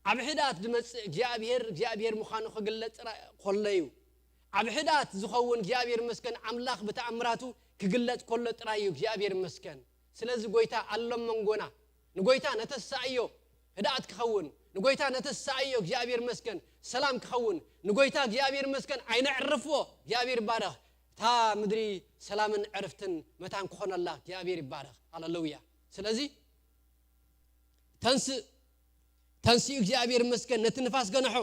ዓቢ ህድኣት ዝመጽእ እግዚኣብሔር፣ እግዚኣብሔር ምዃኑ ክግለጽ ጥራይ ከሎ እዩ። ዓቢ ህድኣት ዝኸውን እግዚኣብሔር ይመስገን፣ ኣምላኽ ብተኣምራቱ ክግለጽ ከሎ ጥራይ እዩ። እግዚኣብሔር ይመስገን። ስለዚ ጎይታ ኣሎ መንጎና። ንጎይታ ነተሳእዮ ህድኣት ክኸውን፣ ንጎይታ ነተሳእዮ እግዚኣብሔር ይመስገን ሰላም ክኸውን፣ ንጎይታ እግዚኣብሔር ይመስገን ኣይነዕርፍዎ። እግዚኣብሔር ይባረኽ። እታ ምድሪ ሰላምን ዕርፍትን መታን ክኾነላ እግዚኣብሔር ይባረኽ። ሃሌሉያ። ስለዚ ተንስእ፣ ተንስኡ እግዚኣብሔር ይመስገን ነቲ ንፋስ ገንሖ፣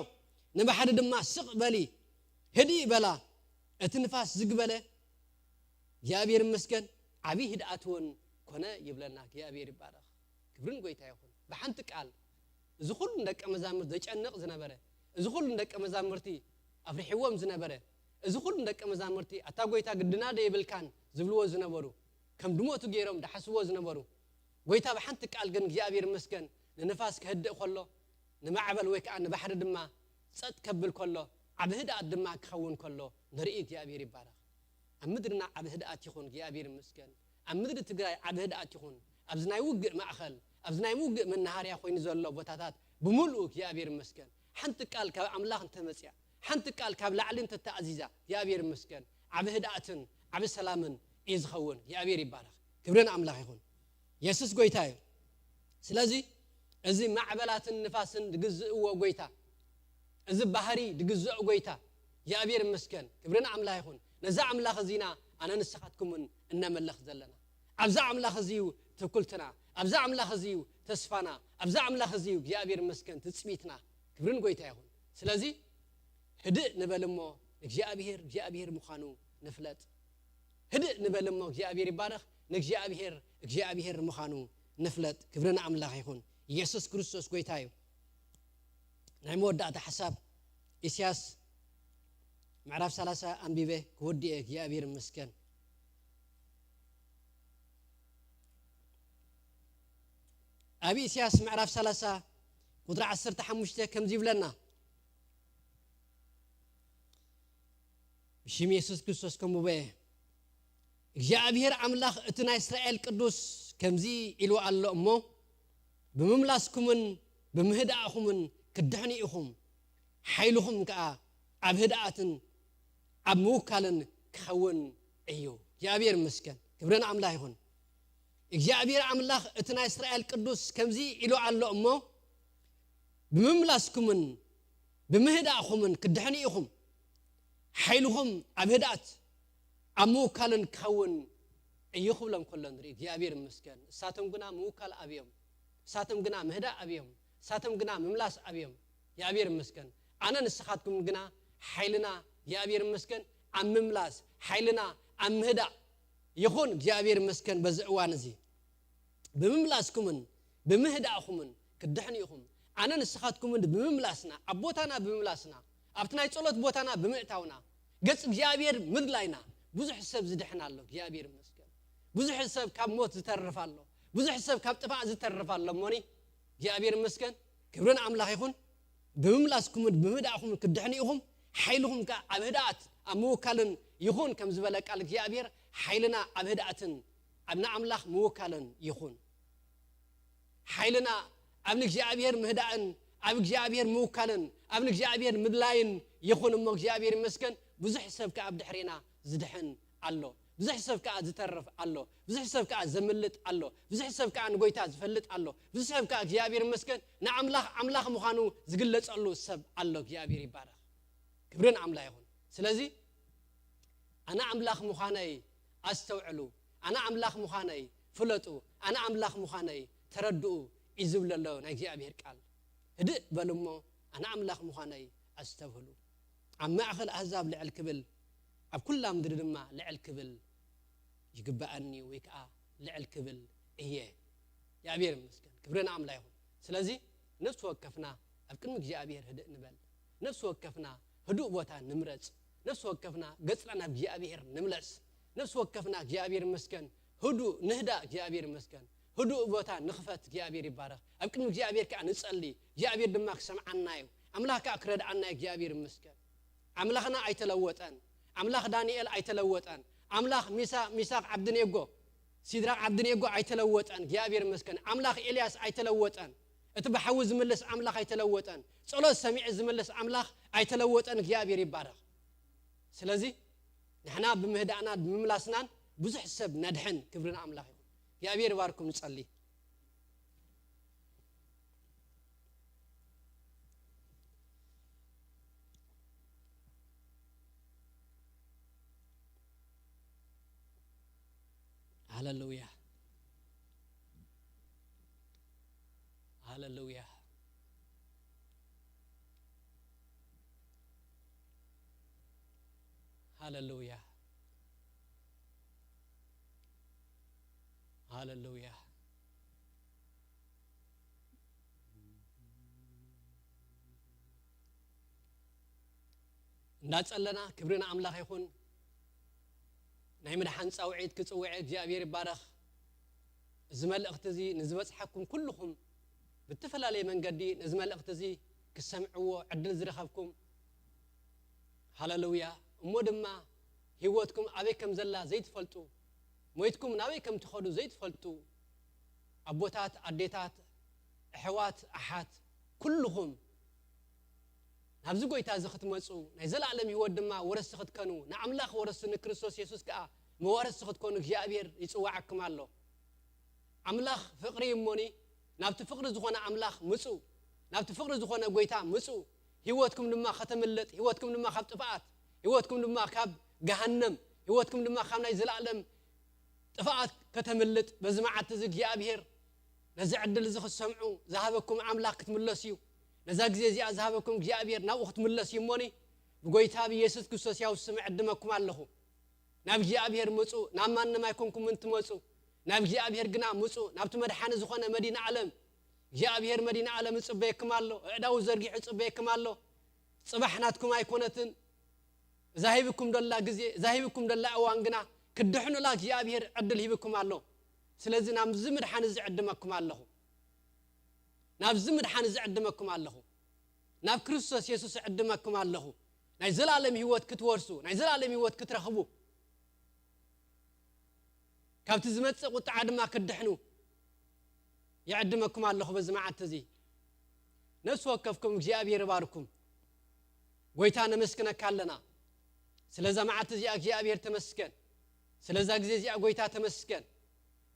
ንባሕሪ ድማ ስቕ በሊ፣ ህድእ በላ። እቲ ንፋስ ዝግ በለ፣ እግዚኣብሔር ይመስገን፣ ዓብዪ ህድኣት እውን ኮነ ይብለና። እግዚኣብሔር ይባረኽ። ክብርን ጎይታ ይኹን። ብሓንቲ ቃል፣ እዚ ኩሉ ንደቀ መዛሙርቲ ዘጨንቕ ዝነበረ፣ እዚ ኩሉ ንደቀ መዛሙርቲ ኣፍሪሕዎም ዝነበረ፣ እዚ ኩሉ ንደቀ መዛሙርቲ፣ "ኣታ ጎይታ፣ ግድና ዶ የብልካን?" ዝብልዎ ዝነበሩ፣ ከም ድሞቱ ገይሮም ዝሓስብዎ ዝነበሩ፣ ጎይታ ብሓንቲ ቃል ግን እግዚኣብሔር ይመስገን ንንፋስ ከህድእ ከሎ፣ ንማዕበል ወይ ከዓ ንባሕሪ ድማ ጸጥ ከብል ከሎ፣ ዓቢ ህድኣት ድማ ክኸውን ከሎ ንርኢ። እግዚኣብሔር ይባረኽ። ኣብ ምድርና ዓቢ ህድኣት ይኹን፣ እግዚኣብሔር ይመስገን። ኣብ ምድሪ ትግራይ ዓቢ ህድኣት ይኹን። ኣብዚ ናይ ውግእ ማእኸል፣ ኣብዚ ናይ ውግእ መናሃርያ ኮይኑ ዘሎ ቦታታት ብምሉኡ እግዚኣብሔር ይመስገን። ሓንቲ ቃል ካብ ኣምላኽ እንተመጽያ፣ ሓንቲ ቃል ካብ ላዕሊ እንተተኣዚዛ፣ እግዚኣብሔር ይመስገን፣ ዓቢ ህድኣትን ዓቢ ሰላምን እዩ ዝኸውን። እግዚኣብሔር ይባረኽ። ክብሪ ንኣምላኽ ይኹን። የሱስ ጎይታ እዩ። ስለዚ እዚ ማዕበላትን ንፋስን ዝግዝእዎ ጎይታ፣ እዚ ባህሪ ዝግዝኦ ጎይታ እግዚኣብሔር ይመስገን። ክብሪ ንኣምላኽ ይኹን። ነዛ ኣምላኽ እዚና ኣነ ንስኻትኩምን እነመልኽ ዘለና። ኣብዛ ኣምላኽ እዚ እዩ ትኩልትና፣ ኣብዛ ኣምላኽ እዚ እዩ ተስፋና፣ ኣብዛ ኣምላኽ እዚ እዩ እግዚኣብሔር ይመስገን ትጽቢትና። ክብሪ ንጎይታ ይኹን። ስለዚ ህድእ ንበል እሞ እግዚኣብሔር እግዚኣብሔር ምዃኑ ንፍለጥ። ህድእ ንበል እሞ እግዚኣብሔር ይባረኽ፣ ንእግዚኣብሔር እግዚኣብሔር ምዃኑ ንፍለጥ። ክብሪ ንኣምላኽ ይኹን። ኢየሱስ ክርስቶስ ጎይታ እዩ። ናይ መወዳእታ ሓሳብ ኢሳያስ ምዕራፍ ሰላሳ ኣንቢበ ክወድእ እየ። እግዚኣብሔር ይመስገን። ኣብ ኢሳያስ ምዕራፍ ሰላሳ ቁጽሪ ዓሰርተ ሓሙሽተ ከምዚ ይብለና፣ ብሽም የሱስ ክርስቶስ ከንብቦ እየ። እግዚኣብሔር ኣምላኽ እቲ ናይ እስራኤል ቅዱስ ከምዚ ኢሉ ኣሎ እሞ፣ ብምምላስኩምን ብምህዳእኩምን ክትድሕኑ ኢኹም፣ ሓይልኹም ከኣ ኣብ ህድኣትን ኣብ ምውካልን ክኸውን እዩ። እግዚኣብሔር ይመስገን። ክብሪ ንኣምላኽ ይኹን። እግዚኣብሔር ኣምላኽ እቲ ናይ እስራኤል ቅዱስ ከምዚ ኢሉ ኣሎ እሞ፣ ብምምላስኩምን ብምህዳእኹምን ክትድሕኑ ኢኹም። ሓይልኹም ኣብ ህድኣት ኣብ ምውካልን ክኸውን እዩ ክብሎም ከሎ ንርኢ። እግዚኣብሔር ይመስገን። እሳቶም ግና ምውካል ኣብዮም፣ እሳቶም ግና ምህዳእ ኣብዮም፣ እሳቶም ግና ምምላስ ኣብዮም። እግዚኣብሔር ይመስገን። ኣነ ንስኻትኩም ግና ሓይልና እግዚኣብሔር ይመስገን ኣብ ምምላስ፣ ሓይልና ኣብ ምህዳእ ይኹን። እግዚኣብሔር ይመስገን። በዚ እዋን እዚ ብምምላስኩምን ብምህዳእኹምን ክትድሕኑ ኢኹም። ኣነ ንስኻትኩምን ብምምላስና፣ ኣብ ቦታና ብምምላስና፣ ኣብቲ ናይ ጸሎት ቦታና ብምእታውና፣ ገጽ እግዚኣብሔር ምድላይና፣ ብዙሕ ሰብ ዝድሕን ኣሎ። እግዚኣብሔር ይመስገን። ብዙሕ ሰብ ካብ ሞት ዝተርፍ ኣሎ። ብዙሕ ሰብ ካብ ጥፋእ ዝተርፍ ኣሎ። እሞኒ እግዚኣብሔር ይመስገን። ክብርን ኣምላኽ ይኹን። ብምምላስኩምን ብምህዳእኹምን ክትድሕኑ ኢኹም። ሓይልኹም ከኣ ኣብ ህድኣት ኣብ ምውካልን ይኹን፣ ከም ዝበለ ቃል እግዚኣብሔር፣ ሓይልና ኣብ ህድኣትን ኣብ ንኣምላኽ ምውካልን ይኹን። ሓይልና ኣብ ንእግዚኣብሔር ምህዳእን ኣብ እግዚኣብሔር ምውካልን ኣብ ንእግዚኣብሔር ምድላይን ይኹን። እሞ እግዚኣብሔር ይመስገን፣ ብዙሕ ሰብ ከኣ ኣብ ድሕሬና ዝድሕን ኣሎ። ብዙሕ ሰብ ከኣ ዝተርፍ ኣሎ። ብዙሕ ሰብ ከኣ ዘምልጥ ኣሎ። ብዙሕ ሰብ ከኣ ንጎይታ ዝፈልጥ ኣሎ። ብዙሕ ሰብ ከኣ እግዚኣብሔር ይመስገን ንኣምላኽ ኣምላኽ ምዃኑ ዝግለጸሉ ሰብ ኣሎ። እግዚኣብሔር ይባረኽ። ክብርን ኣምላኽ ይኹን። ስለዚ ኣነ ኣምላኽ ምዃነይ ኣስተውዕሉ፣ ኣነ ኣምላኽ ምዃነይ ፍለጡ፣ ኣነ ኣምላኽ ምዃነይ ተረድኡ እዩ ዝብል ዘሎ ናይ እግዚኣብሔር ቃል። ህድእ በሉ እሞ ኣነ ኣምላኽ ምዃነይ ኣስተብህሉ። ኣብ ማእኸል ኣህዛብ ልዕል ክብል፣ ኣብ ኩላ ምድሪ ድማ ልዕል ክብል ይግበኣኒ ወይ ከዓ ልዕል ክብል እየ። እግዚኣብሔር ይመስገን፣ ክብሪ ንኣምላኽ ይኹን። ስለዚ ነፍሲ ወከፍና ኣብ ቅድሚ እግዚኣብሔር ህድእ ንበል። ነፍሲ ወከፍና ህዱእ ቦታ ንምረጽ። ነፍሲ ወከፍና ገጽና ናብ እግዚኣብሔር ንምለስ። ነፍሲ ወከፍና እግዚኣብሔር ይመስገን ህዱእ ንህዳእ። እግዚኣብሔር ይመስገን ህዱእ ቦታ ንኽፈት። እግዚኣብሔር ይባረኽ። ኣብ ቅድሚ እግዚኣብሔር ከዓ ንጸሊ፣ እግዚኣብሔር ድማ ክሰምዓና እዩ። ኣምላኽ ከዓ ክረድኣና እዩ። እግዚኣብሔር ይመስገን። ኣምላኽና ኣይተለወጠን። ኣምላኽ ዳንኤል ኣይተለወጠን። ኣምላኽ ሚሳ-፣ ሚሳቕ ዓብድኔጎ፣ ሲድራቕ ዓብድኔጎ ኣይተለወጠን። እግዚኣብሔር ይመስገን። ኣምላኽ ኤልያስ ኣይተለወጠን። እቲ ብሓዊ ዝምልስ ኣምላኽ ኣይተለወጠን። ጸሎት ሰሚዑ ዝምልስ ኣምላኽ ኣይተለወጠን። እግዚኣብሔር ይባረኽ። ስለዚ ንሕና ብምህዳእና ብምምላስናን ብዙሕ ሰብ ነድሕን። ክብሪ ንኣምላኽ ይኹን። እግዚኣብሔር ይባርኩም። ንጸሊ። ሃለሉያ፣ ሃለሉያ፣ ሃለሉያ፣ ሃለሉያ። እንዳጸለና ክብሪ ንኣምላኽ ይኹን። ናይ ምድሓን ጻውዒት ክጽውዐ እግዚኣብሔር ይባረኽ። እዚ መልእኽቲ እዚ ንዝበጽሐኩም ኩልኹም ብእተፈላለየ መንገዲ ነዚ መልእኽቲ እዚ ክሰምዕዎ ዕድል ዝረኸብኩም፣ ሃለሉያ፣ እሞ ድማ ህይወትኩም ኣበይ ከም ዘላ ዘይትፈልጡ፣ ሞይትኩም ናበይ ከም ትኸዱ ዘይትፈልጡ፣ ኣቦታት፣ ኣዴታት፣ ኣሕዋት፣ ኣሓት፣ ኩልኹም ናብዚ ጎይታ እዚ ክትመጹ፣ ናይ ዘላለም ህይወት ድማ ወረስቲ ክትከኑ፣ ንኣምላኽ ወረስቲ፣ ንክርስቶስ የሱስ ከኣ መዋርስቲ ክትኮኑ እግዚኣብሔር ይጽውዓኩም ኣሎ። ኣምላኽ ፍቕሪ እሞኒ፣ ናብቲ ፍቕሪ ዝኾነ ኣምላኽ ምጹ፣ ናብቲ ፍቕሪ ዝኾነ ጎይታ ምጹ። ህይወትኩም ድማ ከተምልጥ፣ ህይወትኩም ድማ ካብ ጥፍኣት፣ ህይወትኩም ድማ ካብ ገሃነም፣ ህይወትኩም ድማ ካብ ናይ ዘላለም ጥፍኣት ከተምልጥ በዚ መዓልቲ እዚ እግዚኣብሔር ነዚ ዕድል እዚ ክትሰምዑ ዝሃበኩም ኣምላኽ ክትምለስ እዩ። ነዛ ግዜ እዚኣ ዝሃበኩም እግዚኣብሔር ናብኡ ክትምለስ እዩ እሞኒ፣ ብጎይታ ብኢየሱስ ክርስቶስ ያው ስም ዕድመኩም ኣለኹ። ናብ እግዚኣብሔር ምጹ፣ ናብ ማንም ኣይኮንኩምን ትመጹ። ናብ እግዚኣብሔር ግና ምጹ፣ ናብቲ መድሓኒ ዝኾነ መዲና ዓለም። እግዚኣብሔር መዲና ዓለም ይጽበየኩም ኣሎ፣ ኣእዳዉ ዘርጊሑ ይጽበየኩም ኣሎ። ጽባሕ ናትኩም ኣይኮነትን። እዛ ሂብኩም ደላ ግዜ፣ እዛ ሂብኩም ደላ እዋን ግና ክድሕኑላ እግዚኣብሔር ዕድል ሂብኩም ኣሎ። ስለዚ ናብዚ ምድሓን እዚ ዕድመኩም ኣለኹ። ናብዚ ምድሓን እዚ ዕድመኩም ኣለኹ። ናብ ክርስቶስ የሱስ ዕድመኩም ኣለኹ። ናይ ዘላለም ህይወት ክትወርሱ፣ ናይ ዘላለም ህይወት ክትረኽቡ፣ ካብቲ ዝመጽእ ቁጥዓ ድማ ክትድሕኑ ይዕድመኩም ኣለኹ በዚ መዓልቲ እዚ። ነፍሲ ወከፍኩም እግዚኣብሔር ይባርኩም። ጎይታ ነመስግነካ ኣለና። ስለዛ መዓልቲ እዚኣ እግዚኣብሔር ተመስገን። ስለዛ ግዜ እዚኣ ጎይታ ተመስገን።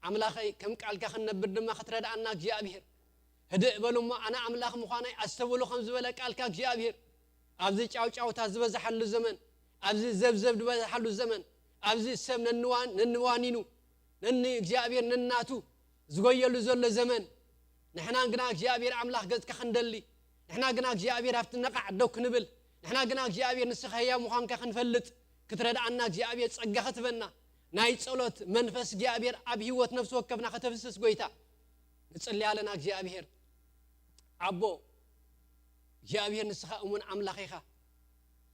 ኣምላኸይ፣ ከም ቃልካ ክንነብር ድማ ክትረድኣና እግዚኣብሔር። ህድእ በሉ እሞ ኣነ ኣምላኽ ምዃነይ ኣስተብህሉ ከም ዝበለ ቃልካ እግዚኣብሔር፣ ኣብዚ ጫውጫውታ ዝበዝሓሉ ዘመን፣ ኣብዚ ዘብዘብ ዝበዝሓሉ ዘመን፣ ኣብዚ ሰብ ነንዋን ነንዋኒኑ ነኒ እግዚኣብሔር ነናቱ ዝጎየሉ ዘሎ ዘመን፣ ንሕና ግና እግዚኣብሔር ኣምላኽ ገጽካ ክንደሊ፣ ንሕና ግና እግዚኣብሔር ኣብቲ ነቓዕ ደው ክንብል፣ ንሕና ግና እግዚኣብሔር ንስኻ ህያው ምዃንካ ክንፈልጥ ክትረድኣና እግዚኣብሔር ጸጋ ክትበና፣ ናይ ጸሎት መንፈስ እግዚኣብሔር ኣብ ህይወት ነፍሲ ወከፍና ከተፍስስ ጎይታ ንጽሊ ኣለና። እግዚኣብሔር ኣቦ፣ እግዚኣብሔር ንስኻ እሙን ኣምላኽ ኢኻ።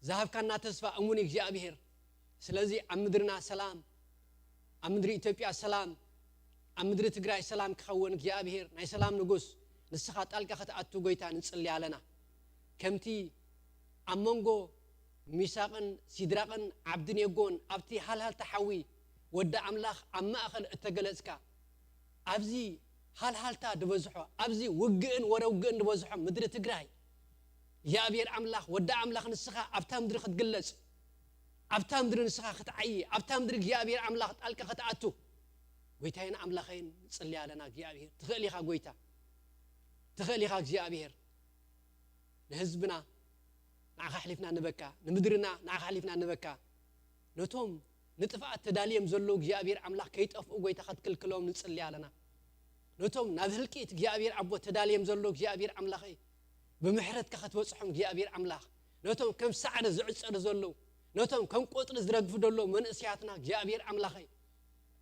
ዝሃብካና ተስፋ እሙን እዩ እግዚኣብሔር። ስለዚ ኣብ ምድርና ሰላም፣ ኣብ ምድሪ ኢትዮጵያ ሰላም፣ ኣብ ምድሪ ትግራይ ሰላም ክኸውን እግዚኣብሔር ናይ ሰላም ንጉስ ንስኻ ጣልቃ ክትኣቱ ጎይታ ንጽሊ ኣለና። ከምቲ ኣብ መንጎ ሚሳቕን ሲድራቕን ዓብድኔጎን ኣብቲ ሃልሃልታ ሓዊ ወዲ ኣምላኽ ኣብ ማእኸል እተገለጽካ፣ ኣብዚ ሃልሃልታ ዝበዝሖ፣ ኣብዚ ውግእን ወረ ውግእን ዝበዝሖ ምድሪ ትግራይ እግዚኣብሔር ኣምላኽ ወዲ ኣምላኽ ንስኻ ኣብታ ምድሪ ክትግለጽ፣ ኣብታ ምድሪ ንስኻ ክትዓይ፣ ኣብታ ምድሪ እግዚኣብሔር ኣምላኽ ጣልቃ ክትኣቱ ጎይታይን ኣምላኸይን ንጽሊ ኣለና። እግዚኣብሔር ትኽእል ኢኻ፣ ጎይታ ትኽእል ኢኻ እግዚኣብሔር። ንህዝብና ንዓኻ ኣሕሊፍና ንበካ፣ ንምድርና ንዓኻ ኣሕሊፍና ንበካ። ነቶም ንጥፍኣት ተዳልዮም ዘለዉ እግዚኣብሔር ኣምላኽ ከይጠፍኡ ጎይታ ክትክልክሎም ንጽሊ ኣለና። ነቶም ናብ ህልቂት እግዚኣብሔር ኣቦ ተዳልዮም ዘለዉ እግዚኣብሔር ኣምላኸይ ብምሕረትካ ክትበጽሖም እግዚኣብሔር ኣምላኽ፣ ነቶም ከም ሳዕሪ ዝዕጸዱ ዘለዉ፣ ነቶም ከም ቆጽሊ ዝረግፉ ዘለዉ መንእሰያትና እግዚኣብሔር ኣምላኸይ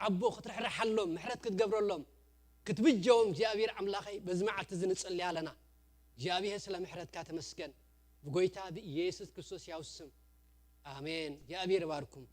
ኣቦ ክትርሕርሓሎም፣ ምሕረት ክትገብረሎም፣ ክትብጀዎም እግዚኣብሔር ኣምላኸይ በዚ መዓልቲ እዚ ንጽሊ ኣለና። እግዚኣብሔር ስለ ምሕረትካ ተመስገን። ብጎይታ ብኢየሱስ ክርስቶስ ያው ስም ኣሜን። እግዚኣብሔር ይባርኩም።